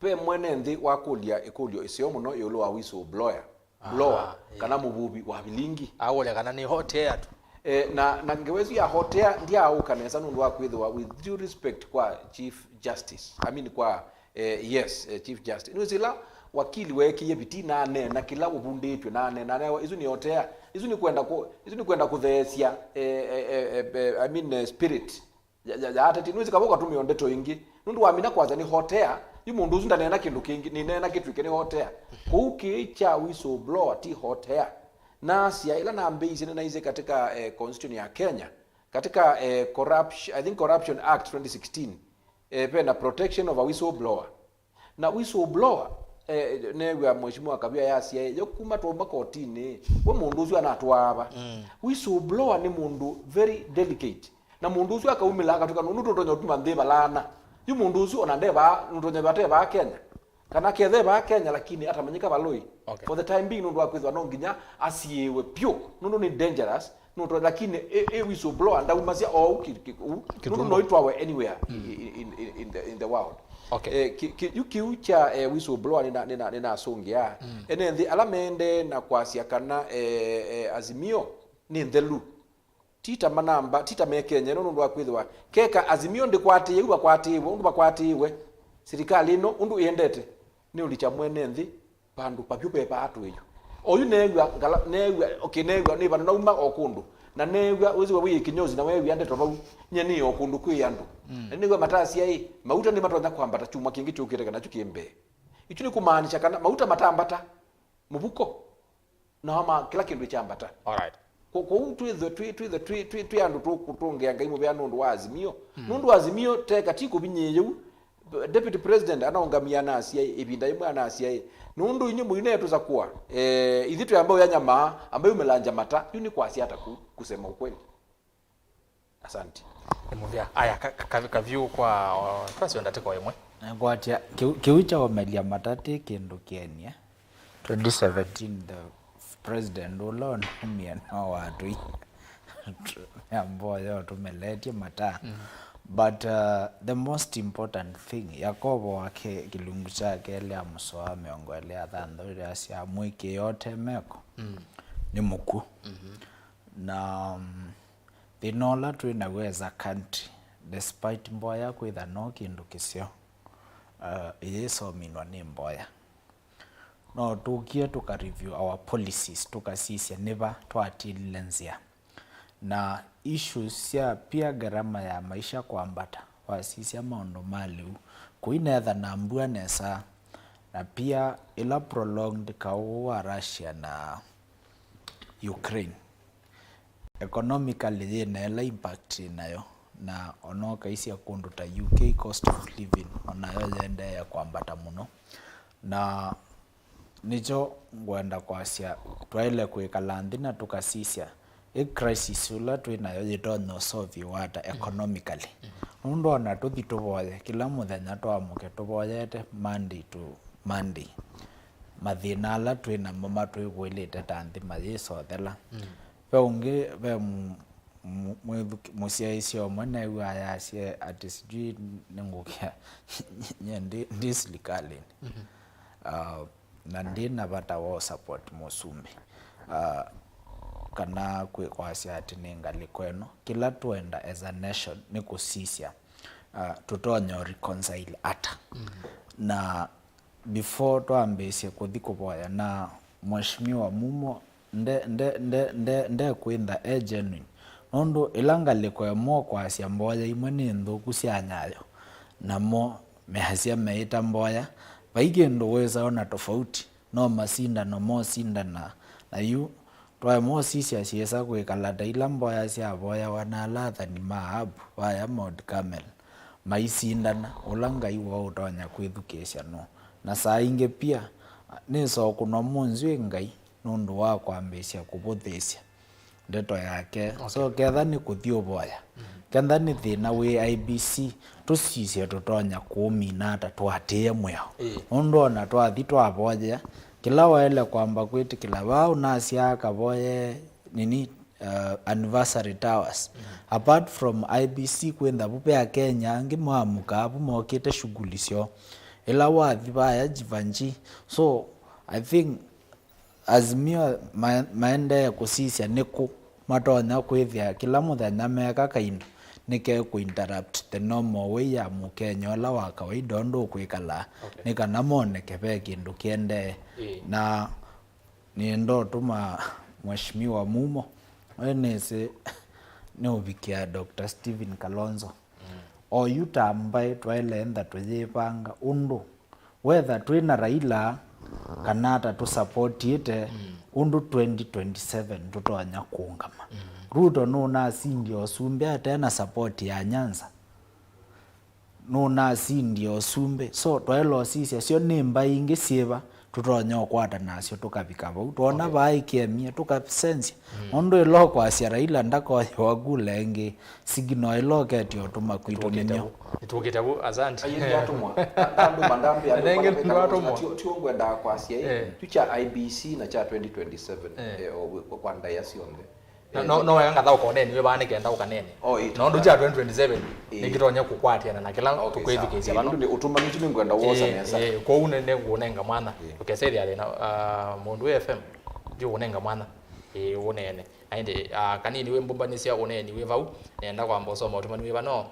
ve mwene nthĩ wakũlya ĩkũlyo ĩseo mũno ĩũlũ wa whistleblower, blower, yeah, kana mũvuvi wa vilingi. Akũlya kana nĩ hot air tu. Eh, na, na ngewa ĩsu ya hot air ndyaaũka nesa nũndũ wa kwĩthĩwa, with due respect kwa Chief Justice, I mean kwa, eh, yes, eh, Chief Justice. Nĩwĩsĩ ĩla wakili weekĩie vitii na aneena kĩla ũvundĩtw'e na aneena, anewa, "Ĩsu nĩ hot air, ĩsu nĩ kwenda kũ-, ĩsu nĩ kwenda kũtheesya, eh, eh, eh, eh, eh, I mean, eh, spirit ya, ya, ya ateti." Nĩwĩsĩ kavau katũmĩo ndeto ingĩ. Nũndũ wamina kwasya nĩ hot air, yu mũndũ ũsu ndaneena kĩndũ kĩngĩ, nĩneena kĩtw'ĩke nĩ hot air. Kũu kĩĩ kya whistleblower ti hot air. Nasya, ĩla nambĩĩisye nĩnaisye katika, eh, constitution ya Kenya, katika, eh, corruption, I think Corruption Act twenty sixteen, eh, ve na protection of a whistleblower. Na whistleblower, eh, neew'a Mheshimiwa Kavio ayasya, "Yo kuma twauma kotinĩ, we mũndũ ũsu anatwaava." Mm. Whistleblower nĩ mũndũ very delicate. Na mũndũ ũsu akaumĩla akatw'ĩka nũndũ tũtonya ũtuma nthĩ valaana. Yu mũndũ ũsu ona ndevaa, nũtonya vate vaa Kenya. Kana kethe vaa Kenya, lakini atamanyĩka valoi. Okay. For the time being, nũndũ wa kwĩthwa no nginya asiĩwe vyũ, nũndũ nĩ dangerous, nũndũ, lakini ĩ, ĩ whistleblower ndaumasya ou ki, ki, u, nũndũ no itwawe anywhere in, in, in, in the, in the world. Okay. Eh, ki, ki, yu kĩu kya, eh, whistleblower nĩna, nĩna, nĩnasũngĩa. Mm. Ene nthĩ ala mende na kwasya kana, eh, eh, Azimio nĩ nthelu. Ti ta manamba, ti ta me Kenya ĩno, nũndũ wa kwĩthĩwa keka Azimio ndĩkwatĩĩe u vakwatĩĩwe ũndũ vakwatĩĩwe. Silikalĩ ĩno ũndũ ĩendete nĩ ũlikya mwene nthĩ vandũ pavyũ ve vaa twĩ yu. Oyu neew'a ngala, neew'a, okay, neew'a nĩ vandũ nauma o kũndũ. Na neew'a wĩsĩwe wĩ kinyozi na weew'a ndeto vau, nye nĩ o kũndũ kwĩ andũ. Mm. Na neew'a matasya ĩ, mauta nĩmatonya kwambata kyumwa kĩngĩ kyũkĩte kana kyu kĩ mbee. Ichu nĩ kũmaanisha kana mauta matambata, mũvuko na wama kĩla kĩndũ kyambata. Alright. Kwo-, kwoou twĩthwe twĩ, twĩthwe twĩ, twĩ, twĩ andũ tũkũtũngĩa Ngai mũvea nũndũ wa Azimio. Mm. Nũndũ Azimio teka ti kũvinyĩĩe ũu. Deputy President anaũngamie anasya ĩ, ĩvinda yĩmwe anasya ĩ, "Nũndũ inyw'ĩ mũinetũsakũa, eh, ithyĩ twĩ ambau ya nyamaa, ambai umĩlangya mata." Yu nĩ kwasya ata kũu, kusema ukweli? Asante. Nĩ mũvea. Aya, ka-, ka-, kavyũ kwa, o, twasyo ndatĩko ĩmwe. Nakwatya, kĩu, kĩu kya ũmelya mata ti kĩndũ kĩenie. Twenty seventeen, the president ũla ũnaumie no watũi. Ya mboya ũtũmeletye mata. Mm. But, uh, the most important thing, Yakovo wa ke-, kĩlungu kya kelĩ ya mũsoa wa mĩongo ĩlĩ ya thanthatũ yasya, "Mwĩkĩĩo ũte meko, mm, nĩ mũkw'ũ." Mm-hmm. Na, um, thĩna ũla twĩ naw'o as a country, despite mboya kwĩtha no kĩndũ kĩseo, uh, ĩyĩsominwa nĩ mboya. No tũkie tũka review our policies, tũkasisya nĩ va twatilile nzĩa. Na issues sya pia ngarama ya maisha kwambata, wasisya maũndũ ma lĩu, kũinetha na mbua nesa, na pia ĩla prolonged kaũ wa Russia na Ukraine. Economically yĩna ĩla impact yĩnayo, na ona ũkaisya kũndũ ta U K, cost of living onayo yĩendeea kwambata mũno. Na nĩkyo ngwenda kwasya, twaĩle kwĩkala nthĩ na tũkasisya, ĩ crisis ũla twĩ nayo yĩtonya ũsolviwa ata economically? Nũndũ ona tũthi tũvoye, kĩla mũthenya twaamũke tũvoyete Monday to Monday. mathĩna ala twĩ namo matwĩvũĩlĩte ta nthĩ mayĩsothela. Mm. Ve ũngĩ, ve mu- mu- mwĩthuki- mũsyaĩĩsya ũmwe neew'aa ayasye atĩ sijui nĩngũkĩa nye ndi, ndi silikalĩnĩ. Mhm. Ah, na ndĩ na vata wa support mũsumbĩ. Ah, kana kwĩ- kwasya atĩ nĩ ngalĩko ĩno. Kĩla tũenda as a nation nĩ kũsisya, ah, tũtonya reconcile ata. Mhm. Na before twambĩĩsye kũthi kũvoya, na Mheshimiwa Mumo nde, nde, nde, nde, ndekwĩntha e genuine, nũndũ ĩla ngalĩko ĩmwe ũkwasya mboya imwe nĩ nthũku sya Nyayo, namo measya meĩta mboya, vai kĩndũ wĩsa ona tofauti, no masindano mosindana. Na yu twaema ũsisya syĩsa kwĩkala ta ila mboya syavoyawa na ala athani ma Ahabu vaya Mount Carmel, maisindana ũla Ngai woo ũtonya kwĩthukĩĩsya nũũ. Na saa ingĩ pia, nĩsa ũkũnwa mũnzw'ĩ Ngai nũndũ wa kwambĩĩsya kũvũthĩĩsya ndeto yake. Okay. So, ketha nĩ kũthi ũvoya, mhm, ketha nĩ thĩna wĩ I E B C, tũsisye tũtonya kũũmina ata tũatĩĩe mwĩao. Ĩĩ. Nũndũ ona twathi twavoyea, kĩla waĩle kwamba kwĩtĩkĩla vaa ũnasyaa kavoye nini, uh, anniversary towers. Mhm. Apart from I E B C, kwĩ nthavu ve Akenya angĩ maamũkaa vu mokĩte shughuli syoo. Ĩla wathi vaya Jivanjee. So, I think Azimio ma- maendee kũsisya nĩkũ matonya kwĩthĩa kĩla mũthenya meka kaindo nĩkekũ interrupt the normal way ya Mũkenya ũla wa kawaida ũndũ ũkwĩkalaa, okay, nĩ kana moneke ve kĩndũ kĩendee. Ĩĩ. Na nĩenda ũtũma Mheshimiwa Mumo, we nĩsĩ nĩũvikĩa Doctor Stephen Kalonzo. Mm. Oyu ta mbaĩ twaĩle enda tũyĩvanga ũndũ whether twĩ na Raila kana ata tũsapotĩte, mm, ũndũ twenty twenty-seven tũtonya kũũngama. Mm. Ruto nũnasindie ũsumbĩ ate na support ya Nyanza. Nũnasindie ũsumbĩ. So, twaĩle ũsisya syo nĩ mbaĩ ingĩ syĩva tũtonya ũkwata nasyo tũkavika vau. Twona, okay, vaa ĩkĩemie, tũkasenzya. Mm. Nũndũ ĩla ũkwasya Raila ndakoyĩwa kula ĩngĩ, signal ĩla ũketye ũtũma kwitũ nĩ nyo. Nĩtwũkĩte vu. Nĩtwũkĩte vu, asante. Aye, nĩ atũmwa. Andũ mandambĩa, andũ nengĩ mandambĩa, nĩtwatũmwa. Ti, ti ũngwenda kwasya ĩ, eh, tu kya I E B C na kya twenty twenty-seven, eh, eh, o, kwa ndaĩa syonthe. No, no, no wega ngathaũka ũneeni wĩ vaa nĩ kenda ũkaneene. Oh, ĩĩ, nũndũ kya twenty twenty-seven, ĩĩ, nĩkĩtonya kũkwatĩana na kĩla, okay, sawa, tũkwĩthukĩĩsya, ĩĩ, vano. Nũndũ nĩ ũtũmanyĩtye nĩngwenda wosa, ĩĩ, nesa. Ĩĩ, kwoou nĩ, nĩngũnenga mwana. Ĩĩ. Ndũkesethĩa thĩna, ah, mũndũ wĩ F M, ndiũũnenga mwana. Ĩĩ, ũneene. Ah, kanini wĩmbũmbanĩsya ũneeni wĩ vau, nĩenda kwamba ũsoma ũtũmani wĩ vano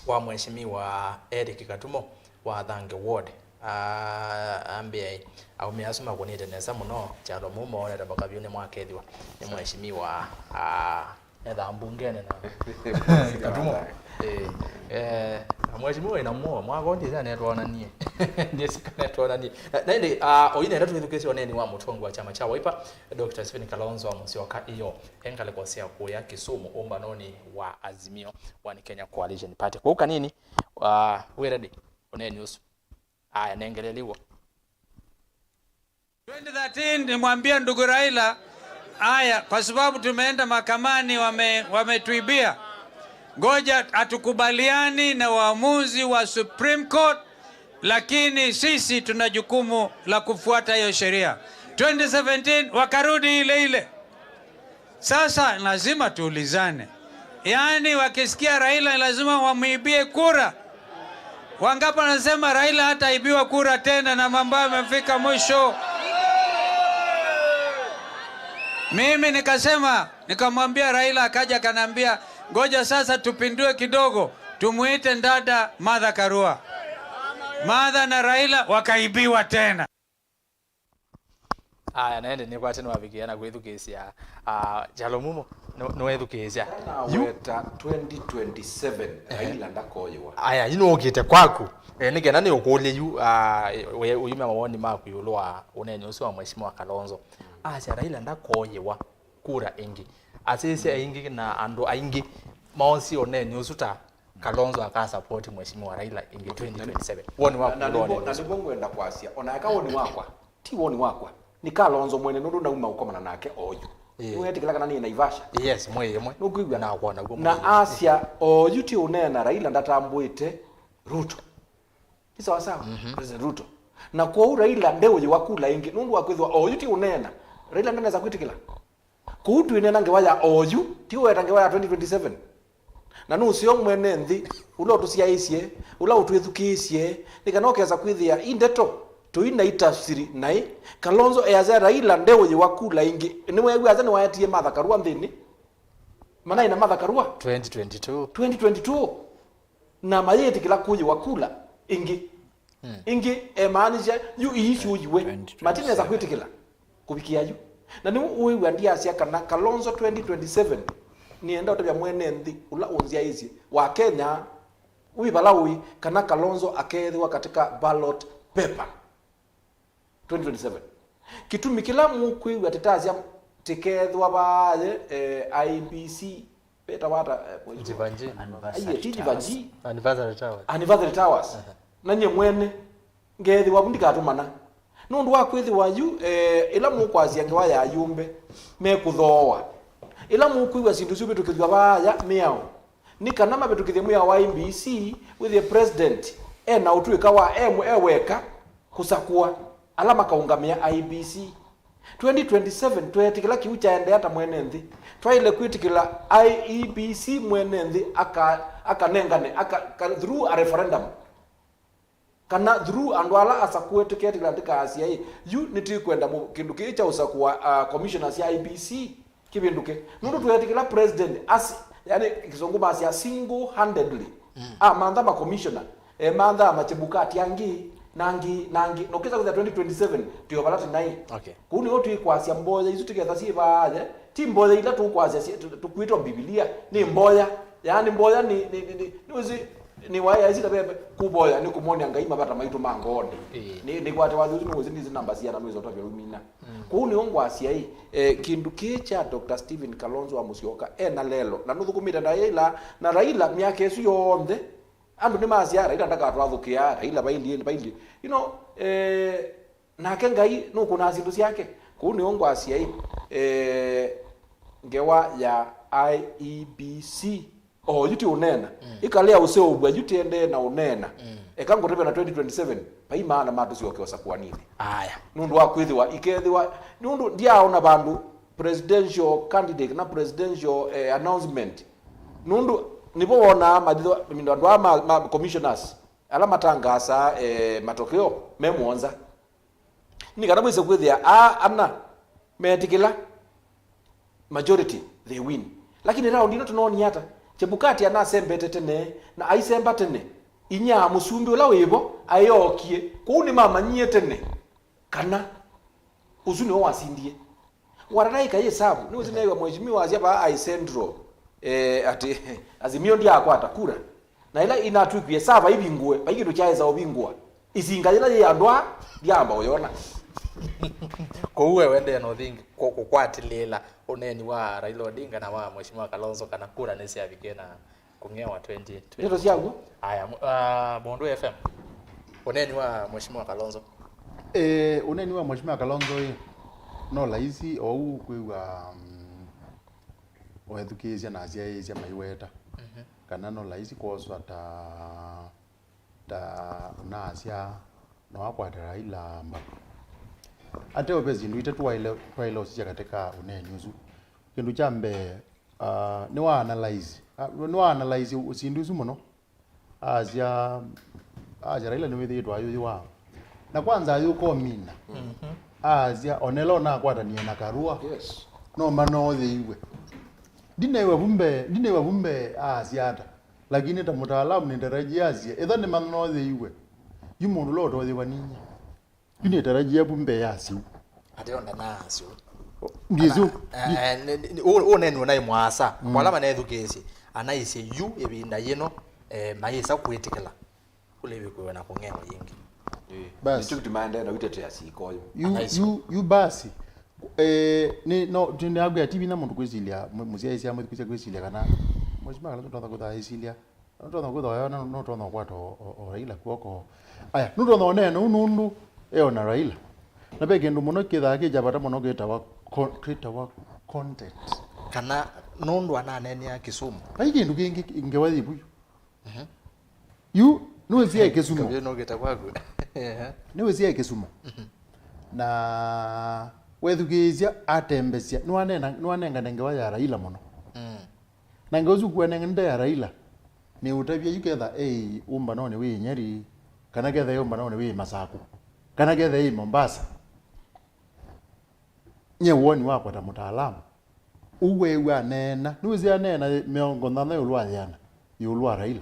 wa Mheshimiwa Eric Katumo wa Thange Ward. Ah, ambĩa ĩ, aũme asu makũnĩte nesa mũno, kyalo mũu moonete vakavyũ nĩmwakethĩwa nĩ mheshimiwa, ah, ethaa mbungeni na Katumo. Eh, eh, mheshimiwa ina muo, mwaka ũũ ndyĩsĩ kana nĩtwonanie. Ndyĩsĩ kana nĩtwonanie. Na, na ĩndĩ, ah, oyu nenda twĩthukĩĩsye ũneeni wa mũtongoi wa kyama kya Wiper, Doctor Stephen Kalonzo Musyoka, ĩyo e ngalĩko sya kũya Kisumu, ũmbanonĩ wa Azimio One Kenya Coalition Party. Kwoou kanini, ah, wĩ ready? Ũneeni ũsu. Aya, nengelele w'o. Twenty thirteen nimwambia ndugu Raila, aya, kwa sababu tumeenda mahakamani, wame- wametuibia. Ngoja, hatukubaliani na uamuzi wa Supreme Court, lakini sisi tuna jukumu la kufuata hiyo sheria. Twenty seventeen wakarudi ile ile. Sasa lazima tuulizane, yaani wakisikia Raila lazima wamwibie kura? Wangapi wanasema Raila hataibiwa kura tena na mambo yamefika mwisho? Mimi nikasema, nikamwambia Raila, akaja akaniambia, ngoja sasa tupindue kidogo, tumuite dada Martha Karua. Martha na Raila wakaibiwa tena. Aya, na ĩndĩ nĩkwate nĩwavikĩĩa na kwĩthukĩĩsya, ah, kyalo mũmo, nĩ- nĩwethukĩĩsya. Yu- Weta twenty twenty-seven, ehe, Raila ndakoyĩwa. Aya, yu nũũkĩte kwaku. Eh, nĩ kenda nĩũkũlye yu, ah, we- ũyumya mawoni maku ĩũlũ wa ũneeni ũsu wa Mheshimiwa Kalonzo. Asya Raila ndakoyĩwa kura ĩngĩ. Asisya aingĩ na andũ aingĩ maosie ũneeni ũsu ta Kalonzo akasapoti Mheshimiwa Raila ĩngĩ twenty twenty-seven. Woni waku na nĩvo, na nĩvo ngwenda kwasya, ona eka woni wakwa, ti woni wakwa, nĩ Kalonzo mwene, nũndũ nauma ũkomana nake oyu. Ĩĩ. Nĩweetĩkĩla kana nĩ Naivasha? Yes, mwei ĩmwe. Nũkwĩw'a? Na kwona guo na mwei ĩmwe. Asya oyu ti ũneena Raila ndatambũĩte Ruto. Ni sawa sawa, mhm, President Ruto. Na kwoou Raila ndeũyĩwa kula ĩngĩ, nũndũ wa kwĩthĩwa oyu ti ũneena. Raila ndanesa kwĩtĩkĩla. Kũu twĩneena ngewa ya oyu, ti ũweta ngewa ya twenty twenty-seven. Na nũseo mwene nthĩ, ũla ũtũsyaĩĩsye, ũla ũtwĩthukĩĩsye, nĩ kana ũkesa kwĩthĩa i ndeto tũinaitafsiri naĩ. Kalonzo easya Raila ndeũyĩwa kula ĩngĩ. Nĩweew'a asa nĩwaetie Martha Karua nthĩnĩ? Manaĩ na Martha Karua? Twenty twenty-two. Twenty twenty-two. Na mayĩtĩkĩla kũyĩwa kula ĩngĩ. Ĩngĩ emaanisya yu ii syũyiwe, matinesa kwĩtĩkĩla kũvikĩa yu. Na nĩw'o ũĩw'a ndyasya kana Kalonzo twenty twenty-seven, nĩenda ũtavya mwene nthĩ ũla ũnzyaĩĩsye wa Kenya, wĩ vala ũĩ, kana Kalonzo akeethĩwa katika ballot paper twenty twenty-seven. Kĩtumi kĩla mũkwĩw'a tĩtasya tĩkeethĩwa vaaye, eh, I E B C, vetawa ata, eh, Jivanji. Aiye, ti Jivanji. Anniversary Towers. Anniversary Towers. Na nyie mwene ngeethĩwa vu ndikatũmana. Nũndũ wa kwĩthĩwa yu, eh, ĩla mũkwasya ngewa ya ayũmbe, mekũthooa. Ĩla mũkwĩw'a syĩndũ isu ivĩtũkĩthw'a vaaya mĩao, nĩ kana mavĩtũkĩthye mwĩao wa I E B C, wĩthĩe president e na ũtũĩka wa e mwe-, e weka kũsakũa ala makaũngamĩa I E B C. Twenty twenty-seven, tweetĩkĩla kĩu kyaendeea ta mwene nthĩ, twaĩle kwĩtĩkĩla I E B C mwene nthĩ aka-, akanengane, aka-, ka-, through a referendum, kana through andũ ala asakũe, tũketĩkĩla ndĩkaasya ĩ, yu nĩtwĩkwenda mũ-, kĩndũ kĩĩ kya ũsakũa, uh, commissioners ya I E B C kĩvĩndũke. Nũndũ tweetĩkĩla president asi-, yani, Kĩsũngũ masya single-handedly, amantha ma commissioner, emantha ma Chebukati angĩ, na angĩ, na angĩ. Na ũkĩsa kwĩthĩa twenty twenty-seven, twĩ o vala tũnaĩ. Okay. Kũu nĩo twĩkwasya mboya isu tũketha syĩ vaaye, ti mboya ila tũkwasya syĩ-, tũ-, tũkwĩtwa Mbivilia, nĩ mboya. Yaani mboya nĩ, nĩ, nĩ, nĩ, nĩwĩsĩ, nĩ waĩa isi ta veve, kũvoya nĩ kũmwony'a Ngai mavata maitũ ma ngoonĩ. Ĩĩ. Nĩ, nĩkwate wathi ũsu nĩwĩsĩ ndĩsĩ namba siana nĩwĩsĩ ũtavya ũmina. Kũu nĩo ngwasya ĩ, eh, kĩndũ kĩĩ kya Doctor Stephen Kalonzo wa Musyoka e na lelo, na nũthũkũmĩte na Raila, na Raila myaka ĩsu yonthe, andũ nĩmasyaa, "Raila ndakatwathũkĩa, Raila vailyĩ, vailyĩ." You know, eh, nake Ngai nũkũnaa syĩndũ syake. Kũu nĩo ngwasya ĩ, eh, ngewa ya I E B C. Oyu ti ũneena. Ĩkalea ũseũvw'a yu tiendee na ũneena. Eka ngũtavya na twenty twenty-seven, vai maana ma tũsyoke ũsakũaninĩ. Aya. Nũndũ wa kwĩthĩwa, ikethĩwa, nũndũ ndyaaona vandũ presidential candidate na presidential, eh, announcement. Nũndũ nĩvo wonaa mathitho, I mean, andũ aa ma, ma commissioners, ala matangaasaa, eh, matokeo me mũonza. Nĩ kana mwĩse kwĩthĩa aa ana meetĩkĩla, majority, they win. Lakini raundi ĩno tũnoonie ata? Chebukati anasembete tene, na aisemba tene, inyia mũsumbĩ ũla wĩvo ayookie. Kwoou nĩmamanyie tene kana ũsu nĩwe wasindie. Watanaika yĩ savu, nĩwĩsĩ neew'a mheshimiwa asya vaa ai Central, eh, atĩ Azimio ndyakwata kura. Na ĩla inatw'ĩkwie sava ivingũe, vai kĩndũ kyaĩsa ũvingũa. Ĩsinga yĩla yĩ andũ aa, ndyaamba ũyona. Kwoou we wendee na ũthingi kũ-, kũkwatĩlĩĩla ũneeni wa Raila Odinga na wa Mheshimiwa Kalonzo kana kura nĩsyavikie na kũng'ewa twenty twenty? Ndeto syaku? Aya, mu-, ah, Mũndũ F M. Ũneeni wa Mheshimiwa Kalonzo. Eh, ũneeni wa Mheshimiwa Kalonzo ĩ, no laisi ou kwĩw'a, mm, wethukĩĩsya na asyaĩĩsya maiweta. Mhm. Kana no laisi kwoswa ta, ta ũnaasya no akwate Raila mbavu. Ateo ve syĩndũ itatũ waĩle, twaĩle ũsisya katika ũneeni ũsu. Kĩndũ kya mbee, ah, nĩwa analyze. Ah, nĩwa analyze syĩndũ isu mũno. Asya, asya Raila nĩwĩthĩĩtwe ayũyĩwa. Na kwanza ayũka ũmina. Mhm. Asya, onela ũnakwatanie na Karua. Yes. No manooyĩiwe. Ndinaiwa vu mbee, ndinaiwa vu mbee asya ata. Lakini ta mũtaalamu nĩndarajia asye, ĩtha nĩmanooyĩiwe. Yu mũndũ ũla ũtoyĩwa ninyie. Yu nĩtarajia vu mbee ya syĩu. Ateo ndanaa syĩu. Ndiĩsĩ. Kana, eh, nĩ, nĩ, ũ-, ũneeni ũnaĩ mwaasa. Mm. Kwa ala manethukĩĩsye, anaisye yu ĩvinda yĩno, eh, mayĩsa kwĩtĩkĩla kũlĩvĩkĩwe na kũng'ewa yĩngĩ. Ĩĩ. Bas. Nĩ kĩu tũmaendee na ũitetea syĩko yu. Yu, anaisye. Yu, yu basi. Eh, nĩ, no, tũnĩakwĩa ti vinya mũndũ kwĩsilya, mũ-, mũsyaĩĩsya mwĩthukĩĩsya kwĩsilya kana Mheshimiwa Kalonzo ndonya kwĩthwa aĩsilya. Nũtonya kwĩthwa wayona, nũtonya ũkwata o, o, o Raila kw'oko. Aya, nũtonya ũneena ũu nũndũ eona Raila. Na ve kĩndũ mũno kĩthaa kĩ kya vata mũno kĩtawa con-, kĩtawa content. Kana nũndũ ananeenea Kisumu. Vai kĩndũ kĩngĩ ngewa yĩ vu yu. Mhm. Yu, Nĩwĩsĩ e Kĩsumo. Kavyo nũkĩte kwaku. Ehe. Nĩwĩsĩ e Kĩsumo. Na wethukĩĩsya atembesya, nĩwanena-, nĩwanengane ngewa ya Raila mũno. Mm. Na ngewa ũsu kũenengane ya Raila, nĩ ũtavya yu ketha ei ũmbanonĩ wĩ Nyeri, kana ketha ei ũmbanonĩ wĩ Masaku, kana ketha ei Mombasa. Nyie woni wakwa ta mũtaalamu, ũu weew'a aneena, nĩwĩsĩ aneena mĩongo nyanya ĩũlũ wa yĩana ĩũlũ wa Raila,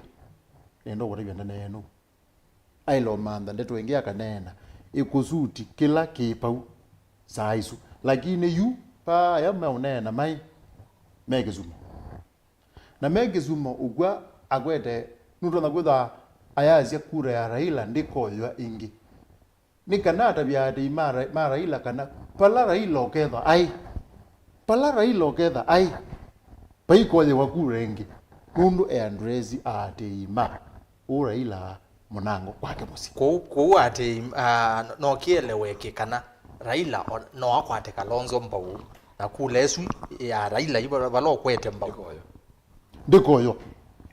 nĩenda ũkũtavya ndaneenũu. Aĩle ũmantha ndeto ĩngĩ akaneena ĩkũsuti kĩla kĩ pau saa isu. Lakini yu, vaa aya meũneena mai me Kĩsumo. Na me Kĩsumo ũkw'a akwete, nũtonya kwĩthwa ayasya kura ya Raila ndĩkoywa ĩngĩ. Nĩ kana atavya aatĩĩi ma Ra-, ma Raila kana vala Raila ũkethwa aĩ, vala Raila ũketha aĩ, vaikoyewa kura ĩngĩ, nũndũ e andresi aatĩĩi ma ũ Raila mũnango kwake mũsyĩ. Kwoou, kwoou atĩ, ah, no kĩeleweke kana Raila o-, no akwate Kalonzo mbau, na kula ĩsu ya Raila yu vala, vala ũkwete mbau. Ndĩkoyo.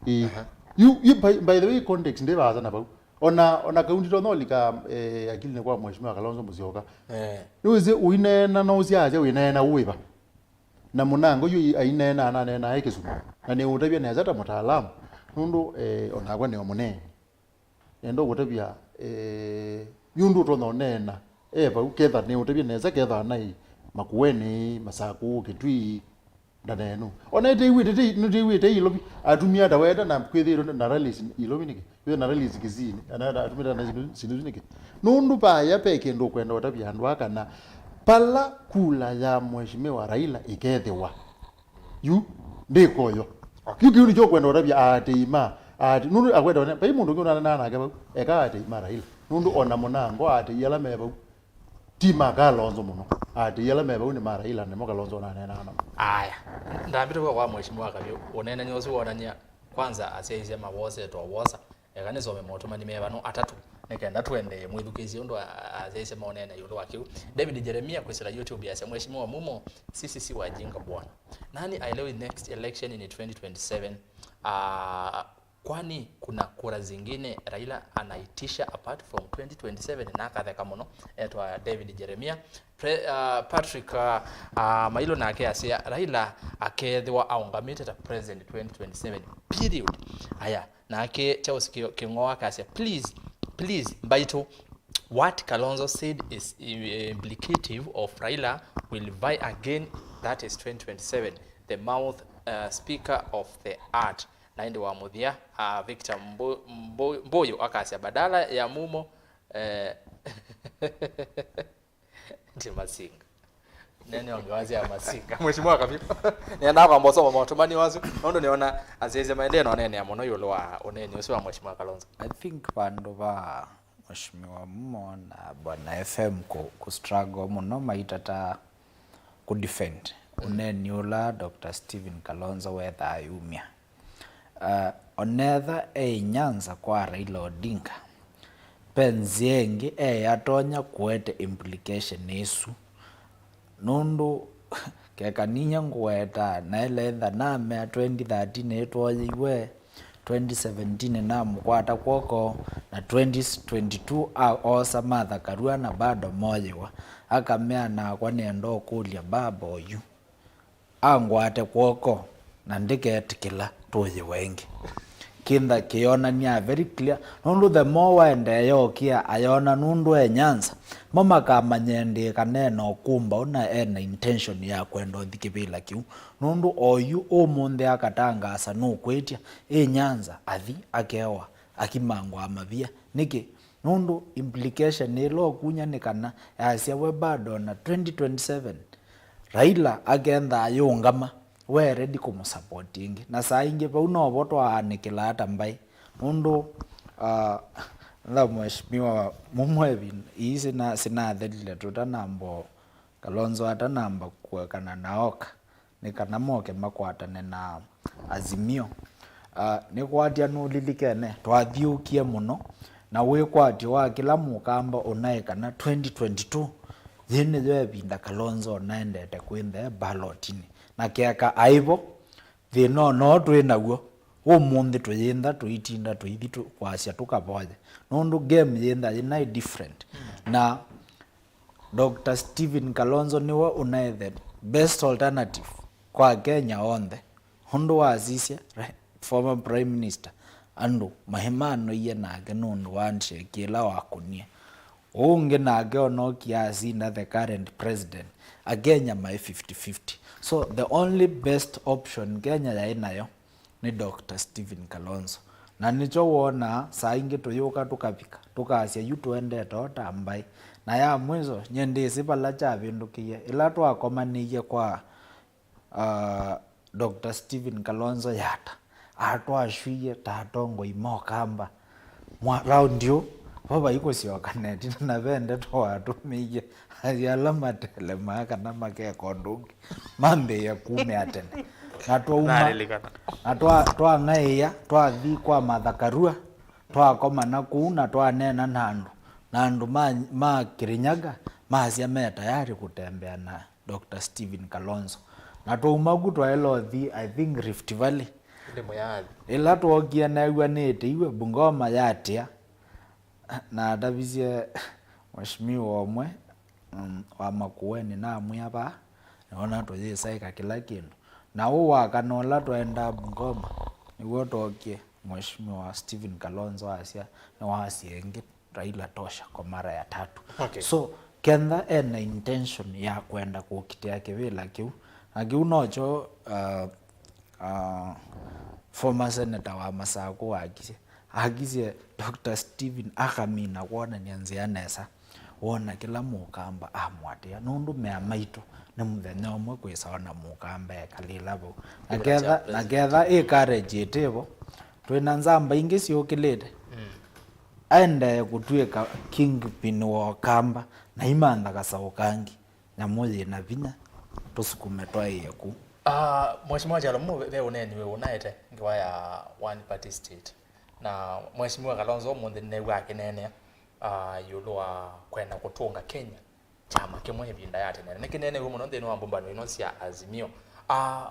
Ĩĩ. Aha. Yu, yu, by, by the way, context ndĩ vaasa na vau. Ona, ona kaunti tonya ũlika, eh, akilinĩ kwa Mheshimiwa Kalonzo Musyoka. Eh. Nĩwĩsĩ ũineena no ũsyaasya wĩneena wĩva. Na mũnango yu aineena, ananeenaa e Kĩsumo. Na nĩũtavya nesa ta mũtaalamu. Nũndũ, eh, onakwa nĩ o mũnene. Nenda ũkũtavya, eh, yu ndũtonya ũneena e vau, ketha nĩ ũtavye nesa, ketha anaĩ Makueni, Masaku, Kitui, ndaneenũu. Ona ĩtĩw'ĩte, nĩtĩw'ĩte Ilovi, atumia ta weta na kwĩthĩĩtwe na rallies Ilovi nĩkĩ? Kwĩthĩwa na rallies Kisii, ana atumĩte na sindu, sindu isu nĩkĩ? Nũndũ vaya ve kĩndũ ũkwenda ũtavya andũ aa kana pala kula ya Mheshimiwa Raila ĩkethĩwa. Yu, ndĩkoyo. Okay. Yu kĩu nĩkyo ũkwenda ũtavya aatĩĩi ma, aatĩ-, nũndũ akwenda ũne-, vai mũndũ ũngĩ ũnanenaa nake vau, eka aatĩĩi ma Raila. Nũndũ ona mũnango aatĩĩi ala me vau, ti ma Kalonzo mũno. Aatĩĩi ala me vau nĩ ma Raila, nĩmo Kalonzo ũnaneenaa namo. Aya. Ndambĩte kwa, kwa Mheshimiwa Kavyũ, ũneenany'a ũsu wonany'a, kwanza asyaisye mawosetwe wosa. Eka nĩsome motũmani me vano atatũ, nĩ kenda tũendee mwĩthukĩĩsye ũndũ a-, asyaisye maũneena ĩũlũ wa kĩu. David Jeremia kwĩsĩla YouTube yasya, Mheshimiwa Mumo, sisi si wajinga bwana. Nani aelewi next election ni twenty twenty-seven? Ah, kwani kuna kura zingine Raila anaitisha apart from twenty twenty-seven? Na akatheka mũno, etwa David Jeremia. Pre-, ah, Patrick, ah, ah, Mailo nake asya, Raila akethĩwa aũngamĩte ta president twenty twenty-seven. Period. Aya, nake Charles Ki-, Kĩng'oa akasya, please, please, Mbaitũ, what Kalonzo said is i-, implicative of Raila will vie again, that is twenty twenty-seven, the mouth, uh, speaker of the heart. Na ĩndĩ wa mũthya, uh, Victor Mbu-, Mbu-, Mbuyu akasya, badala ya Mumo, eh, Ti Masinga. Nene ongewazi ya Masinga. Mheshimiwa Kavyũ. Nĩendaa kwamba ũsoma maũtũmani wasu, nũndũ nĩona asyaisye maendee na ũneenea mũno ĩũlũ wa ũneeni ũsu wa Mheshimiwa Kalonzo. I think vandũ va Mheshimiwa Mumo na Bwana F M ku, ku struggle mũno maitata ku defend ũneeni ũla Doctor Stephen Kalonzo wethaa ayumya. Uh, onetha e Nyanza kwa Raila Odinga, ve nzĩa ĩngĩ e atonya kũete implication ĩsu. Nũndũ keka ninyie ngũwetaa, naeletha namea twenty thirteen nĩtwoyeiwe, twenty seventeen namũkwata kw'oko, na twenty twenty-two a-, oosa Martha Karua na bado moyĩwa. Akamea, nakwa nĩenda ũkũlya baba oyu angwate kw'oko na ndĩketĩkĩla tũyĩwe ĩngĩ. Kĩntha kĩyonany'a very clear, nũndũ the more waendee yookia ayona nũndũ e Nyanza, mo makamanya ĩndĩĩ kana ena ũkũmbaũ na ena intention ya kwenda ũthi kĩvĩla kĩu, nũndũ oyu ũmũnthĩ akatangaasa nũkwĩtya ĩ Nyanza athi akewa akimangwa mavia. Nĩkĩ? Nũndũ implication ĩla ũkunya nĩ kana yasya we bado na twenty twenty-seven Raila akentha ayũngama, we ready kũmũsupport ĩngĩ. Na saa ingĩ vau novo twaanĩkĩlaa ta mbaĩ. Nũndũ, ah, tha Mheshimiwa Mumwevi, ii sina-, sinathelile tũtanamba, Kalonzo atanamba kũekana na Oka. Nĩ kana moke makwatane na Azimio. Ah, nĩkwatya nũlilikene, twathyũũkie mũno, na wĩkwatyo wa kĩla mũkamba ũnaĩ kana twenty twenty-two yĩĩ nĩyo ĩvinda Kalonzo ũnaendete kwĩthĩa e mbalotini. Na keka aĩ vo, thĩna o noo twĩ naw'o, Ũmũnthĩ tũyĩntha, tũitinda, tũithi tũ-, kwasya tũkavoye. Nũndũ game yĩntha yĩnaĩ different. Na Doctor Stephen Kalonzo nĩwe ũnaĩ the best alternative kwa Kenya onthe. Ũndũ wasisya, re-, former Prime Minister, andũ maimanoie nake nũndũ wa handshake ĩla wakũnie. Ũũ ũngĩ nake onokie asinda the current president, Akenya maĩ fifty fifty. So the only best option Kenya yaĩ nayo nĩ Doctor Stephen Kalonzo. Na nĩkyo wonaa saa ingĩ tũyũka tũkavika, tũkasya yu tũendete o ta mbaĩ. Na ya mwiso, nyie ndĩsĩ vala kyavĩndũkĩie, ĩla twakomanĩie kwa, ah, Doctor Stephen Kalonzo Yata, atwashwie ta atongoi ma Ũkamba. Mwa-, raundi ũ, vo vaikũsyoka neti, na ve ndeto watũmĩie, asyĩ ala matelemaa kana makeka ũndũ ũngĩ, mambĩĩe kumĩa tene. Na twauma, Nalilikana. Na twa-, twang'aĩa, twathi kwa Martha Karua, twakomana kũu na twaneena na andũ, na andũ ma, ma Kirinyaga masya me tayari kũtembea na Doctor Stephen Kalonzo. Na twauma ku twaĩle ũthi, I think, Rift Valley. Nĩ mũyathi. Ĩla twookie neew'a nĩĩtĩiwe, Bungoma yatĩa. Na atavisye mheshimiwa ũmwe, mm, wa Makueni, namwĩa vaa, nĩwona tũyĩsaĩka kĩla kĩndũ. Na ũũ wa kana ũla twaendaa Bungoma, nĩw'o twookie, mheshimiwa Stephen Kalonzo asya, nĩwasya ĩngĩ, Raila tosha kwa mara ya tatu. Okay. So, kenda ena intention ya kwenda kũkitĩa kĩvĩla kĩu, na kĩu nokyo, uh, uh, former senator wa Masakũ wakisye, akisye Doctor Stephen akamina kwonany'a nzĩa nesa, wona kĩla Mũkamba amũatĩĩa, nũndũ mea maitũ nĩ mũthenya ũmwe kwĩsa ona Mũkamba ekalĩla vau. Na ketha, na ketha ĩ courage ĩtĩvo, twĩ na nzamba ingĩ syũkĩlĩte. Mm. Aendee kũtw'ĩka kingpin wa Ũkamba, na imantha kasaũ kangĩ, nyamũ yĩ na vinya, tũsukume twaĩe kũu. Ah, Mheshimiwa Kyalo Mumo, ve, ve ũneeni wĩ ũnaete ngewa ya one party state. Na Mheshimiwa Kalonzo ũmũnthĩ nĩnew'a akĩneenea, ah, ĩũlũ wa kwenda kũtũnga Kenya kyama kĩmwe ĩvinda ya tene. Nĩkĩneeneiwe mũno nthĩnĩ wa mbũmbano ino sya Azimio. Ah,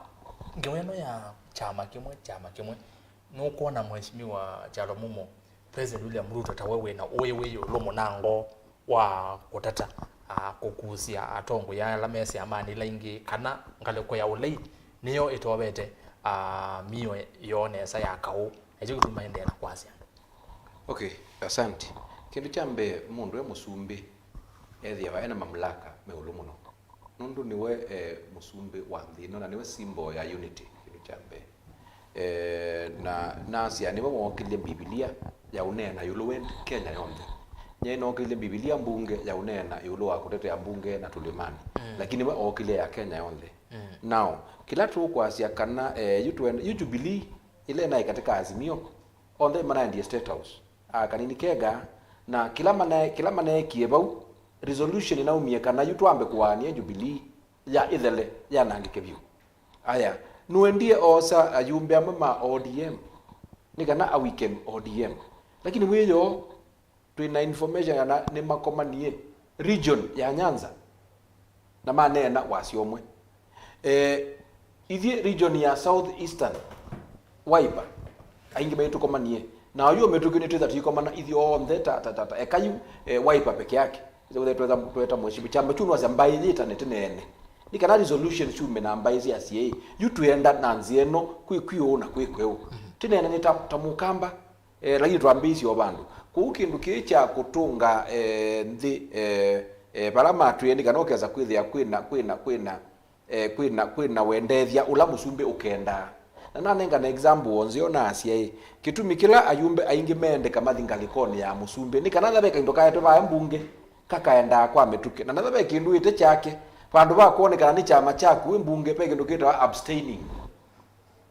ngewa ĩno ya kyama kĩmwe, kyama kĩmwe, nũkwona Mheshimiwa Kyalo Mumo, President William Ruto tawe wĩna ũĩ wĩ ĩũlũ mũnango wa kũtata, ah, kũkusya atongoi ala me syamanĩ ila ingĩ, kana ngalĩko ya ũlei nĩyo ĩtovete, ah, mĩio yoo nesa ya kaũ, na kyo kĩtumi maendee na kwasya andũ? Okay, asante. Kĩndũ kya mbee, mũndũ e mũsumbĩ ethĩawa ena mamlaka me ĩũlũ mũno, nũndũ nĩwe, eh, mũsumbĩ wa nthĩ ĩno, na nĩwe symbol ya unity, kĩndũ kya mbee. Eh, na nasya nĩwe wookĩlye Mbivilia ya ũneena ĩũlũ wa Kenya yonthe. Nyie nookĩlye Mbivilia mbunge ya ũneena ĩũlũ wa kũtetea mbunge na tũlĩmanĩ. Mm. Lakini we ookĩlye ya Kenya yonthe. Mm. Now, kĩla tũkwasya kana, eh, yu twende, yu Jubilee, ĩla ĩnaĩ katika Azimio, onthe manaendie State House. Ah, kanini kega, na kĩla manae-, kĩla maneekie vau, resolution ĩnaumie kana yu twambe kũaanĩa Jubilee ya ĩthele, yanangĩke vyũ. Aya, nũendie oosa ayumbe amwe ma O D M, nĩ kana a weaken O D M. Lakini wĩoo, twĩ na information kana nĩmakomanie region ya Nyanza, na maneena wasya ũmwe. Eh, ithyĩ region ya South Eastern, Wiper, aingĩ maitũ tũkomanie. Na oyu mĩtũkĩ nĩtwĩtha tũikomana ithyonthe ta, ta, ta, ta, eka yu, eh, Wiper peke yake. Twetha, twetha, tweta mheshimiwa. Kyama kyu nĩwasya mbaĩ yĩtane tĩneene. Nĩ kana resolution syume na mbaĩ syasye, yu twĩenda na nzĩa ĩno, kwĩ, kwĩ ũũ na kwĩ kweũ. Mhm. Tĩneene nĩ ta, ta Mũkamba, eh, lakini twambĩĩsye o vandũ. Kwoou kĩndũ kĩĩ kya kũtũnga, eh, nthĩ, eh, eh, vala matwĩe nĩ kana ũkesa kwĩthĩa kwĩna, kwĩna, kwĩna, eh, kwĩna, kwĩna wendethya ũla mũsumbĩ ũkendaa. Na nanengane example o nzeo naasya ĩ, kĩtumi kĩla ayumbe aingĩ meendeka mathi ngalĩkonĩ ya mũsumbĩ nĩ kana ethĩwa ve kĩndũ kaetwe vae mbunge kakaendaa kwa mĩtũkĩ, na ethĩwa ve kĩndũ wĩte kyake, vandũ va kwonekana nĩ kyama kyaku wĩ mbunge, ve kĩndũ kĩtawa abstaining.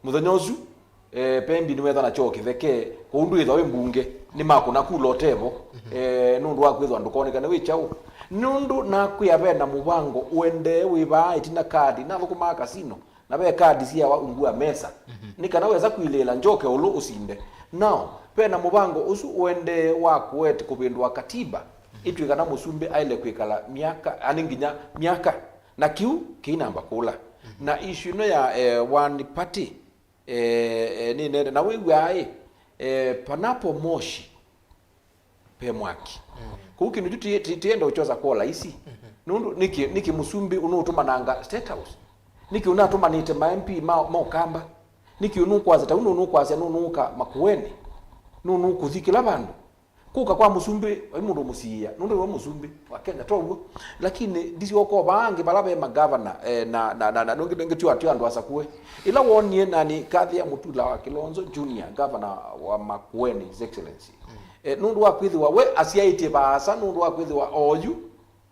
Mũthenya ũsu, eh, Pembi nĩwetha na kyoo kĩtheke, kwoou ndwĩthwa wĩ mbunge, nĩmakũna kula ũtevo, mhm, eh, nũndũ wa kwĩthwa ndũkonekane wĩ kyaũ. Nũndũ nakwĩa ve na mũvango ũendee wĩ vaa ĩtina kadi, nathũkũmaa kasino, na ve kadi syawa ungu wa mesa, mhm, nĩ kana wesa kwilĩĩla njoke ũlũ ũsinde. Now, ve na mũvango ũsu ũendee wa kũete kũvĩndũa katiba, mhm, ĩtw'ĩka na mũsumbĩ aĩle kwĩkala myaka, ani nginya myaka, na kĩu kĩinamba kũla. Mhm. Na issue ĩno ya, eh, one party, Eh, eh, nĩ nene. Na wĩw'aa ĩ, eh, panapo moshi, pe mwaki. Kũu kĩndũ kyu ti- ti- tienda ũkyosa kwa laisi. Nũndũ nĩkĩ, nĩkĩ mũsumbĩ ũnũũtũmananga State House? Nĩkĩ ũnatũmanĩte ma M P ma ma Ũkamba? Nĩkĩ ũnũkwasya ta ũu nũnũkwasya nũnũũka Makueni? Nũnũkũthi kĩla vandũ? Kũka kwa mũsumbĩ, vai mũndũ mũsiĩa, nũndũ we mũsumbĩ wa Kenya, tow'o? Lakini ndisyoka vaa angĩ vala ve magavana, eh, na, na, na, na nũngĩ, nũngĩ tyo atyo andũ asakũe. Ĩla wonie na nĩ kathĩ ya Mutula wa Kilonzo Junior, governor wa Makueni, His Excellency. Eh, nũndũ wa kwĩthĩwa we asyaĩtye vaasa, nũndũ wa kwĩthĩwa oyu,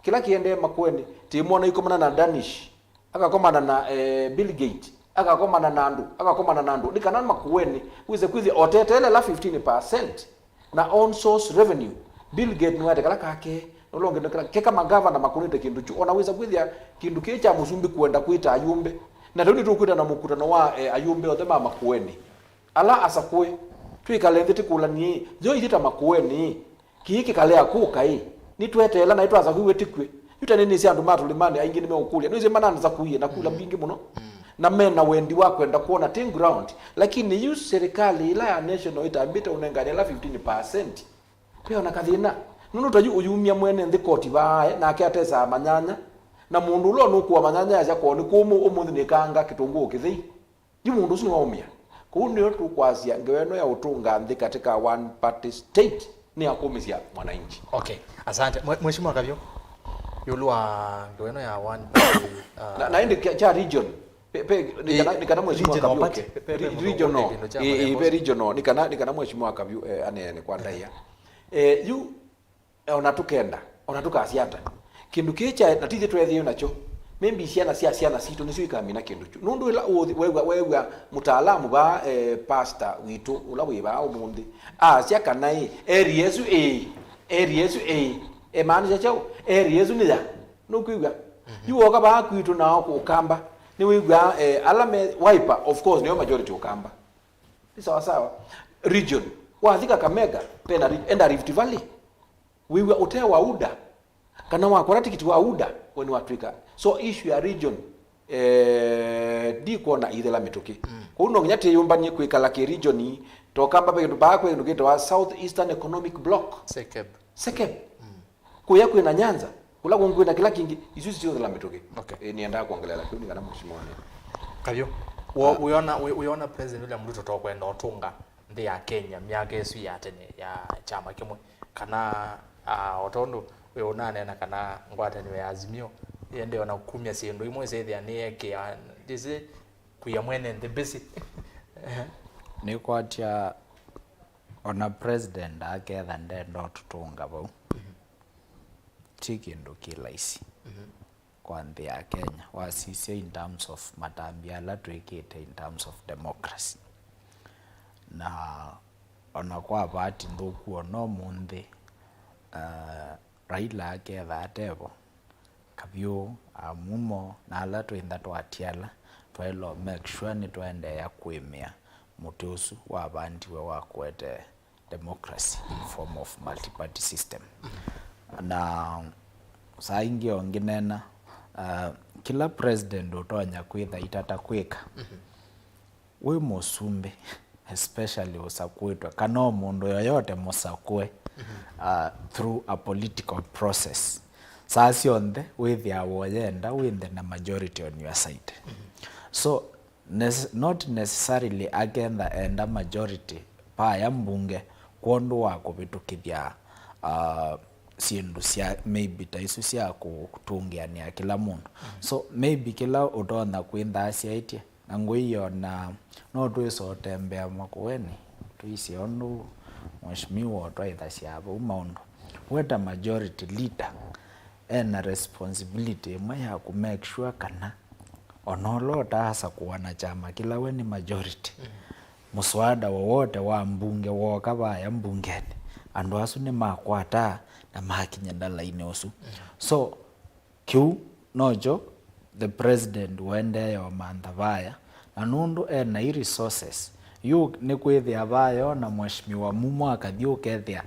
kĩla kĩendee Makueni, tĩmwona ikomana na Danish, akakomana na, eh, Bill Gates, akakomana na andũ, akakomana na andũ. Nĩ kana Makueni wĩse kwĩthĩa oteteele la fifteen percent na own source revenue. Bill Gates nĩwaete kala kake, na ũla ũngĩ nĩ kala, keka magavana makũnĩte kĩndũ kyu. Ona wĩsa kwĩthĩa kĩndũ kĩĩ kya mũsumbĩ kwenda kwĩta ayũmbe. Na tau nĩtũkwĩta na mũkutano wa, eh, ayũmbe othe ma Makueni. Ala asakũe, twĩkale nthĩ tĩkũlanie, yo ithyĩ ta Makueni, kĩĩ kĩkalea kũka ĩ? Nĩtweteela na nĩtwasakũiwe tĩkw'e. Yu ta nĩnĩsĩ andũ ma tũlĩmanĩ aingĩ nĩmeũkũlya, nĩwĩsĩ mananzakuie na kula mbingĩ mũno. Na mena wendi wa kwenda kwona tĩ ground. Lakini yu serikali ĩla ya national ĩtambĩte ũnengane ĩla fifteen percent, ve ona kathĩna. Nũndũ ta yu ũyumya mwene nthĩ koti vaae, nake atesaa manyanya, na mũndũ ũla ũnũkũa manyanya asya kwoo nĩ kũmũ, ũmũnthĩ nĩkaanga kĩtũngũũ kĩthei. Yu mũndũ ũsu nĩwaũmĩa. Kũu nĩyo tũkwasya ngewa ĩno ya ũtũnga nthĩ katika one party state nĩ ya kũmĩsya mwananchi. Okay, asante. Mwe- Mheshimiwa Kavyo, ĩũlũ wa ngewa ĩno ya one party, uh, Na, na ĩndĩ kya, kya region, pe, pe, nĩ kana, nĩ kana Mheshimiwa regional Kavyo party, oke. Pe- pe- pe- Re- regional, kĩndũ kya ĩ- ĩ- marembo. Pe regional, nĩ kana, nĩ kana Mheshimiwa Kavyo, eh, aneene kwa ndaĩa. Eh, yu, eh, ona tũkenda, ona tũkasya ata, kĩndũ kĩĩ kya, na tithyĩ tweethĩĩwe nakyo, maybe syana sya syana sitũ nĩsyo ikamina kĩndũ kyu. Nũndũ ĩla ũũthi- weew'a, weew'a mũtaalamu vaa, eh, pastor witũ ũla wĩ vaa ũmũnthĩ, asya kana ĩ, area ĩsu ĩ, area ĩsu ĩ, emaanisha kyaũ? Area ĩsu nĩ ya. Nũkwĩw'a? Yu woka vaa kwitũ nao kũ Ũkamba, nĩwĩw'aa, eh, ala me Wiper, of course, nĩo majority Ũkamba. Nĩ sawa sawa. Region. Wathi Kakamega, pena re- enda Rift Valley. Wĩw'a ũtee wa UDA, kana wakwana tikiti wa UDA, we nĩwatw'ĩka. So issue ya region, eh, ndikwona ithela mĩtũkĩ. Kwoou no nginya twĩyũmbany'e kwĩkala kĩ region, ta Ũkamba ve kĩndũ vaa kwĩ kĩndũ kĩtawa South Eastern Economic Bloc. SECEB. SECEB. Kũya kwĩna Nyanza, kũla kũngĩ kwĩna kĩla kĩngĩ, isu sitiothela mĩtũkĩ. Okay. Ĩ, nĩendaa kwongelela kĩu nĩ kana mheshimiwa nĩ. Kavyo, wo- Ah. Wĩona, wĩ- wĩona President William Ruto tokwenda ũtũnga nthĩ ya Kenya myaka ĩsu ya tene ya kyama kĩmwe, kana, ah, o tondũ we ũnaneena kana ngwatanĩo ya Azimio yende ona kumya syĩndũ imwe syĩthĩa nĩyekĩa ndĩsĩ kuya mwene nthĩ mbĩsĩ? Nĩkwatya ona president aketha ndenda ũtũtũnga vau, ti kĩndũ kĩ laisi kwa nthĩ ya Kenya, wasisya in terms of matambya ala twĩkĩte in terms of democracy. Na ona kwa bahati nthũku, ona ũmũnthĩ, uh, Raila aketha atevo, Kavyũ, Amumo, na ala twĩntha twatiala, twaĩlwa make sure nĩtwaendeea kũĩmĩa mũtĩ ũsu wavandiwe wa kũete democracy in form of multi-party system. Na saa ingĩ o ngĩneena, uh, kĩla president ũtonya kwĩtha itata kwĩka, wĩ mũsumbĩ, especially ũsakũĩtwe, kana o mũndũ yoyote mũsakũe, uh, through a political process, saa syonthe wĩthĩawa ũyenda wĩnthe na majority on your side. So, nece- not necessarily akentha enda majority vaya mbunge kwondũ wa kũvĩtũkĩthya, uh, syĩndũ sya maybe ta isu sya kũtũngĩanĩa kĩla mũndũ. So maybe kĩla ũtonya kwĩntha asyaĩtye, na ngwĩie ona no twĩsa ũtembea Makueni, tũisye ũndũ mheshimiwa ũtwaĩthasya vau maũndũ. We ta majority leader, ena responsibility ĩmwe ya kũ make sure kana ona ũla ũtaasakũa na kyama kĩla we nĩ majority, mũswada wowote wa mbunge wooka vaya mbungenĩ, andũ asu nĩmakwataa na makinya ndalainĩ ũsu. So, kĩu nokyo the president ũendee ũmantha vaya, na nũndũ ena i resources, yu nĩkwĩthĩa vaya ona mheshimiwa Mumo akathi ũkethĩa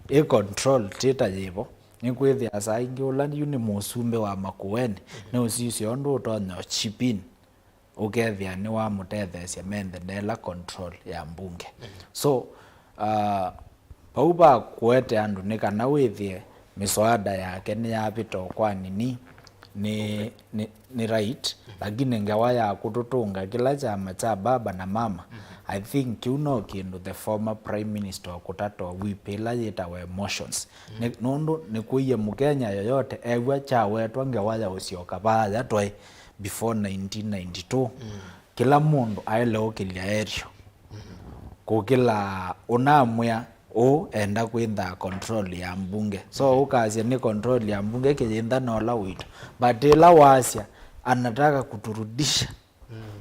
ĩ control ti ta yĩvo. Nĩkwĩthĩa saa ingĩ ũla yu nĩ mũsumbĩ wa Makueni, nĩũsisya ũndũ ũtonya chip in ũkethĩa nĩwamũtetheesya menthe ndeela control ya mbunge. So uh, vau va kũete andũ nĩ kana wĩthĩe mĩswada yake nĩyavĩta ũkwani nĩ, nĩ, nĩ right, lakini ngewa ya kũtũtũnga kĩla kyama kya baba na mama, I think kĩu no kĩndũ the former prime minister wa kũtata wipĩ ĩla yĩtawa emotions. Nĩ- nũndũ nĩkũie mũkenya yoyote ew'a kyawetwa ngewa ya ũsyoka vaaya twaĩ before nineteen ninety-two, kĩla mũndũ aĩle ũkĩlya erio kũkĩla ũnamwĩa ũũ enda kwĩnthaa control ya mbunge. So ũkasya nĩ control ya mbunge kĩyĩntha na ũla witũ, but ĩla wasya anataka kuturudisha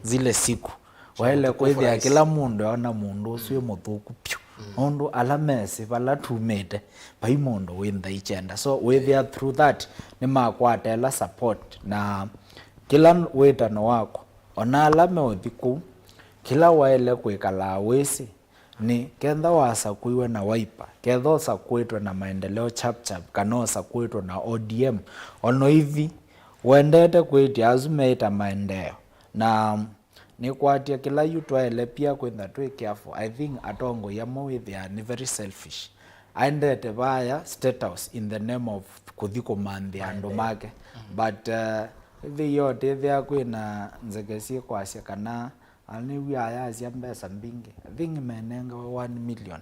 zile siku, waĩle kwĩthĩa kĩla mũndũ eona mũndũ ũsu wĩ mũthũku vyũ, nũndũ ala mesĩ vala tumĩte vai mũndũ wĩ nthei kyenda. So wĩthĩa through that nĩmakwata ĩla support, na kĩla wĩtano wakwa, ona ala meũthi kũu, kĩla waĩle kwĩkalaa wĩsĩ nĩ ketha wasakũiwe na Wiper, ketha ũsakũĩtwe na Maendeleo Chap Chap, kana ũsakũĩtwe na O D M, ona ũithi wendete kwĩtya asu meĩta maendeeo. Na nĩkwatya kĩla yu twaĩle pia kwĩtha twĩ careful. I think atongoi amwe wĩthĩaa nĩ very selfish, aendete vaya State House in the name of kũthi kũmanthĩa andũ make. But uh, ĩthĩ yote ĩthĩa kwĩna nzeke syĩkwasya kana anĩw'aa yasya mbesa mbingĩ. I think menengawa one million,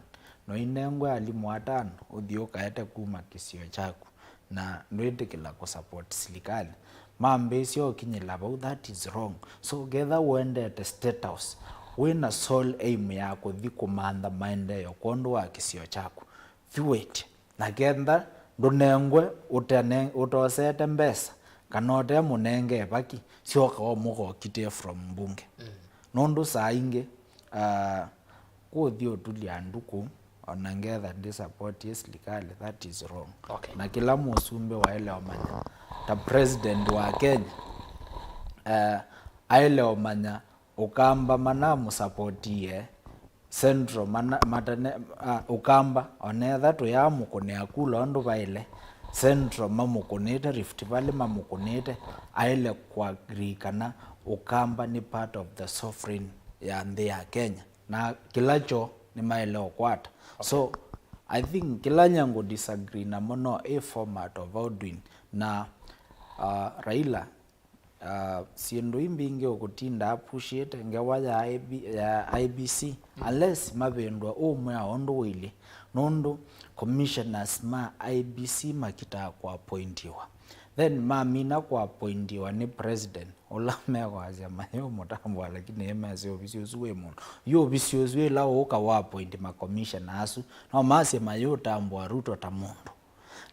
no inengwe alimũ atano ũthi ũkaete kuma kĩsio kyaku, na ndwĩtĩkĩla kũsupport silikalĩ. Mambĩĩsya ũkinyĩla vau, that is wrong. So ketha ũendete State House wĩna sole aim ya kũthi kũmantha maendeeo kwondũ wa kĩsio kyaku, vyũ wĩtye. Na kenda ndũnengwe ũtene- ũtosete mbesa kana ũte mũnenge ĩvaki, syoka o mũkokitĩe from mbunge. Nũndũ saa ingĩ uh, kũthi ũtulya andũ kũu, ona ngetha ndi support ĩ silikalĩ, that is wrong. Okay. Na kĩla mũsumbĩ waĩle ũmanya ta president wa Kenya, uh, aĩle ũmanya Ũkamba manamũsapotie, Central mana- matane- ah, Ũkamba onetha tũyamũkũnĩa kula ũndũ vaĩle, Central mamũkũnĩte, Rift Valley mamũkũnĩte, aĩle kũagree kana Ũkamba nĩ part of the sovereign ya nthĩ ya Kenya, na kĩla kyo nĩmaĩle ũkwata. So I think kĩla nyangũ disagree namo no ĩ format of how doing na uh, Raila uh, syĩndũ i mbingĩ ũkũtinda apushĩte ngewa ya I B, ya I B C, unless mavĩndũa ũmwe a ũndũ ũilyĩ, nũndũ commissioners ma I B C makitaa kũapointiwa, then mamina kũapointiwa nĩ president, ũla mekwasya mayĩũmũtambũa, lakini ĩmesĩ ovisi ũsu wĩ mũndũ. Yu ovisi ũsu ĩla ũũka wa appoint ma commissioner asu, no masye mayĩũtambũa Ruto ta mũndũ.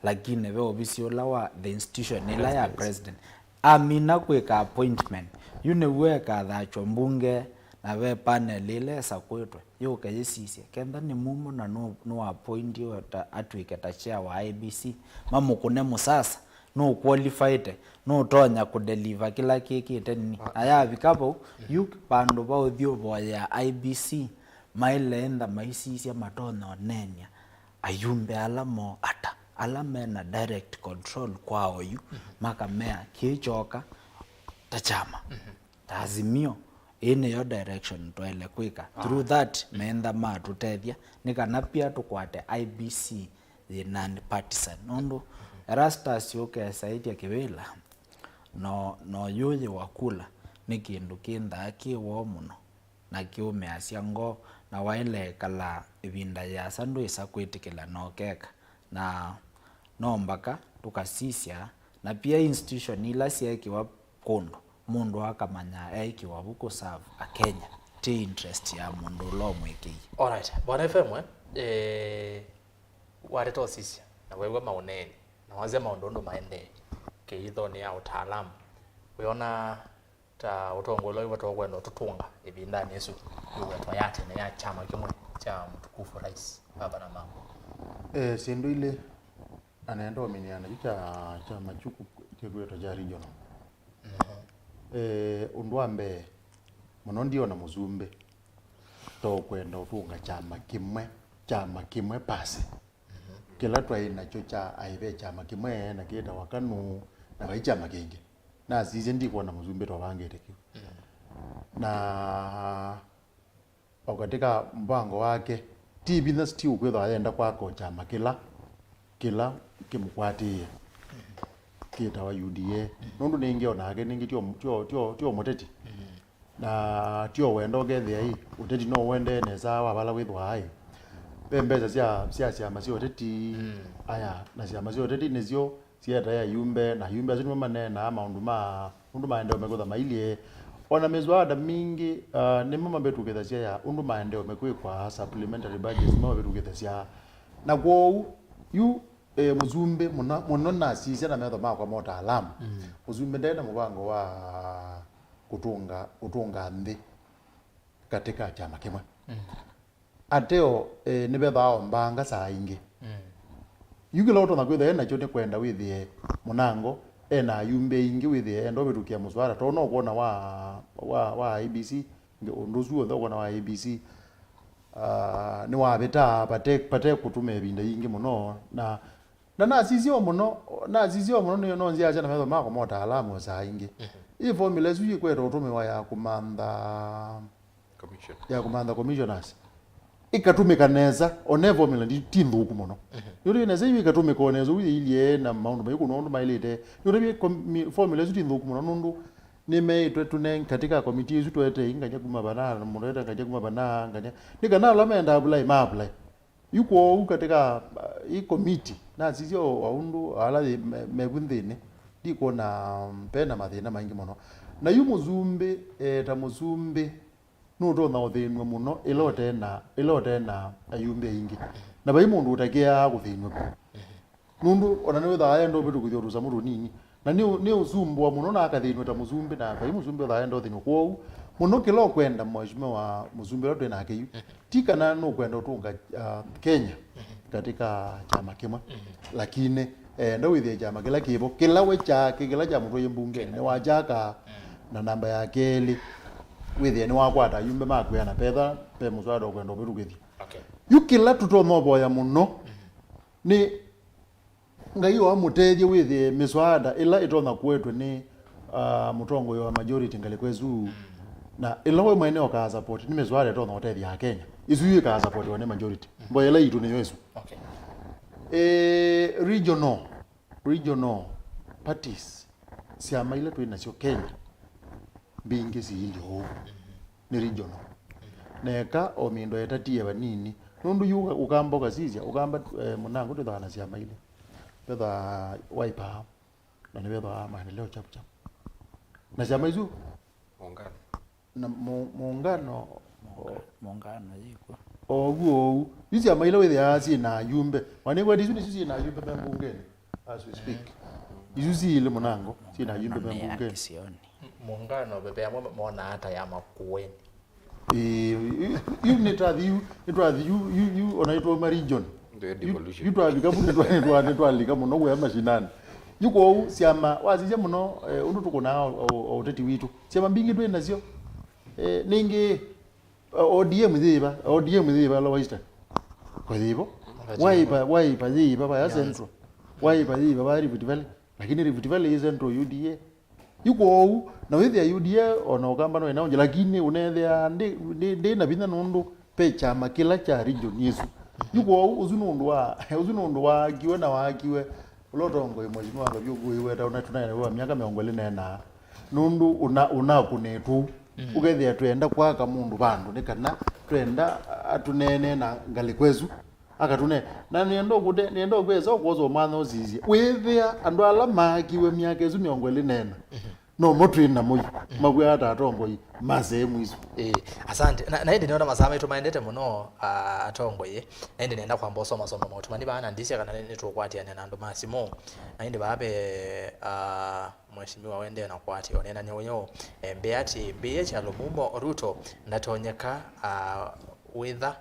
Lakini ve ovisi ũla wa the institution ĩla ya president amina kwĩka appointment, yu nĩw'o ekathachwa mbunge, na ve panel ĩla ĩsakwĩtwe yũke yĩsisye kenda nĩ mumo na nũ- nũapointiwe ta atw'ĩke ta chair wa I B C, mamũkũne mũsasa, nũqualifyĩte, nũtonya kũdeliver kĩla kĩkĩte nini. Na yavika vau, yu vandũ va ũthi ũvoyea I B C, maĩle ntha maisisya matonya ũneeny'a ayumbe ala mo ata, ala mena direct control kwa oyu, makamea kĩĩ kyoka ta kyama, ta Azimio, ĩĩ nĩyo direction twaĩle kwĩka. Through that, meentha matũtethya nĩ kana pia tũkwate I B C yĩ non-partisan. Nũndũ Erastus ũkesaĩtya kĩvĩla, no, no yũyĩ wa kula nĩ kĩndũ kĩ nthaa kĩ woo mũno na kĩũmĩasya ngoo, na waĩle ĩkala ĩvinda yĩasa ndwĩsa kwĩtĩkĩla na ũkeka, na no mbaka tũkasisya, na pia institution ila syeekĩwa kũndũ, mũndũ akamanya eekĩwa vu kũserve Akenya, ti interest ya mũndũ ũla ũmwĩkĩie. Alright, Bwana F M, eh, wateta ũsisya na wew'a maũneeni na wasya maũndũ ũndũ maendee kĩithonĩ ya ũtaalamu, wĩona ta ũtongoi ũla wĩw'e tũkwenda ũtũtũnga ĩvindanĩ ĩsu yũwetwa ya tene ya kyama kĩmwe kya mũtukufu rais, baba na mama? Eh, syĩndũ ilĩ anenda ũminĩana yu kya kyama kyu kĩkwĩtwa kya regional. Eh, ũndũ wa mbee mũno ndiona mũsumbĩ ta ũkwenda ũtũnga kyama kĩmwe, kyama kĩmwe pasi. Kĩla twaĩ nakyo kya aĩ ve kyama kĩmwe na kĩtawa KANU, na vai kyama kĩngĩ. Nasisye ndikwona mũsumbĩ twavangĩte kĩu. Na o katika mpango wake, ti vinya Stew kwĩthwa ayenda kwaka o kyama kĩla, kĩla kĩmũkwatĩĩe kĩtawa U D A. Nũndũ nĩngĩ o nake nĩngĩ tio, tio, tio, tio mũteti. Na tio wenda ũkethĩa ĩ, ũteti no ũendee nesa wa vala wĩthwaa ĩ. Ve mbesa sya, sya syama sya ũteti, aya, na syama sya ũteti nĩsyo sietae ayumbe, na ayumbe asu nĩmo maneenaa maũndũ ma ũndũ maendeeo mekwĩthwa mailyĩ. O na miswada mingĩ, ah, nĩmo mavĩtũkĩthasya ya ũndũ maendeeo mekwĩkwa, supplementary budgets, nĩmo mavĩtũkĩthasya. Na kwoou, yu, eh, mũsumbĩ mũno, mũno nasisya na metho makwa ma ũtaalamu, mũsumbĩ nde na mũvango wa kũtũnga, kũtũnga nthĩ katĩ ka kyama kĩmwe. Ateo, eh, nĩvethwaa o mbanga saa ingĩ. Yu kĩla ũtonya kwĩthĩa e nakyo nĩ kwenda wĩthĩe mũnango e na ayumbe aingĩ, wĩthĩe enda ũvĩtũkĩa mũswada, tondũ no kwona wa, wa, wa A B C, nge-, ũndũ ũsu w'onthe ũkwona wa A B C, ah, nĩwavĩtaa vate, vate kũtũmĩa ĩvinda yingĩ mũno. Na, na nasisya o mũno, nasisya o mũno nĩ, no nzyaasya na metho makwa ma ũtaalamu o saa ingĩ. Ĩ formula ĩsu yĩkweta ũtũmĩwa ya kũmantha Commission. Ya kũmantha commissioners ĩkatũmĩka nesa, o na formula ndi, ti nthũku mũno. Nĩũtavye nesa yu ĩkatũmĩka o nesa ũu yĩilyĩ na maũndũ maingĩ kũna ũndũ maĩlĩte. Nĩũtavye komi-, formula ĩsu ti nthũku mũno nũndũ nĩmeĩtwe tũne katika komiti ĩsu twete inganya kuma vana, mũndũ ete nganya kuma vana, nganya. Nĩ kana ala menda apply, ma apply. Yu kwoou katika, uh, ĩ komiti, nasisya o, o ũndũ ala yĩ, me, meku nthĩnĩ, ndikwona, um, pena mathĩna maingĩ mũno. Na yu mũsumbĩ, eh, ta mũsumbĩ, nũtonya ũthĩnw'a mũno ĩla ũte na, ĩla ũte na ayumbe aingĩ. Na vai mũndũ ũtakĩaa kũthĩnw'a vyũ. Nũndũ ona nĩwĩthaa enda ũvĩtũkĩthya tũsamũ tũnini. Na nĩ, nĩ ũsumbũa mũno na akathĩnw'a ta mũsumbĩ, na vai mũsumbĩ ũthaa enda ũthĩnw'a. Kwoou, mũno kĩla ũkwenda mheshimiwa wa mũsumbĩ ũla twĩ nake yu, ti kana nũkwenda ũtũnga, ah, Kenya katika kyama kĩmwe, lakini, eh, enda wĩthĩe kyama kĩla kĩvo, kĩla we kyake, kĩla kyamũtwaie mbungenĩ, nĩwakyaka na namba ya kelĩ, wĩthĩe nĩwakwata ayumbe makwĩana petha, pe mũswada ũkwenda ũvĩtũkĩthya. Okay. Yu kĩla tũtonya ũvoya mũno nĩ Ngai o amũtethye wĩthĩe mĩswaada ĩla ĩtonya kũetwe nĩ, ah, mũtongoi wa majority ngalĩko ĩsu, na ĩla we mwene ũkaa support nĩ mĩswaada ĩtonya ũtethya Akenya. Ĩsu yu ĩkaa supportiwa nĩ majority. Mboya ĩla yitũ nĩyo ĩsu. Okay. Eh, regional, regional parties, syama ila twĩ nasyo Kenya, mbingĩ siilye ũu. Nĩ regional. Na eka o mĩndũ ĩtatie vanini. Nũndũ yu ũka-, ũkamba ũkasisya, ũkamba, eh, mũnango twĩthaa na syama ilĩ. Vethaa Wiper, na nĩvethaa Maendeleo Chap Chap. Na syama isu? Muungano. Na mu-, muungano, o-, Muungano yĩkw'o. Oguo ũu. Yu syama ila wĩthĩaa syĩ na ayumbe. Wanĩkwati isu nĩsyo syĩ na ayumbe me mbungenĩ. As we speak. Isu siilĩ mũnango, syĩ na ayumbe me mbungenĩ. Kisioni. Muungano veve amwe monaa ta ya Makueni. Ĩĩ, yu, yu nĩtwathi yu, nĩtwathi yu, yu, yu, ona itwauma region. Ndio yu, devolution. Yu twavika vu nĩtwa-, nĩtwa-, nĩtwalika mũno wĩa mashinani. Yu kwoou syama, wasisya mũno, eh, ũndũ tũkũnaa o, o, o ũteti witũ. Syama mbingĩ twĩ nasyo. Eh, nĩngĩ, eh, O D M yĩva, O D M yĩva Lower Eastern? Kwa yĩvo. Wiper, Wiper yĩva vaya Central. Wiper yĩva vaya Rift Valley. Lakini Rift Valley yĩ Central U D A. Yu kwoou, na wĩthĩa U D A ona ũkamba no ĩnaũngye, lakini ũneethĩa ndĩ, ndĩ, ndĩ na vinya nũndũ ve kyama kĩla kya region ĩsu. Yu kwoou, ũsu nĩ ũndũ wa, ũsu nĩ ũndũ waakiwe na waakiwe, ũla ũtongoi Mheshimiwa Ngavyũku wĩweta ũna tũnaene wa myaka mĩongo ĩlĩ nenaa. Nũndũ ũna, ũnakũnĩtwe ũu. Ũkethĩa twenda kwaka mũndũ vandũ nĩ kana twenda atũneenee na ngalĩko ĩsu. Akatũne, na nĩenda ũkũte, nĩenda ũkwĩsa ũkwosa ũmanya ũsisye. Wĩthĩa andũ ala maakiwe myaka ĩsu mĩongo ĩlĩ nena, nomo twĩ namo yu, maw'aa ta atongoi ma sehemu isu. Ĩĩ, asante. Na, na ĩndĩ nĩona masaa maitũ maendete mũno, ah, atongoi. Na ĩndĩ nĩenda kwamba ũsoma soma maũtũmani vaa na ndisya kana nĩ, nĩtũkwatĩanĩa na andũ ma simũ. Na ĩndĩ vaa ve, ah, mheshimiwa wendee na kwatĩa ũneenany'a ũyũ, eh, mbĩa atĩ, mbĩa kya lũmumo Ruto ndatonyeka, ah, wĩtha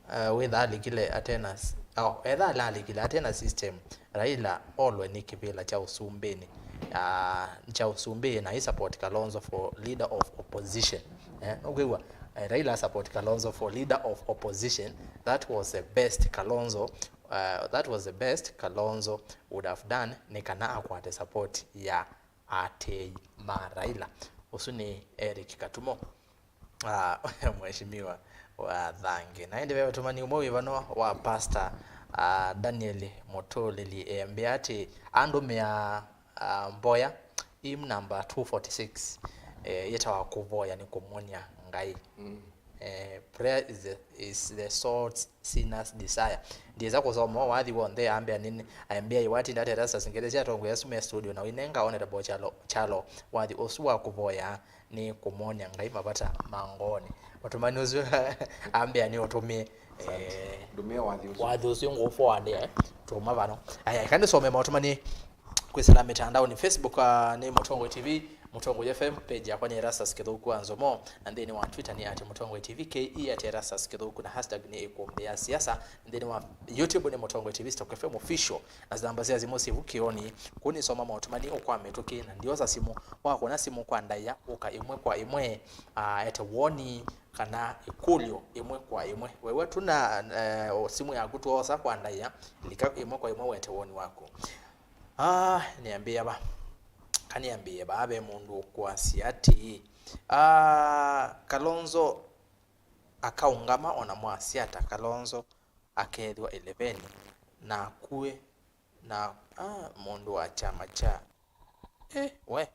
Uh, wĩtha alikile atena s-, oh, etha ala alikile atena system, Raila olwe nĩ kĩvĩla kya ũsumbĩnĩ, uh, kya ũsumbĩ, na I support Kalonzo for leader of opposition. Eh, nũkwĩw'a? Eh, Raila support Kalonzo for leader of opposition. That was the best Kalonzo, uh, that was the best Kalonzo would have done, nĩ kana akwate support ya aatĩĩi ma Raila. Ũsu nĩ Eric Katumo. Ah, Mheshimiwa wa thangi. Na ĩndĩ ve ũtũmani ũmwe wĩ vano wa Pastor, ah, Daniel Mũtũlĩli, embĩa atĩ andũmĩa, ah, mboya, hymn number two forty-six, eh, yĩtawa kũvoya nĩ kũmwony'a Ngai. Mm. Eh, prayer is the, is the soul's sinner's desire. Ndiĩsa kũsoma wathi w'onthe, ambĩa nĩ, ambĩa iwatinda atĩ Erastus, ngelesya atongoi asu me studio na ũinenga Honorable Kyalo, Kyalo wathi ũsu wa kũvoya nĩ kũmwony'a Ngai mavata ma ngoonĩ. Ũtũmani ũsu ambĩa nĩ ũtũmĩe, eh, ndũmĩa wathi ũsu. Wathi ũsu ngũũforward, eh, tũma vano. Aya, eka nĩsome maũtũmani kwĩsĩla mĩtandaonĩ. Facebook, ah, nĩ Mũtongoi T V, Mũtongoi F M, page yakwa nĩ Erastus Kĩthũku wa Nzomo, na nthĩnĩ wa Twitter nĩ at Mũtongoi T V K E, at Erastus Kĩthũku, na hashtag nĩ ĩkũmbĩ ya siasa. Nthĩnĩ wa YouTube nĩ Mũtongoi T V Stock F M Official, na namba sya simũ syĩ vu kĩonĩ. Kũu nĩsoma maũtũmani o kwa mĩtũkĩ, na ndiosa simũ. Wakũna simũ kwa ndaĩa, ũka ĩmwe kwa ĩmwe, ah, ete woni kana ĩkũlyo ĩmwe kwa ĩmwe. Wewe tuna, eh, o simũ yaku twosa kwa ndaĩa, lika ĩmwe kwa ĩmwe wete woni waku. Ah, nĩambĩĩa va? Kanĩambĩĩe vaa ve mũndũ ũkwasya atĩĩ, ah, Kalonzo akaũngama ona mwasya ata, Kalonzo akethĩwa ĩleveni na akue na, ah, mũndũ wa kyama kya, eh, we,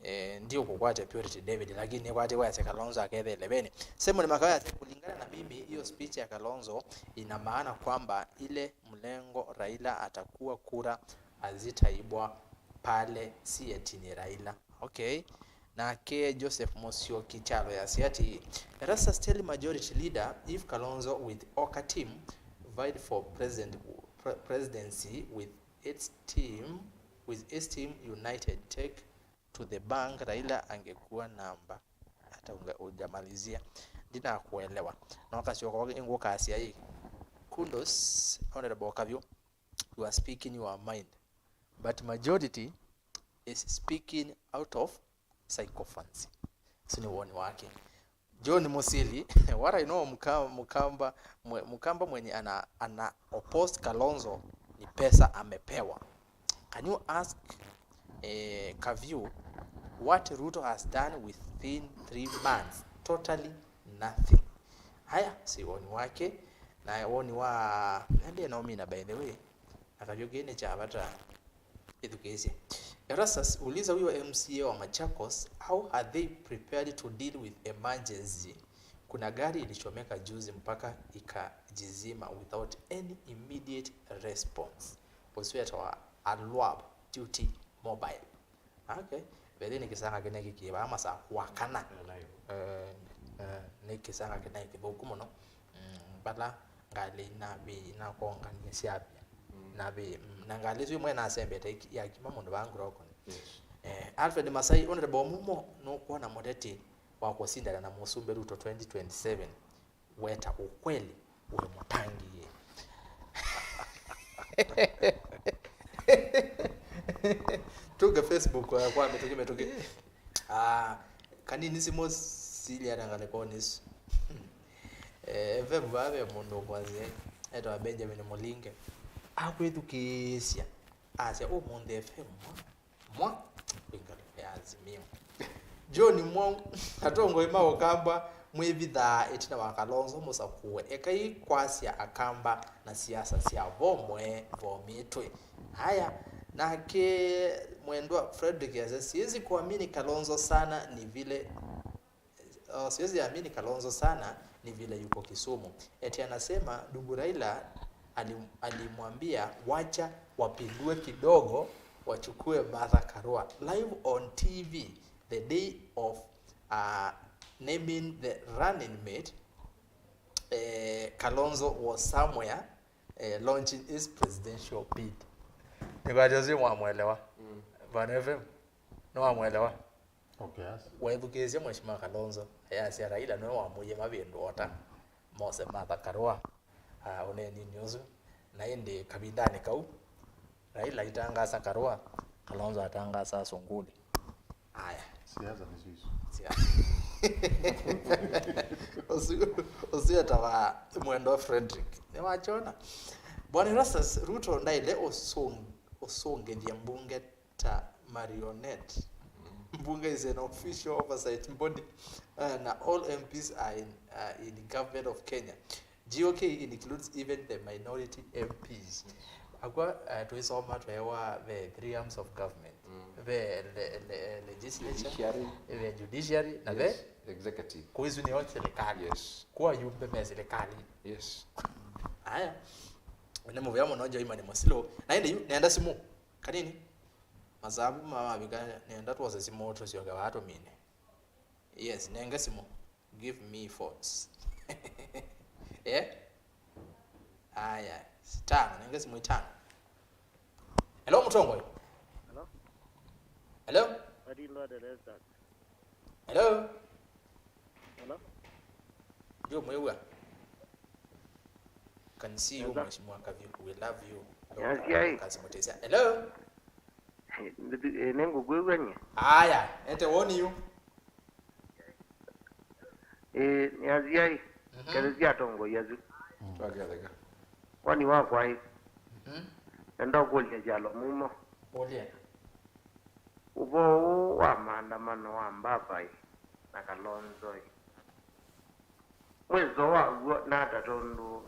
eh, ndiũkũkwatya Purity David, lakini nĩkwatĩwe asya Kalonzo akethe ĩleveni. Simon Makawe asya, kulingana na mimi, hiyo speech ya Kalonzo ina maana kwamba ile mlengo Raila atakuwa kura hazitaibwa pale, si eti ni Raila. Okay. Nake Joseph Musyoki Kyalo yasya atĩĩ, "Let us tell majority leader, if Kalonzo with Oka team vied for president, pre-, presidency with its team, with its team united, take to the bank, Raila angekuwa namba." Hata unge-, hujamalizia. Ndinakuelewa. Na wakasyoka wake ngũkasya hii. Kudos, Honorable Kavyo, you are speaking your mind. But majority is speaking out of sycophancy. Ũsu nĩ woni wake. John Musili, what I know, Mka-, Mkamba, mwe-, Mkamba mwenye ana, ana oppose Kalonzo ni pesa amepewa. Can you ask, eh, Kavyu what Ruto has done within three months? Totally nothing. Haya, si woni wake. Na woni wa, nende naumina, by the way. Na Kavyu kĩĩ nĩ kya vata. Ĩthukĩĩsye. Erastus, uliza huyo M C A wa Machakos, how are they prepared to deal with emergency? Kuna gari ilichomeka juzi mpaka ikajizima without any immediate response. Ũsu wĩtawa Alwab Duty Mobile. Okay. Vethĩ nĩ kĩsanga kĩnene kĩkĩvaa masaa kwa kana. Eh, eh, nĩ kĩsanga kĩnene kĩthũku mũno. Mm, vala ngalĩ inavĩ, inakonganie syavya. Mm. Navĩ, mm, na ngalĩ isu imwe nasembete iki-, yakima mũndũ vaa ngurokoni. Yes. Eh, Alfred Masai, Honorable Mumo, nũkwona mũteti wa kũsindana na Mũsumbĩ Ruto twenty twenty-seven weta ukweli wĩ mũtangĩĩe? Tuke Facebook, eh, kwa mĩtũkĩ mĩtũkĩ. Ah, kanini simũ silia na ngalĩkonĩ isu. Eh, F M vaa ve mũndũ ũkwasya, etawa Benjamin Mũlinge. Akwĩthukĩĩsya, asya, "Ũmũnthĩ F M mwa, mwa, kwĩ ngalĩko ya Azimio." John Mwau, atongoi ma Ũkamba, mwĩvithaa ĩtina wa Kalonzo mũsakũe. Ekai kwasya Akamba na siasa sya vomwe vomitwe. Haya, nake mwendwa Frederick asya, "Siwezi kuamini Kalonzo sana ni vile, oh, siwezi amini Kalonzo sana ni vile yuko Kisumu. Eti anasema ndugu Raila alim-, alimwambia wacha wapindue kidogo, wachukue Martha Karua." Live on T V the day of, uh, naming the running mate, eh, Kalonzo was somewhere, eh, launching his presidential bid. Nĩkwatya ũsu mwamwelewa? Mm. Van F M, nĩwamwelewa? Okay, yes. Waĩthukĩĩsya Mheshimiwa Kalonzo, ayasya Raila nĩwe wamũie mavĩndũ o ta mose Martha Karua, ah, ũneeninĩ ũsu. Na ĩndĩ kavindanĩ kau, Raila aitangasa Karua, Kalonzo atangasa Sunguli. Aya. Siasa nĩsyo isu. Sia-, ũsu, ũsu etawa Mwendwa Frederick. Nĩwakyona? Bwana Erastus, Ruto ndaĩle ũsũng-, ũsũngĩthya mbunge ta marionette. Mbunge is an official oversight body, uh, na all M Ps are in, uh, in government of Kenya. G O K includes even the minority M Ps. Akwa, uh, twisoma twewa the three arms of government. Mm. The le, le, legislature, judiciary, the judiciary, na the, yes, executive. Kwa isu nĩyo serikali. Yes. Kwa yumbe me serikali. Yes. Aya. Nĩ mũvea mũno Joima nĩ mũsilo. Na ĩndĩ yu, nenda simũ. Kanini. Masavu mamavika, nenda twose simũ tũsyoke vaa tũmine. Yes, nenge simũ. Give me phones. Eh? Aya, itano, nenge simũ itano. Hello, mũtongoi. Hello? Hello? Hello? Hello? Ndio mwĩw'a. Can see you, Mheshimiwa Kaviu. We love you. Hello? Hello? Eh, nĩngũkwĩw'a nye. Aya, ete woni yu. Ĩĩ, nĩ asyai, mhm, kethĩsya atongoi asu. Twaketheka. Woni wakwa ĩ, mhm, nenda ũkũlya kyalo mumo. Kũlya. Ũvoo ũũ wa maandamano wa Mbabai na Kalonzo ĩ, mwĩso waw'o nata tondũ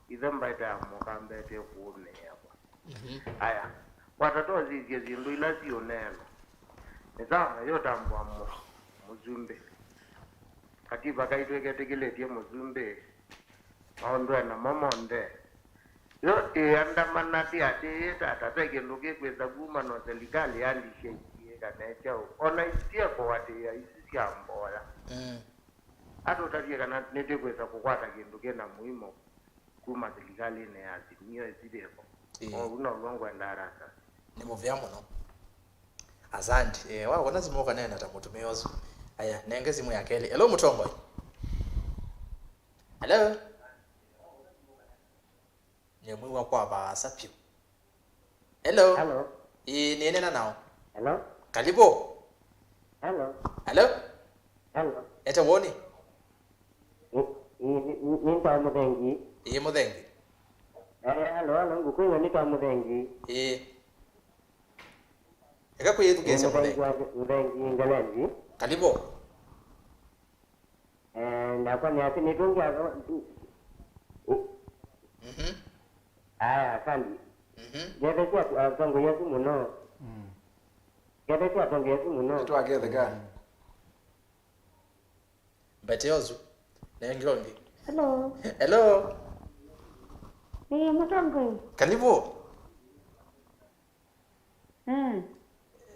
ithe mbaĩta ya mũka mbete kũũmĩĩawa. Mhm. Aya, watata ũsisye syĩndũ ila siũneenwa. Nĩ sawa, yũtambũa mũ-, mũsumbĩ. Katiba kaitũ ĩketĩkĩlĩtye mũsumbĩ maũndũ enamo monthe. Yo ĩandamana ti atĩĩ tata, ve kĩndũ kĩkwĩsa kuma no silikalĩ yandisya ikiĩ kana kyaũ. Ona itiekũatĩĩa isu sya mboya. Mm. Atũtavye kana nĩtĩkwĩsa kũkwata kĩndũ kĩna mũimo kuma silikalĩnĩ ya Azimio ĩsilĩko. Ĩĩ. Kwoou now'o ngwenda arasa. Nĩ mũvea mũno. Asante. Eh, wawona simũ ũkaneena ta mũtumĩa ũsu. Aya, nenge simũ ya kelĩ. Hello, mũtongoi. Hello? Nĩmwĩw'a kwa vaasa vyũ. Hello? Hello? Ĩĩ, nĩneena nao. Hello? Kalivu. Hello? Hello? Hello? Ete woni? Ĩ, ĩ, nĩ, nĩ, nĩ twa mũthengi. Ĩĩ, mũthengi. Eh, hello, hello, ngũkwĩw'a nĩ twa mũthengi. Ĩĩ. Eka kwĩyĩthukĩĩsya mũthengi. Mũthengi wa mũthengi Ngelezi. Kalivu. Eh, nakwa nĩ ati nĩtũngĩa. Mhm. Aya, asante. Mhm. Ngethetie atu-, atongoi asu mũno. Mm. Ngethetie atongoi asu mũno. Nĩtwaketheka. Mm. Mbete ũsu. Nenge ũngĩ. Hello. Hello. Ĩĩ, mũtongoi. Kalivu. Mm.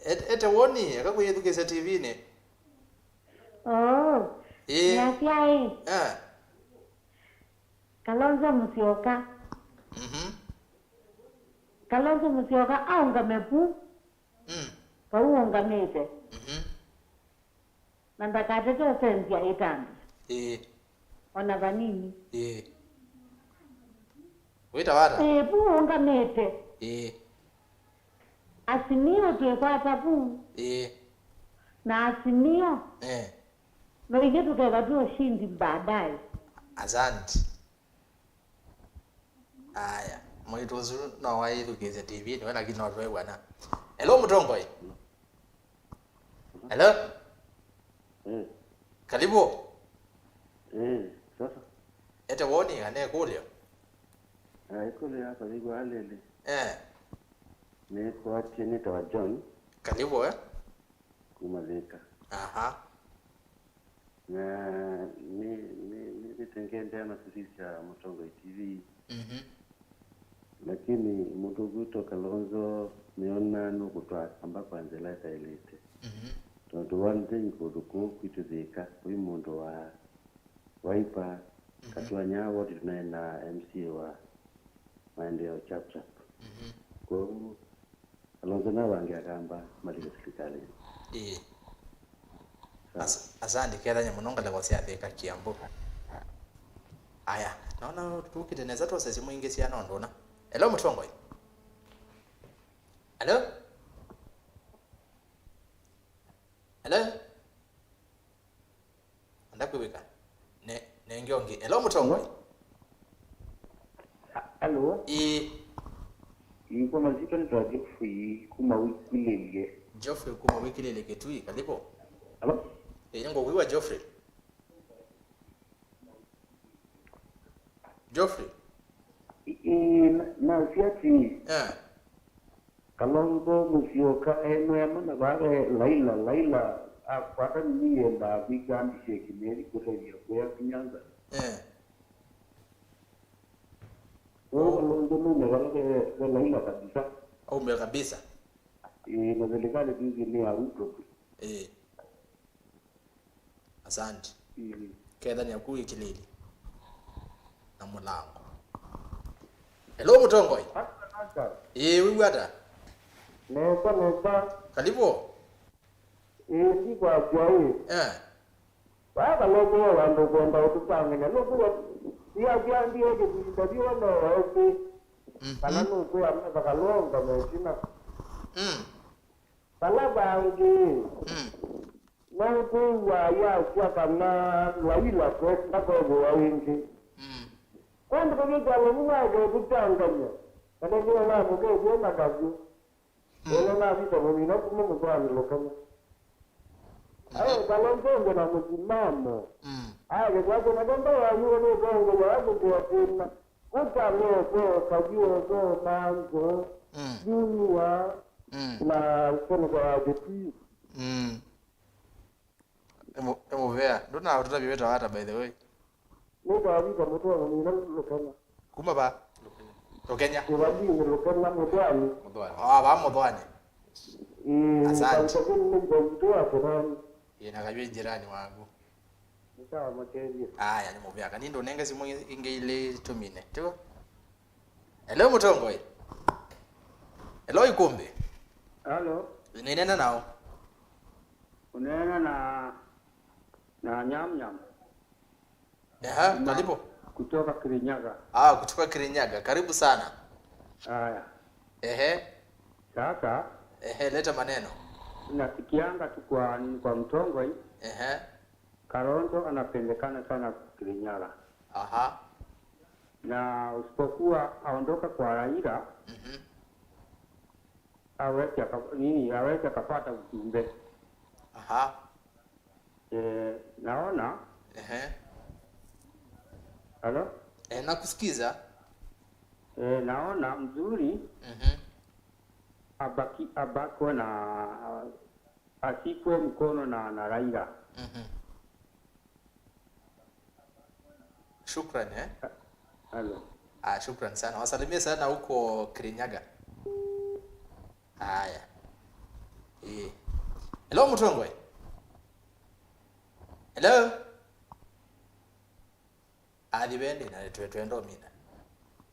Et-, ete woni, eka kwĩyĩthukĩĩsya T V-nĩ. Oh. Ĩĩ. Nĩasya ĩ. Ah. Kalonzo Musyoka. Mhm. Kalonzo Musyoka aũngame vu. Mm. Vau ũngamĩte. Mhm. Na ndakatate ũsenzya ĩtambya. Ĩĩ. O na vanini. Ĩĩ. Wĩtawa ata? Ĩĩ, vu ũngamĩte. Ĩĩ. Azimio twĩkwata vu. Ĩĩ. Na Azimio. Eh. No ithyĩ tũkeva twĩ ũshindi baadaye. Asante. Aya, mwĩĩtu ũsu no waĩthukĩĩsya T V-nĩ we, lakini no twĩw'ana. Hello, mũtongoi. Hello? Eh. Kalivu. Eh, sasa. Ete woni kana ĩkũlyo? Ah, ĩkũlyo yakwa yĩw'a lĩlĩ. Eh. Nĩkwatye nĩtawa John. Kalivu, eh? Kuma Thĩka. Aha. Na nĩ, nĩ, nĩ, nĩtengeendeea na kũsisya Mũtongoi T V. Mhm. Lakini mũndũ ũkwĩtwa Kalonzo nĩona nũkũtwaa Kamba kwa nzĩla ĩtaĩlĩte. Mhm. Tondũ one thing kũndũ kũũ kwitũ Thĩka, kwĩ mũndũ wa Wiper, mhm, Katwanya ward tũnaĩ na M C A wa Maendeleo Chap Chap. Mhm. Kwoou Kalonzo navange Akamba malike silikalĩnĩ. Ĩĩ. Sawa. As-, asante, kethanya mũno ngalĩko sya Thĩka Kiambu. Aya, naona tũkĩte nesa twose simũ ingĩ syana ũndũ ũna. Hello, mũtongoi. Hello? Hello? Ndakwĩw'ĩka. Ne, nenge ũngĩ. Hello, mũtongoi. A-, hello. Ĩĩ. Ĩĩ, Kwa masyĩtwa nĩtawa Geoffrey kuma Wĩkilĩlye. Geoffrey kuma Wĩkilĩlye Kĩtui, karibu. Alo? Ĩĩ, nĩngũkwĩw'a Geoffrey. Geoffrey. Ĩĩ, na- nasya ati, eh, Kalonzo Musyoka enwea mana vaa ve Laila, Laila akwata nini yendaa kwĩkambisya kĩmeli kũtethya kũya Nyanza. Eh. Ũũ Kalonzo nume vala ve, ve Laila kabisa. Aume kabisa. Ĩĩ, na serikali sisi nĩ ya Ruto tu. Ĩĩ. Asante. Mm. Kethania ku Wĩkilĩlye na Mũlango. Hello, Mũtongoi. Ata, ata. Ĩĩ, wĩw'a ata? Nesa, nesa. Karibu. Ĩĩ, ndikwasya ĩ. Eh. Vaa Kalonzo we wamba kwenda ũtũtangany'a. Nũkwĩw'a, ĩasyandie kĩvinda vyona waĩsĩ. Mhm. Kana nũkwĩa Martha Kalonzo metina. Mm. Vala vangĩ. Mm. Nũkwĩw'a ayasya kana Laila kwenda kwethĩwa ĩngĩ. Mm. Kwondũ kũthi kyalo nĩmaeke kũtangany'a, kana nĩo namũkethie na kavyũ. Mm. Ĩla navika mũmina kuma mũtwaanĩ Lũkena. Mhm. Aĩ, Kalonzo na mũsimamo. Mm. Aĩ, kwake na kenda wanyuo nĩ ũtongoya wa kũtũa thĩna. Kũta loko, kavyũ oko, mango, mm, nyunyua, mm, na ũkonoka wa kĩtui. Mm. Nĩ mũ-, nĩ mũvea. Ndũna ũtũtavya wĩtawa ata, by the way? Nĩtawa Vita Mũtũa mũmina Lũkena. Kuma va? Lũkenya. Kĩvalinĩ Lũkena Mũthwani. Mũthwani. Ah, va Mũthwani. Ĩĩ, asante. Kautavini nĩ mbaitũ wa kĩrani. Ĩĩ, na kayũ njĩrani waku. Nĩ sawa, makethie. Aya, nĩ mũvea. Kani ndũnenge simũ ĩngĩ ilĩ tũmine. Tiko? Hello, Mũtongoi. Hello, Ikumbi. Hello. Nĩneena nao. Ũneena na, na Nyam Nyam. Aha, karibu. Kutoka Kirinyaga. Ah, kutoka Kirinyaga. Karibu sana. Haya. Ehe. Sasa. Ehe, leta maneno. Nasikianga tu kwa, kwa Mtongoi. Ehe. Kalonzo anapendekana sana Kirinyaga. Aha. Na usipokuwa aondoka kwa Raila, mhm, awezi aka-, nini, awezi akapata ujumbe. Aha. Eh, naona. Ehe. Halo? Eh, nakusikiza. Eh, naona mzuri. Mhm. Abaki, abakwe na, ashikwe mkono na, na Raila. Mhm. Shukran, eh? Halo. Ah, shukran sana. Wasalimie sana huko Kirinyaga. Haya. Eh. Hello, Mũtongoi. Hello? Athi vendi na twe-, twenda ũmina.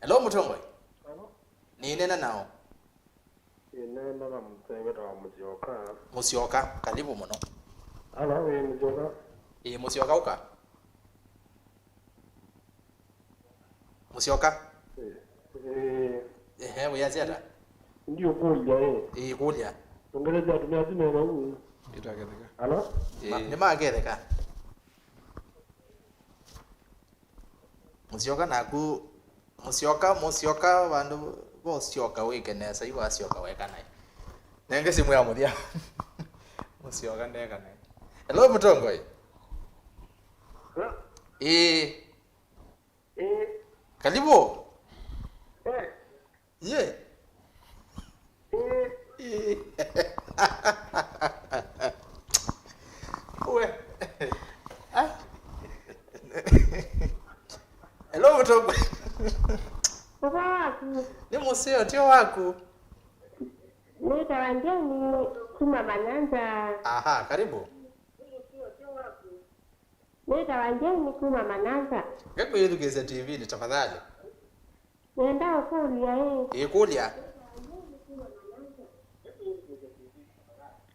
Hello, Mũtongoi. Hello. Nĩneena nao. Nĩneena na mũsee wĩtawa Mũsyoka. Mũsyoka, karibu mũno. Hello, ĩĩ, Mũsyoka. Ĩĩ, Mũsyoka ũka. Mũsyoka. Ĩĩ. Ĩĩ. Ehe, wĩasya ata? Ndiũkũlya, ĩĩ. Ĩĩ, kũlya. Ongelesya atumĩa asu me vau. Ĩtaketheka. Hello? Ĩĩ. Ma-, nĩmaketheka. Mũsyoka naku, Mũsyoka, Mũsyoka, vandũ vosyoka wĩke nesa, yu wasyoka weka naĩ. Nenge simũ ya mũthya. Mũsyoka ndeka naĩ. Hello, Mũtongoi. Hello? Ĩĩ. Ĩĩ. Karibu. Eh. Ye. Ĩĩ. Ĩĩ. We. Ah. Hello, Mũtongoi. Ũvoo waku? Nĩ mũseo, tio waku? Nĩtawa Jeni kuma Manyanza. Aha, karibu. Nĩtawa Jeni kuma Manyanza. Ngekwĩthukĩĩsya T V-nĩ, tafadhali. Nĩenda ũkũlya ĩ. Ĩĩ, kũlya.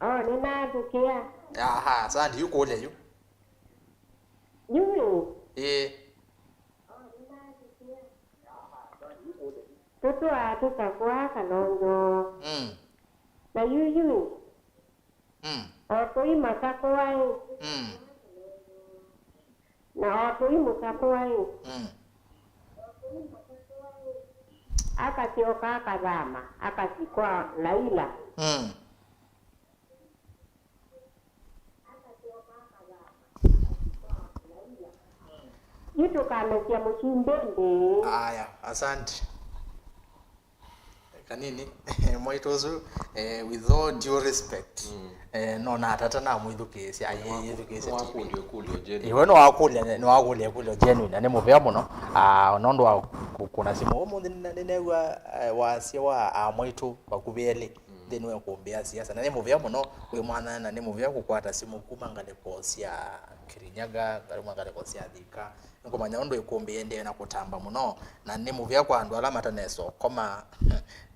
O, nĩnathukĩa. Aha, asante, yu kũlya yu. Yu ĩ. Ĩĩ. Tũtwaa tũkakũa Kalonzo. Mm. Na yu yu ĩ. Mm. O tũi makakũa ĩ. Mm. Na o tũi mũkakũa ĩ. Mm. Akasyoka akathama, akasi kwa Laila. Mm. Yu tũkamesya mũsumbĩ ndĩĩ. Aya, asante. Kanini, mwaitũ ũsu, eh, with all due respect, mm, eh, no natata namwĩthukĩĩsya, ayĩthukĩĩsya T V. Nĩwakũlya ĩkũlyo genuine. Iwe nĩwakũlya, nĩwakũlya ĩkũlyo genuine, na nĩ mũvea mũno. Ah, nũndũ wa kũ-, kũna simũ. Ũmũnthĩ nĩne-, nĩneew'a, eh, wasya wa amwaitũ vakuvĩ elĩ. Mm. Nthĩnĩ wa ĩkũmbĩ ya siasa. Na nĩ mũvea mũno kwĩ mwana, na nĩ mũvea kũkwata simũ kuma ngalĩko sya Kirinyaga, kuma ngalĩko sya Thika. Nĩkũmanya ũndũ ĩkũmbĩ yĩendee na kũtamba mũno, na nĩ mũvea kwa andũ ala matanesa ũkoma,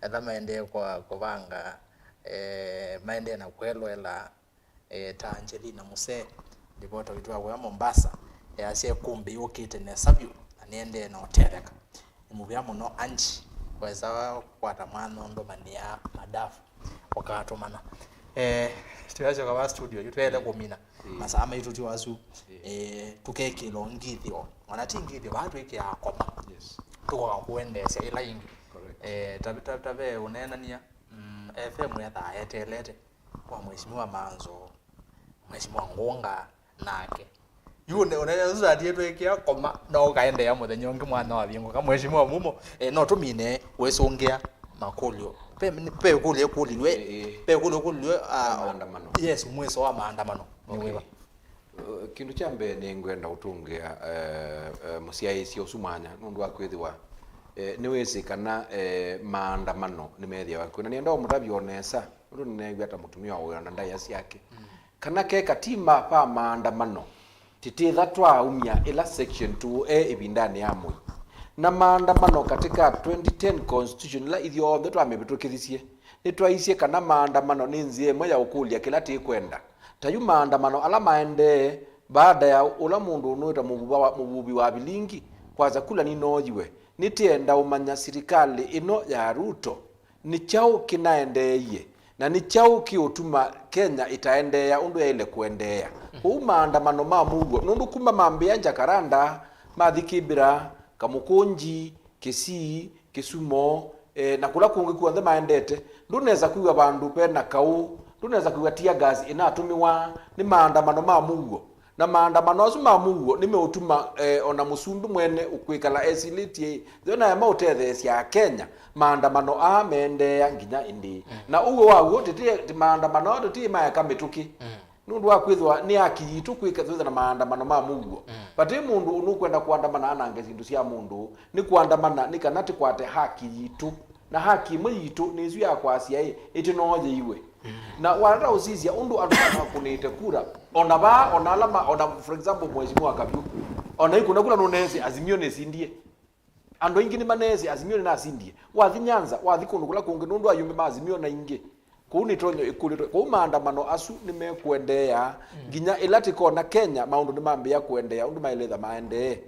ala maendee kwa kũvanga, eh, maendee na kwelũela, eh, ta Angelina Musee, livota witũ wa kũya Mombasa, easya ĩkũmbĩ yũkĩte nesa vyũ, na nĩendee na ũtetheka. Nĩ mũvea mũno Angie, wesa kwata mwana ũndũmanĩa madafu, ũkatũmana. Eh, tũyasyoka va studio, yu tweele kũmina. Mm. Masaa maitũ ti wasu. Mm. Eh, tũkekĩla ngithyo. Ona ti ngithyo, vaa twĩkĩaa koma. Yes. Tũkoka kũendeesya ĩla ĩngĩ. Correct. Eh, ta, ta, ta ve ũneenania, mm, F M ethaa eteelete kwa Mheshimiwa Manzo, Mheshimiwa Ngunga, nake. Yu ũne-, ũnene ũsu tũtatie twĩkĩa koma, no ũkaendeea mũthenya ũngĩ mwana wavingũka. Mheshimiwa Mumo, eh, no tũmine wĩsũngĩa makũlyo. Ve, ve ĩkũlyo ĩkũlilwe, ĩĩ, ĩĩ, ve ĩkũlyo ĩkũlilwe, ah, maandamano. Yes, mwĩso wa maandamano. Nĩ, okay, wĩva? Uh, kĩndũ kya mbee nĩngwenda ũtũngĩa, eh, eh, mũsyaĩĩsya ũsu mwanya, nũndũ wa kwĩthĩwa, eh, nĩwĩsĩ kana, eh, maandamano nĩmethĩawa kwĩ. Na nĩenda ũmũtavya o nesa, nũndũ nĩneew'a ta mũtumĩa ũyũ na ndaĩa syake. Mm. Kana ke katima pa maandamano, tĩtĩtha twaumya ĩla section two A ĩvindanĩ ya Moi. Na maandamano katĩ ka twenty ten constitution ĩla ithyonthe twamĩvĩtũkĩthisye, nĩtwaisye kana maandamano nĩ nzĩa ĩmwe ya ũkũlya kĩla tĩkwenda. Ta yu maandamano ala maendee baada ya ũla mũndũ ũnũĩta mũvuva wa, mũvuvi wa vilingi kwasya kula nĩnooyiwe. Nĩtĩenda ũmanya silikalĩ ĩno ya Ruto nĩ kyaũ kĩnaendeeie, na nĩ kyaũ kĩũtuma Kenya ĩtaendeea ũndũ yaĩle kũendeea? Kwoou maandamano ma mũuo, nũndũ kuma mambĩĩa Jacaranda, mathi Kĩbĩra, Kamũkũnji, Kisii, Kisumo, eh, na kũla kũngĩ kw'onthe maendete, ndũnesa kwĩw'a vandũ ve na kaũ, ndũnesa kwĩw'a tear gas ĩnatũmĩwa. Nĩ maandamano ma mũuo. Na maandamano asu ma mũuo nĩmeũtuma, eh, o na mũsumbĩ mwene ũkwĩkala esilĩtye, yo naema ũtetheesya Akenya, maandamano aa meendeea nginya ĩndĩĩ? Mm. Na ũw'o wa w'o, tĩtĩ, ti maandamano aa tũtĩmaeka mĩtũkĩ. Mm. Nũndũ wa kwĩthĩwa nĩ haki yitũ kwĩka, kwĩthĩwa na maandamano ma mũuo. Mm. Vate mũndũ ũnũkwenda kũandamana anange syĩndũ sya mũndũ, nĩ kũandamana nĩ kana tĩkwate haki yitũ. Na haki ĩmwe yitũ nĩ ĩsu ya kwasya ĩ, ĩtĩnooyĩiwe. Mm. Na watata ũsisya ũndũ andũ makũnĩte kura, ona vaa, ona ala ma, ona, for example, Mheshimiwa Kavyũ, ona ikũna kula nũneesĩ Azimio nĩsindie. Andũ aingĩ nĩmaneesĩ Azimio nĩnasindie. Wathi Nyanza, wathi kũndũ kũla kũngĩ, nũndũ ayumbe ma Azimio na ingĩ. Kũu nĩtonyo ĩkũlĩtwe. Kũu maandamano asu nĩmekũendeea, mm, nginya ĩla tĩkona Kenya maũndũ nĩmambĩĩa kũendeea ũndũ maĩlĩtha maendee.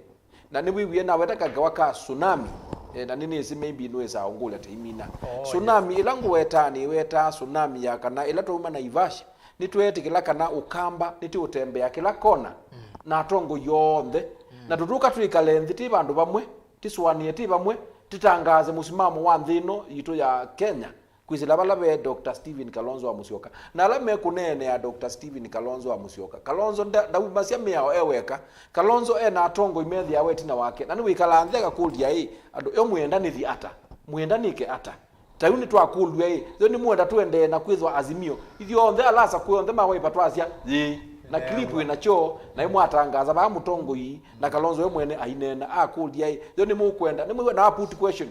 Na nĩwĩwie naweta kangewa ka tsunami, eh, na nĩnĩsĩ maybe nũĩsaa ũngũlya ta imina. Oh, tsunami, yes, ĩla ngũwetaa, nĩwetaa tsunami ya kana ĩla twauma Naivasha, nĩtweetĩkĩla kana Ũkamba nĩtĩũtembea kĩla kona, mm, na atongoi onthe, mm, na tũtũka twĩkale nthĩ twĩ vandũ vamwe, tĩsũanĩe twĩ vamwe, tĩtangaase mũsimamo wa nthĩ ĩno yitũ ya Kenya. Kwĩsĩla vala ve Doctor Stephen Kalonzo wa Musyoka. Na ala mekũneenea Doctor Stephen Kalonzo wa Musyoka, Kalonzo nda-, ndaumasya mĩao e weka. Kalonzo e na atongoi methĩawa ĩtina wake. Na nĩwĩkalaa nthĩ akakũlya ĩ, andũ, yo mwĩenda nĩthi ata? Mwĩenda nĩke ata? Ta yu nĩtwakũlw'a ĩ, yo nĩmwenda tũendee na kwĩthwa Azimio? Ithyonthe ala asakũe onthe ma Wiper twasya, yĩĩ. Na clip wĩ nakyo, na ĩmwatangaasa vaa mũtongoi, na Kalonzo we mwene aineena, akũlya ĩ, yo nĩmũkwenda, nĩmwĩw'a na put question.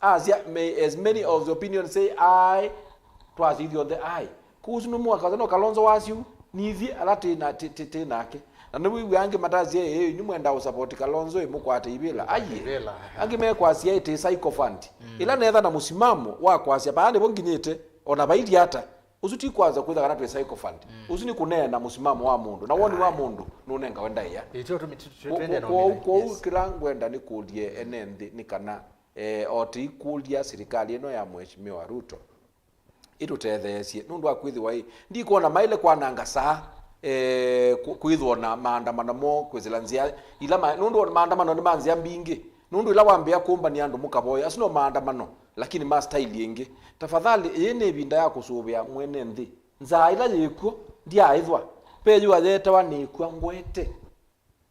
Asya, may as many of the opinion say aye, twasya ithyonthe aye. Kũu ũsu nĩmwakasya no Kalonzo wasya ũu, nithyĩ ala tĩ na, tĩ, tĩ, tĩ nake. Na nĩwĩw'a angĩ matasya, ĩĩ, inyu mwenda ũsapoti Kalonzo, ĩ, mũkwate ivĩla. Aiye. Ivĩla, aha. Angĩ mekwasya, ĩ, tĩ sycophant. Mm. Ĩla netha na mũsimamo wa kwasya, vaa nĩvo nginyĩte, ona vailyĩ ata, ũsu ti kwanza kwĩtha kana twĩ sycophant. Mm. Ũsu nĩ kũneena mũsimamo wa mũndũ. Na woni wa mũndũ nũnengawe ndaĩa. Ĩĩ, tyo tũmi-, tũ-, tũ-, Kwo-, twende na kwoou, ũmina. Kwoou, yes, kĩla ngwenda nĩkũlye ene nthĩ nĩ kana, eh, o tũikũlya silikalĩ ĩno ya Mheshimiwa Ruto ĩtũtetheesye, nũndũ wa kwĩthĩwa ĩ, ndikwona maĩle kwananga saa, eh, kũ-, kwĩthĩwa na maandamano moo kwĩsĩla nzĩa ila ma-, nũndũ maandamano nĩ ma nzĩa mbingĩ. Nũndũ ĩla wambĩĩa kũmbany'a andũ mũkavoya, asu no maandamano, lakini ma style ĩngĩ. Tafadhali, ĩĩ nĩ ĩvinda ya kũsũvĩa mwene nthĩ. Nzaa ĩla yĩkw'o, ndyaaĩthwa. Ve yũa yeetawa Nĩkw'a Ngwete.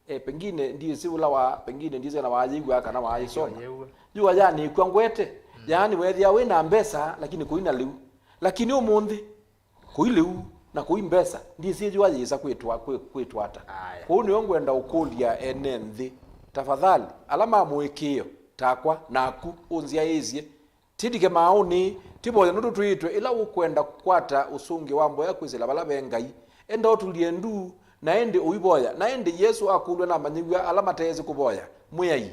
E, pengine ndiĩsĩ ũla wa, pengine ndiĩsĩ kana waayĩw'a kana waayĩsoma. Yũa ya Nĩkw'a Ngwete. Mm. Yaani, weethĩa wĩ na mbesa, lakini kũi na lĩu. Lakini ũmũnthĩ, kũi lĩu, na kũi mbesa, ndiĩsĩ yũa yĩsa kwĩtwa, kwĩ-, kwĩtwa ata. Aya. Kwoou nĩyo ngwenda ũkũlya ene nthĩ. Tafadhali, ala ma mũĩkĩĩo, takwa, naku, ũnzyaĩĩsye, tindike maaũnĩ, tivoya nũndũ twĩĩtwe, ĩla ũkwenda kũkwata ũsũngĩo wa mboya kwĩsĩla vala ve Ngai, enda ũtulye ndu, na ĩndĩ ũivoya. Na ĩndĩ Yesũ akũlw'a na amanyĩw'a ala mateesĩ kũvoya, Mwĩai,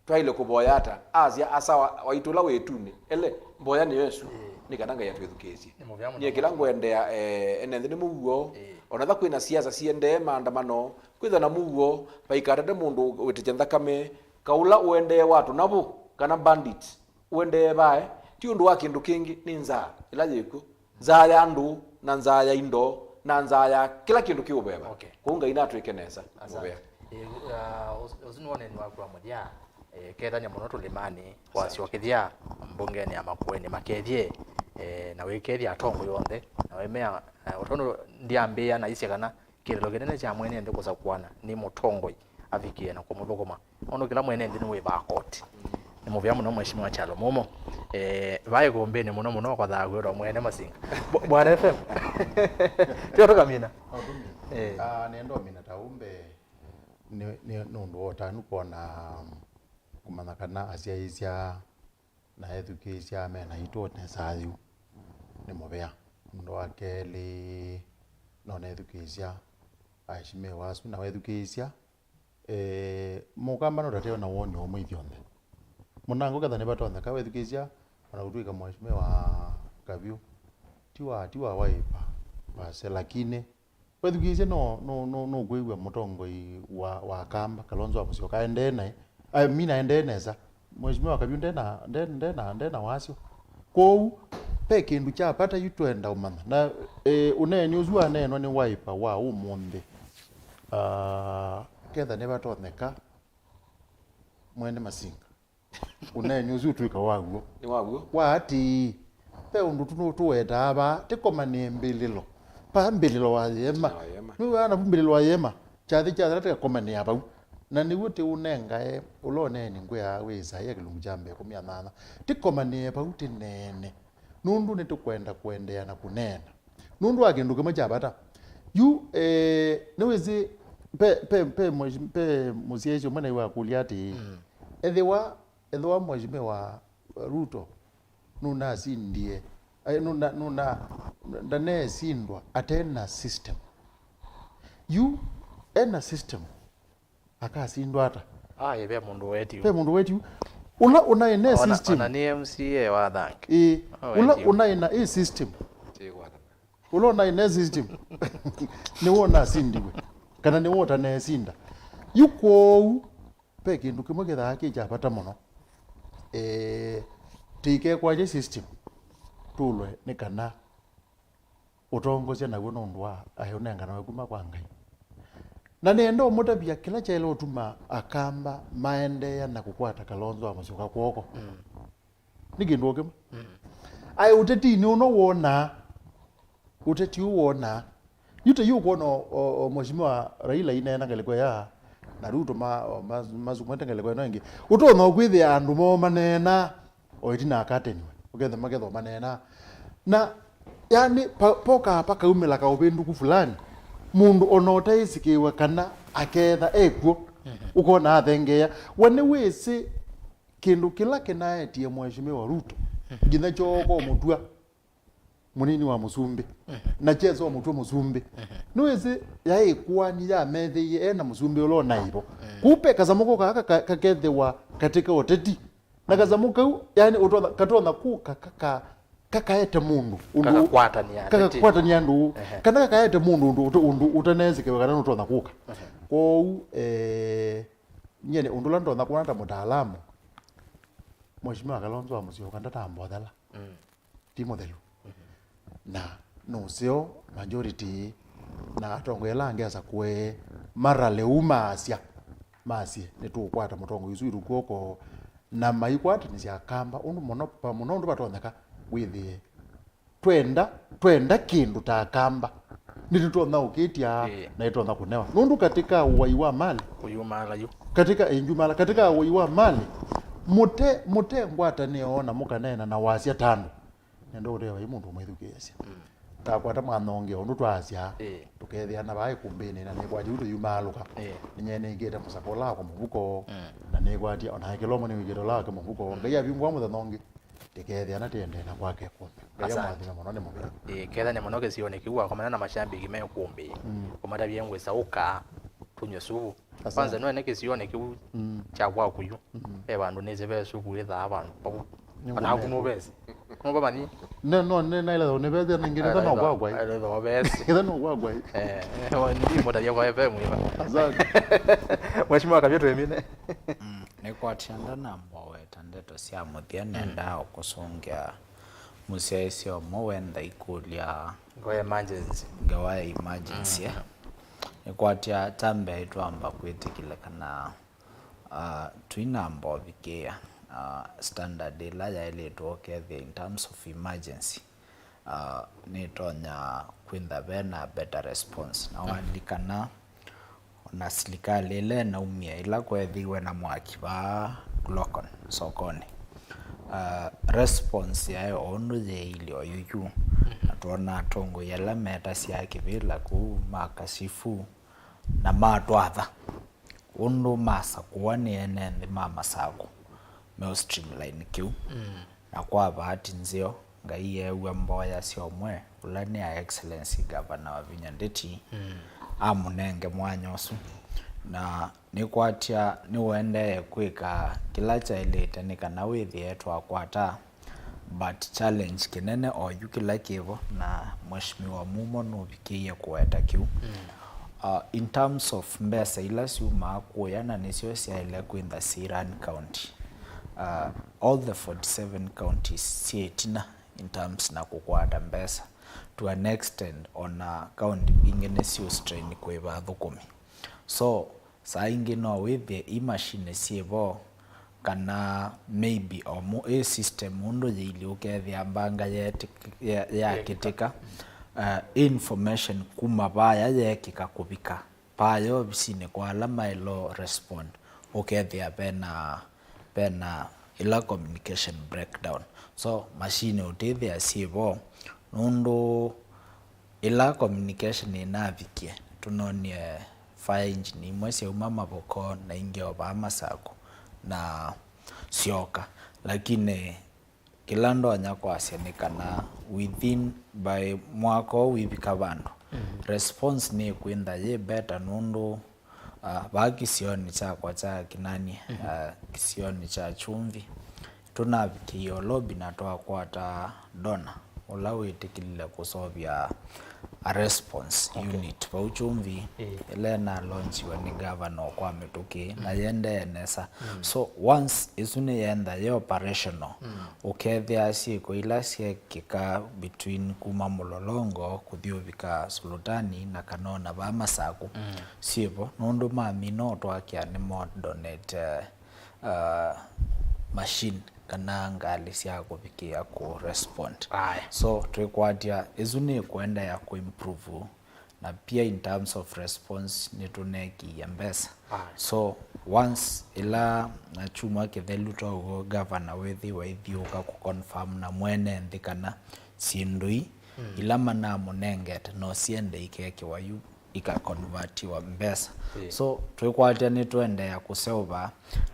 twaĩle kũvoya ata? Asya, Asa wa, waitũ ũla wĩ ĩtunĩ, ele, mboya nĩyo ĩsu, ĩĩ, nĩ kana Ngai atwĩthukĩĩsye. Nĩ mũvea mũno. Nyie kĩla ngwendea, eh, ene nthĩ nĩ mũuo. Ĩĩ. O na ethĩwa kwĩ na siasa siendee, maandamano, kwĩthwa na mũuo, vaikatate mũndũ wĩtĩkya nthakame, kaũla ũendee wa tũnavũ, kana bandit, ũendee vae, ti ũndũ wa kĩndũ kĩngĩ, nĩ nzaa ĩla yĩkw'o. Nzaa ya andũ, na nzaa ya indo, na nzaa ya kĩla kĩndũ kĩ ũveva. Okay. Kwoou Ngai natwĩke nesa. Asante. Mũvea. Ĩĩ, uh, ũs-, ũsu nĩ woneni waku wa mũthya. Eh, kethany'a mũno tũlĩmanĩ, asante, wasyokethya mbungenĩ ya Makueni makethye, eh, na wĩkethya atongoi onthe, na wemea, eh, ũtono ndyambĩĩa na isya kana kĩlĩlo kĩnene kya mwene nthĩ kũsakũana nĩ mũtongoi avikĩe na kũmũthũkũma. Nũndũ kĩla mwene nthĩ nĩwĩvaa koti. Nĩ mũvea mũno Mheshimiwa Kyalo Mũmo. Eh, vaĩ kũmbĩnĩ mũno mũno kwa thaahu wa mwene Masinga. Bo-, Bwana F M. Tio tũkamina. No, tũmina. Eh. Ah, nenda ũmina ta ũmbe nĩ, nĩ, nĩ ũndũ wa ũtanu kwona, um, kũmanya kana asyaĩĩsya na ethukĩĩsya me naitũ nesa yu nĩ mũvea. Ũndũ wa kelĩ, no nethukĩĩsya aheshimiwa asu na wethukĩĩsya, eh, mũkamba nũtateo na woni ũmwe ithyonthe. Mũnango ketha nĩvatonyeka wethukĩĩsya, ona kũtw'ĩka mheshimiwa Kavyũ ti wa, ti wa Wiper vase, lakini wethukĩĩsye no, no, no, nũkwĩw'a mũtongoi wa, wa Kamba, Kalonzo wa Musyoka, aendee naĩ. Ai, mina aendee nesa. Mheshimiwa Kavyũ ndena, nde-, ndena, ndena wasyo. Kwoou, ve kĩndũ kya vata yu twenda ũmanya. Na, eh, ũneeni ũsu waneenwa nĩ Wiper wa ũmũnthĩ. Ah, ketha nĩvatonyeka, mwene Masinga. Ũneeni ũsu ũtw'ĩka wa w'o. Nĩ wa w'o. Wa atĩĩ, ve ũndũ tũ-, tũwetaa vaa, tĩkomanĩe mbĩlĩlo. Vaa mbĩlĩlo wa yĩema. Wa yĩema. Nĩwĩw'aa navu mbĩlĩlo wa yĩema? Kyathĩ kya thela tĩkakomanĩa vau. Na nĩw'o tĩũnengae ũla ũneeni ngwĩaa wĩ Isaia kĩlungu kya mbee ĩkũmi na nyanya. Tĩkomanĩe vau tĩneene. Nũndũ nĩtũkwenda kũendeea na kũneena. Nũndũ wa kĩndũ kĩmwe kya vata. Yu, eh, nĩwĩsĩ, pe, pe, pe, mweshi-, pe mũsyaĩĩsya ũmwe naĩ wakũlya atĩĩ, mm, ethĩwa, ethĩwa Mheshimiwa Ruto nũnasindie, eh, nũna, nũna, ndaneesindwa ate na system. Yu, ena system. Akasindwa ata? Ai, ve mũndũ wetiu. Ve mũndũ wetiu. Ũla ũnaĩ na system. Ona nĩ M C A wa Thaki. Ĩĩ. Ũla ũnaĩ na ĩ system. Ũla ũnaĩ na system. Nĩwe ũnasindiwe. Kana nĩwe ũtanesinda. Yu kwoou, ve kĩndũ kĩmwe kĩthaa kĩ kya vata mũno. Eh, tĩikekwatye system. Tũlwe nĩ kana ũtongosya naw'o nũndũ wa aĩ ũnenganawe kuma kwa Ngai. Na nĩenda ũmũtavya kĩla kyaĩle ũtuma Akamba maendeea na kũkwata Kalonzo wa Mũsyoka kw'oko. Mm. Nĩ kĩndũ o kĩmwe. Mm. Aĩ ũtetinĩ ũno wonaa, ũteti ũũ wonaa. Yu ta yu ũkwona o, o, o Mheshimiwa Raila aineena ngalĩko ya, na Ruto ma, o, ma, masukumĩte ngalĩko ĩno ĩngĩ. Ũtonya kwĩthĩa andũ moo maneenaa. O ĩtina akateniwe, ũkethĩa makethwa maneenaa. Na, yani, pa-, pokaa pakaumĩla kaũvĩndũku fulani, mũndũ ona ũtaĩsĩkĩĩwa kana aketha ekw'o, mhm, ũkona athengeea. We nĩwĩsĩ kĩndũ kĩla kĩnaetie Mheshimiwa Ruto, mhm, nginya kyooka ũmũtw'a mũnini wa mũsumbĩ, mhm, na kyesa ũmũtw'a mũsumbĩ. Mhm. Nĩwĩsĩ yaĩ ĩkoani yamethĩie e na mũsumbĩ ũla ũnaĩ vo. Mhm. Kũu pe kasamũ ko kaa ka-, ka-, kakethĩwa katĩ ka ũteti. Na kasamũ kau, yani, ũtonya, katonya kũka, ka-, ka-, ka-, kakaete mũndũ ũndũ, kakakwatania ateti, kakakwatania andũ, ehe, kana kakaete mũndũ ũndũ ũte-, ũndũ ũtaneesĩkĩwe kana nũtonya kũka. Ehe. Kwoou, eh, nyie nĩ ũndũ ũla ndonya kuona ta mũtaalamu, Mheshimiwa Kalonzo wa Musyoka ndatambothela. Mm. Ti mũthelu. Mhm. Na nũseo majority na atongoi ala angĩ asakũe marale umaasya. masye, "Nĩtũũkwata mũtongoi ũsu witũ kw'oko," na maikwatanĩsya Akamba ũndũ mũno, mũno ũndũ vatonyeka wĩthĩe twenda, twenda kĩndũ ta Akamba, nĩtũtonya ũkĩtya Ĩĩ. na ĩtonya kũnewa. Nũndũ katika uwai wa mali, Ũyumala yu. katika, ĩnjumala, katika uwai wa mali, mũte, mũte ngwatanĩo na mũkaneena na wasya ta andũ, nenda ũtee vai mũndũ ũmwĩthukĩĩsya. Takwata mwanonge ũndũ twaasya, Ĩĩ. tũkethĩana vaa ĩkũmbĩnĩ na nĩkwatya yu tũyumaalũka. Ĩĩ. Nĩnyenĩngĩte mũsako ũla wakwa mũvuko, na nĩkwatya ona ekĩlomo nĩwĩkĩte ũla wake mũvuko. Ngai avingũa mũthenya ũngĩ. Tĩkethĩana tĩendee na kwaka ĩkũmbĩ. Ngai Asante. amũathime mũno, nĩ mũvea. Ĩĩ, kethane mũno kĩsionĩ kĩu wakomana na mashambiki me ũkũmbĩ. Mm. Ũmatavye ngwĩsa ũka, tũnywe suvu. Asante. Kwanza nĩwene kĩsionĩ kĩu Mm. kya kwaku yu. Mm. Ve vandũ nĩsĩ ve suvu ĩthaa vandũ vau. Nĩ Ona haku ngũmene. nũvesi. Nũva mani? Ne, no, ne, naile nĩvethĩa nĩngĩ, nĩtha no kwakwa. Aile no vesi. Nĩtha no kwakwa. Eh, eh, ndi mũtavya kwa F M iva. Asante. Mheshimiwa Kavyo twĩmine. Mm, nĩkwatya ndanamba ũweta ndeto sya mũthya, nendaa ũkũsũngĩa mũsyaĩĩsya ũmwe wenda ikũlya Ngo emergency. Ngewa ya emergency, eh. Nĩkwatya ta mbee twamba kwĩtĩkĩla kana, ah, twinamba ũvikĩĩa, ah, standard ĩla yaĩlĩtwe ũkethĩa in terms of emergency, ah, nĩtonya kwĩntha ve na better response. Na walikana, ona silikalĩ ĩla ĩnaumie, ĩla kweethĩiwe na mwaki vaa Glocon sokonĩ, ah, response yaĩ o ũndũ yeeilye o yuyu. Na twona atongoi ala metasya kĩvĩla kũu makashifu na matwatha ũndũ masakũwa nĩ ene nthĩ ma Masakũ me streamline kĩu. Mm. Na kwa vaati nzeo, Ngai eew'a mboya sya ũmwe, ũla nĩ Her Excellency Governor Wavinya Ndeti, amũnenge mwanya ũsu. Na nĩkwatya nĩũendee kwĩka kĩla kyaĩlĩte nĩ kana wĩthĩe twakwata, but challenge kĩnene o yu kĩla kĩvo, na Mheshimiwa Mumo nũvikĩie kũweta kĩu. Uh, in terms of mbesa ila syumaa kũya na nĩsyo syaĩle kwĩntha syĩ run county, uh, all the forty seven counties syĩ ĩtina in terms na kũkwata mbesa. To an extent, ona kaunti mbingĩ nĩsyũ strain kũĩva athũkũmi. So, saa ingĩ no wĩthĩe i machine syĩ vo, kana maybe o mũ-, ĩ system ũndũ yĩilyĩ ũkethĩa mbanga yeetĩk-, ya-, yakĩtĩka, uh, information kuma vaya yeekĩka kũvika vaya ovisinĩ kwa ala maĩle respond, ũkethĩa vena, vena ĩla communication breakdown. So, machine ũtĩthĩa syĩ vo, nũndũ ĩla communication ĩnavikie, tũnonie fire engine imwe syauma Mavoko na ingĩ o vaa Masakũ na syoka. Lakini kĩla ndonya kwasya nĩ kana within by mwaka ũũ wĩvika vandũ, response nĩkwĩntha yĩ better nũndũ, ah, vaa kĩsionĩ kyakwa kya Kinani, ah, kĩsionĩ kya Kyumvi, tũnavikĩie o lobby na twakwata donor ũla wĩtĩkĩlile kũseũvya a response unit vau Kyumvi, ĩla ĩnalaunchiwe nĩ ngavana o kwa mĩtũkĩ, na yendee nesa. So once ĩsu nĩyenda yĩ operational, ũkethĩa syĩko ila syekĩka between kuma Mũlolongo kũthi ũvika Sulutani na kana ona vaa Masakũ syĩvo, nũndũ mamina ũtwakĩa nĩmo donate, uh, machine kana ngalĩ sya kũvikĩa kũ respond. Aye. So twĩkwatya ĩsu nĩkũendeea kũ improve, na pia in terms of response nĩtũneekie mbesa. Aye. So once ĩla na kyumwa kĩthelu twaũo gavana wĩthĩwa ithiũka kũ confirm na mwene nthĩ kana syĩndũ ii ila manamũnengete no syende ikekĩwa yu ikakonvatiwa mbesa. Ĩĩ. So twĩkwatya nĩtũendeea kũseũva,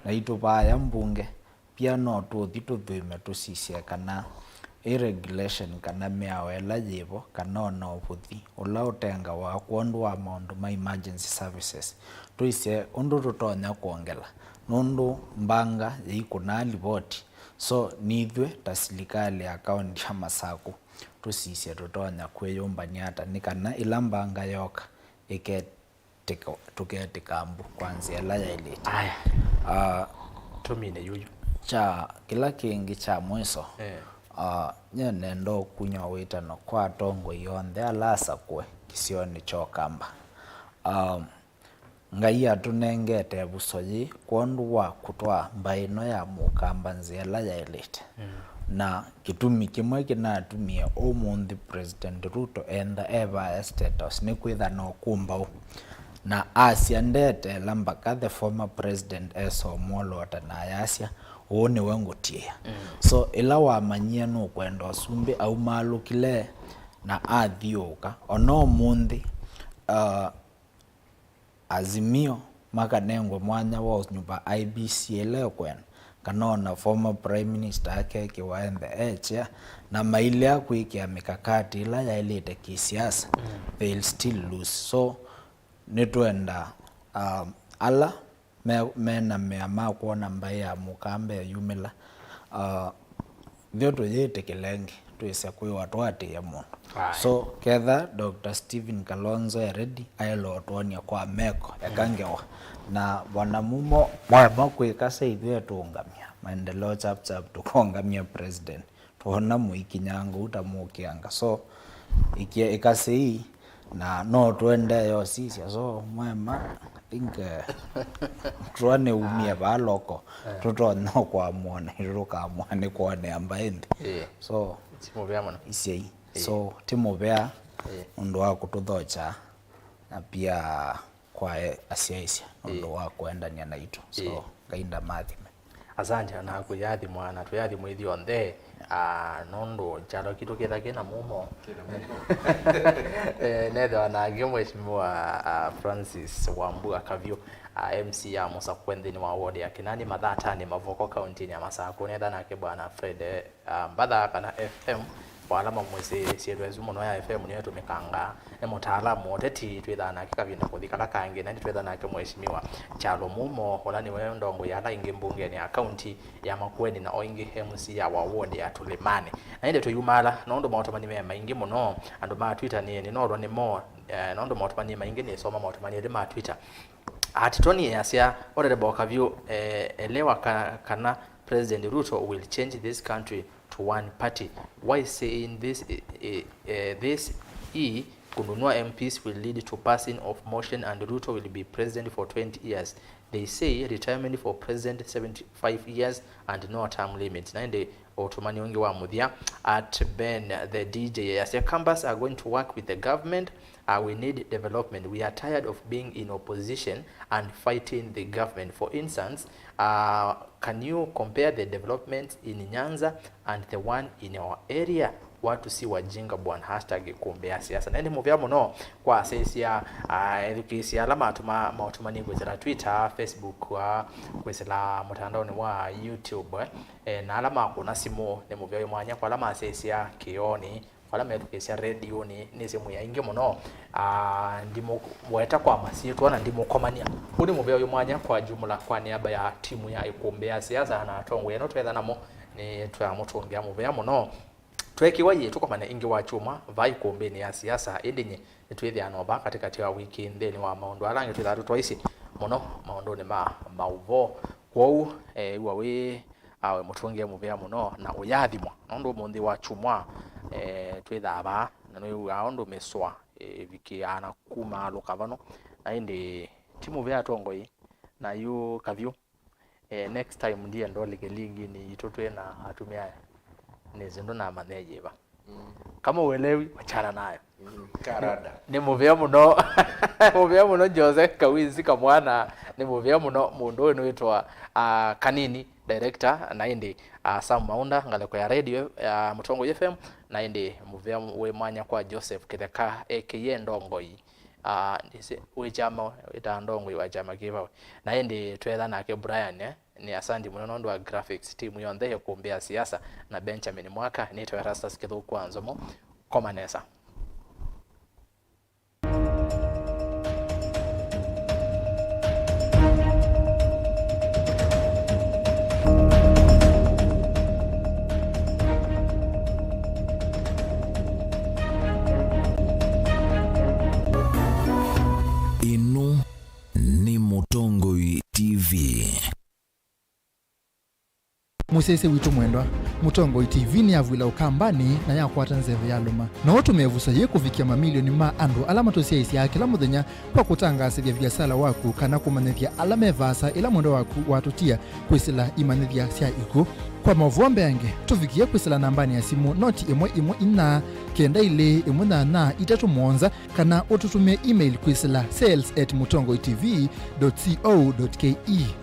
naitũ vaya mbunge pia no tũthi tũthũime tũsisye kana ĩ regulation kana mĩao ĩla yĩvo kana ona ũvũthi ũla ũtengawa kwondũ wa maũndũ ma emergency services, twĩsye ũndũ tũtonya kwongela, nũndũ mbanga yĩikũnaa livoti. So nithyĩ ta silikalĩ ya kaũnti ya Masakũ tũsisye tũtonya kwĩyũmbany'a ata nĩ kana ĩla mbanga yoka ĩketĩka, tũketĩka mbu kwa nzĩa ĩla yaĩlĩte. Aya. Ah, tũmine yuyu. Kya, kĩla kĩngĩ kya mwiso, eh, ah, nye nenda ũkunywa wĩtano kwa atongoi onthe ala asakũe kĩsionĩ kya Ũkamba. Ah, Ngai atũnengete ĩvuso yĩĩ kwondũ wa kũtwaa mbaĩ ĩno ya Mũkamba nzĩa ĩla yaĩlĩte. Mm. Na kĩtumi kĩmwe kĩnatumie ũmũnthĩ President Ruto entha e vaa e State House nĩ kwĩtha no kũmbaũ. Na asya ndeteela mbaka the former president esa ũmwolota na ayasya, "Ũũ nĩwe ngũtiĩa." Mm. So, ĩla wamanyie nũkwenda ũsumbĩ, aumaalũkile na athiũũka. Ona ũmũnthĩ, uh, Azimio makanengwe mwanya wa ũnyuva I E B C ĩla ĩkwenda, kana ona former prime minister akekiwa enthe e chair, na mailea kwĩkĩa mikakati ĩla yaĩlĩte kisiasa, mm, they'll still lose. So, nĩtwenda, um, ala me, mena mea ma kwona mbaĩ ya Mũkamba ĩyumĩla, uh, Ithyo tũyĩtĩkĩla ĩngĩ, twĩse kwĩwa tũatĩĩe mũndũ. Aye. So, ketha Doctor Stephen Kalonzo e ready, aĩle ũtwonia kwa meko, eka ngewa. Na Bwana Mumo, mwaema kwĩka se ithyĩ tũũngamya maendeleo chap chap, tũkaũngamya president. Twona mũikinyanga ũu ta mũkĩanga. So, ikie ĩkasĩi, na no tũendee yo sisya. So, mwaema, I think, eh, tũa nĩumie vaa loko, eh, tũtonya kwamũa na tũkamũa nĩ kwonea mbaĩ nthĩ. Ĩĩ. So, ti mũvea mũno. Isyai. Ĩĩ. So, ti mũvea, ĩĩ, ũndũ wa kũtũthokya, na pia kwa, eh, asyaĩsya, ĩĩ, ũndũ wa kũendany'a naitũ. So, ĩĩ, Ngai ndamathime. Asante, na kwĩyathimwa, na twĩyathimwa ithyonthe, ah, nũndũ kyalo kitũ kĩtha kĩna mumo. Kĩna mumo. Eh, nethĩwa nake Mheshimiwa, ah, Francis Wambua Kavyũ, ah, M C ya Mũsakũe nthĩnĩ wa ward ya Kinani Mathatani Mavoko, kauntinĩ ya Masakũ. Netha nake Bwana Fred, eh, ah, Mbatha kana F M, kwa ala mamwĩsĩ syĩtwa ĩsu mũno ya F M nĩyo ĩtũmĩkangaa nĩ mũtaalamu wa ũteti. Twĩthaa nake kavinda kũthi kala kangĩ, na ĩndĩ twĩthaa nake Mheshimiwa Kyalo Mumo, ũla nĩwe ndongoi ya ala aingĩ mbungenĩ ya kaunti ya Makueni, na o ĩngĩ M C ya wa ward ya Tulimani. Na ĩndĩ tũyumaala, nũndũ maũtũmani me maingĩ mũno, andũ ma Twitter nĩ, nĩnolwa nĩmo, eh, nũndũ maũtũmani maingĩ nĩsoma maũtũmani elĩ ma Twitter. At Tony easya, Honorable Kavyũ, eh, elewa ka, kana President Ruto will change this country to one party. Why saying this, eh, eh, eh, this, e, kununua M Ps will lead to passing of motion and Ruto will be president for twenty years. They say retirement for president seventy-five years and no term limit. Na ĩndĩ ũtũmani ũngĩ wa mũthya, at Ben the D J, easya, Kambas are going to work with the government. Uh, we need development. We are tired of being in opposition and fighting the government. For instance, uh, can you compare the development in Nyanza and the one in our area? Watu si wajinga bwana, hashtag ĩkũmbĩ ya siasa. Na ĩndĩ mũvea mũno kwa asyaĩsya, ah, ethukĩĩsya ala matũma, maũtũmani kwĩsĩla Twitter, Facebook, ah, kwĩsĩla mũtandaonĩ wa YouTube, eh, eh, na ala makũna simũ. Nĩ mũvea wĩ mwanya kwa ala masyaĩsya kĩoonĩ, kwa ala methukĩĩsya redionĩ. Nĩsĩ mwĩ aingĩ mũno, ah, ndimũweta kwa masyĩtwa na ndimũkomany'a. Ũũ nĩ mũvea wĩ mwanya kwa jumla kwa nĩamba ya timu ya ĩkũmbĩ ya siasa na atongoi eno twetha namo. Nĩtwamũtũngĩa mũvea mũno. Tweekĩwa yĩ tũkomane ĩngĩ wa kyumwa vaa ĩkũmbĩnĩ ya siasa, ĩndĩ nyie nĩtwĩthĩaa no vaa katĩkatĩ wa wiki nthĩnĩ wa maũndũ ala angĩ twĩthaa tũtoisye mũno maũndũnĩ ma maũvoo. Kwoou, eh, ĩw'a wĩ, awe mũtũngĩe mũvea mũno na ũyathimwa, nũndũ ũmũnthĩ wa kyumwa, eh, twĩthaa vaa na nĩwĩw'aa ũndũ mĩswa, eh, ĩvikĩaa na kumaalũka vano. Na ĩndĩ ti mũvea atongoi, na yu Kavyũ. Eh, next time ndienda ũlike linginĩ yitũ twĩ na atumĩa aya. Nĩsĩ ndũnamanya yĩva. Mm. Kama uelewi, wachana nayo. Mm, karada. Nĩ mũvea mũno. Mũvea mũno Jose Kawinzi Kamwana. Nĩ mũvea mũno mũndũ ũyũ nĩwĩtwa, ah, Kanini, director, na ĩndĩ, ah, Sam Maunda, ngalĩko ya radio, ah, Mũtongoi F M, na ĩndĩ mũvea wĩ mwanya kwa Joseph Kĩtheka, A K A Ndongoi. Ah, ndĩsĩ, wĩ kyama, wĩtaa ndongoi wa kyama kĩva we? Na ĩndĩ twetha nake Brian, eh? Nĩ asanti mũno nũndũ wa graphics, timu yonthe ya ĩkũmbĩ ya siasa, na Benjamin Mwaka. Nĩtawa Erastus Kĩthũku wa Nzomo. Koma nesa. Ĩno nĩ Mũtongoi T V. Mũsyaĩĩsya witũ mwendwa, Mũtongoi T V nĩyavw'ĩla Ũkambanĩ na yakwata nzeve ya lũma. No ũtũme ĩvuso yĩĩ kũvikĩa mamilioni ma andũ ala matũsyaĩĩsyaa kĩla mũthenya kwa kũtangaasĩthya viasala waku kana kũmanyĩthya ala me vaasa ĩla mwendwa waku watũtia kwĩsĩla imanyĩthya sya ikw'ũ. Kwa maũvoo mbeange, tũvikĩe kwĩsĩla nambanĩ ya simũ noti ĩmwe ĩmwe inya kenda ilĩ ĩmwe nyanya itatũ mũonza, kana ũtũtũmĩe email kwĩsĩla sales at mũtongoi T V dot co dot K E.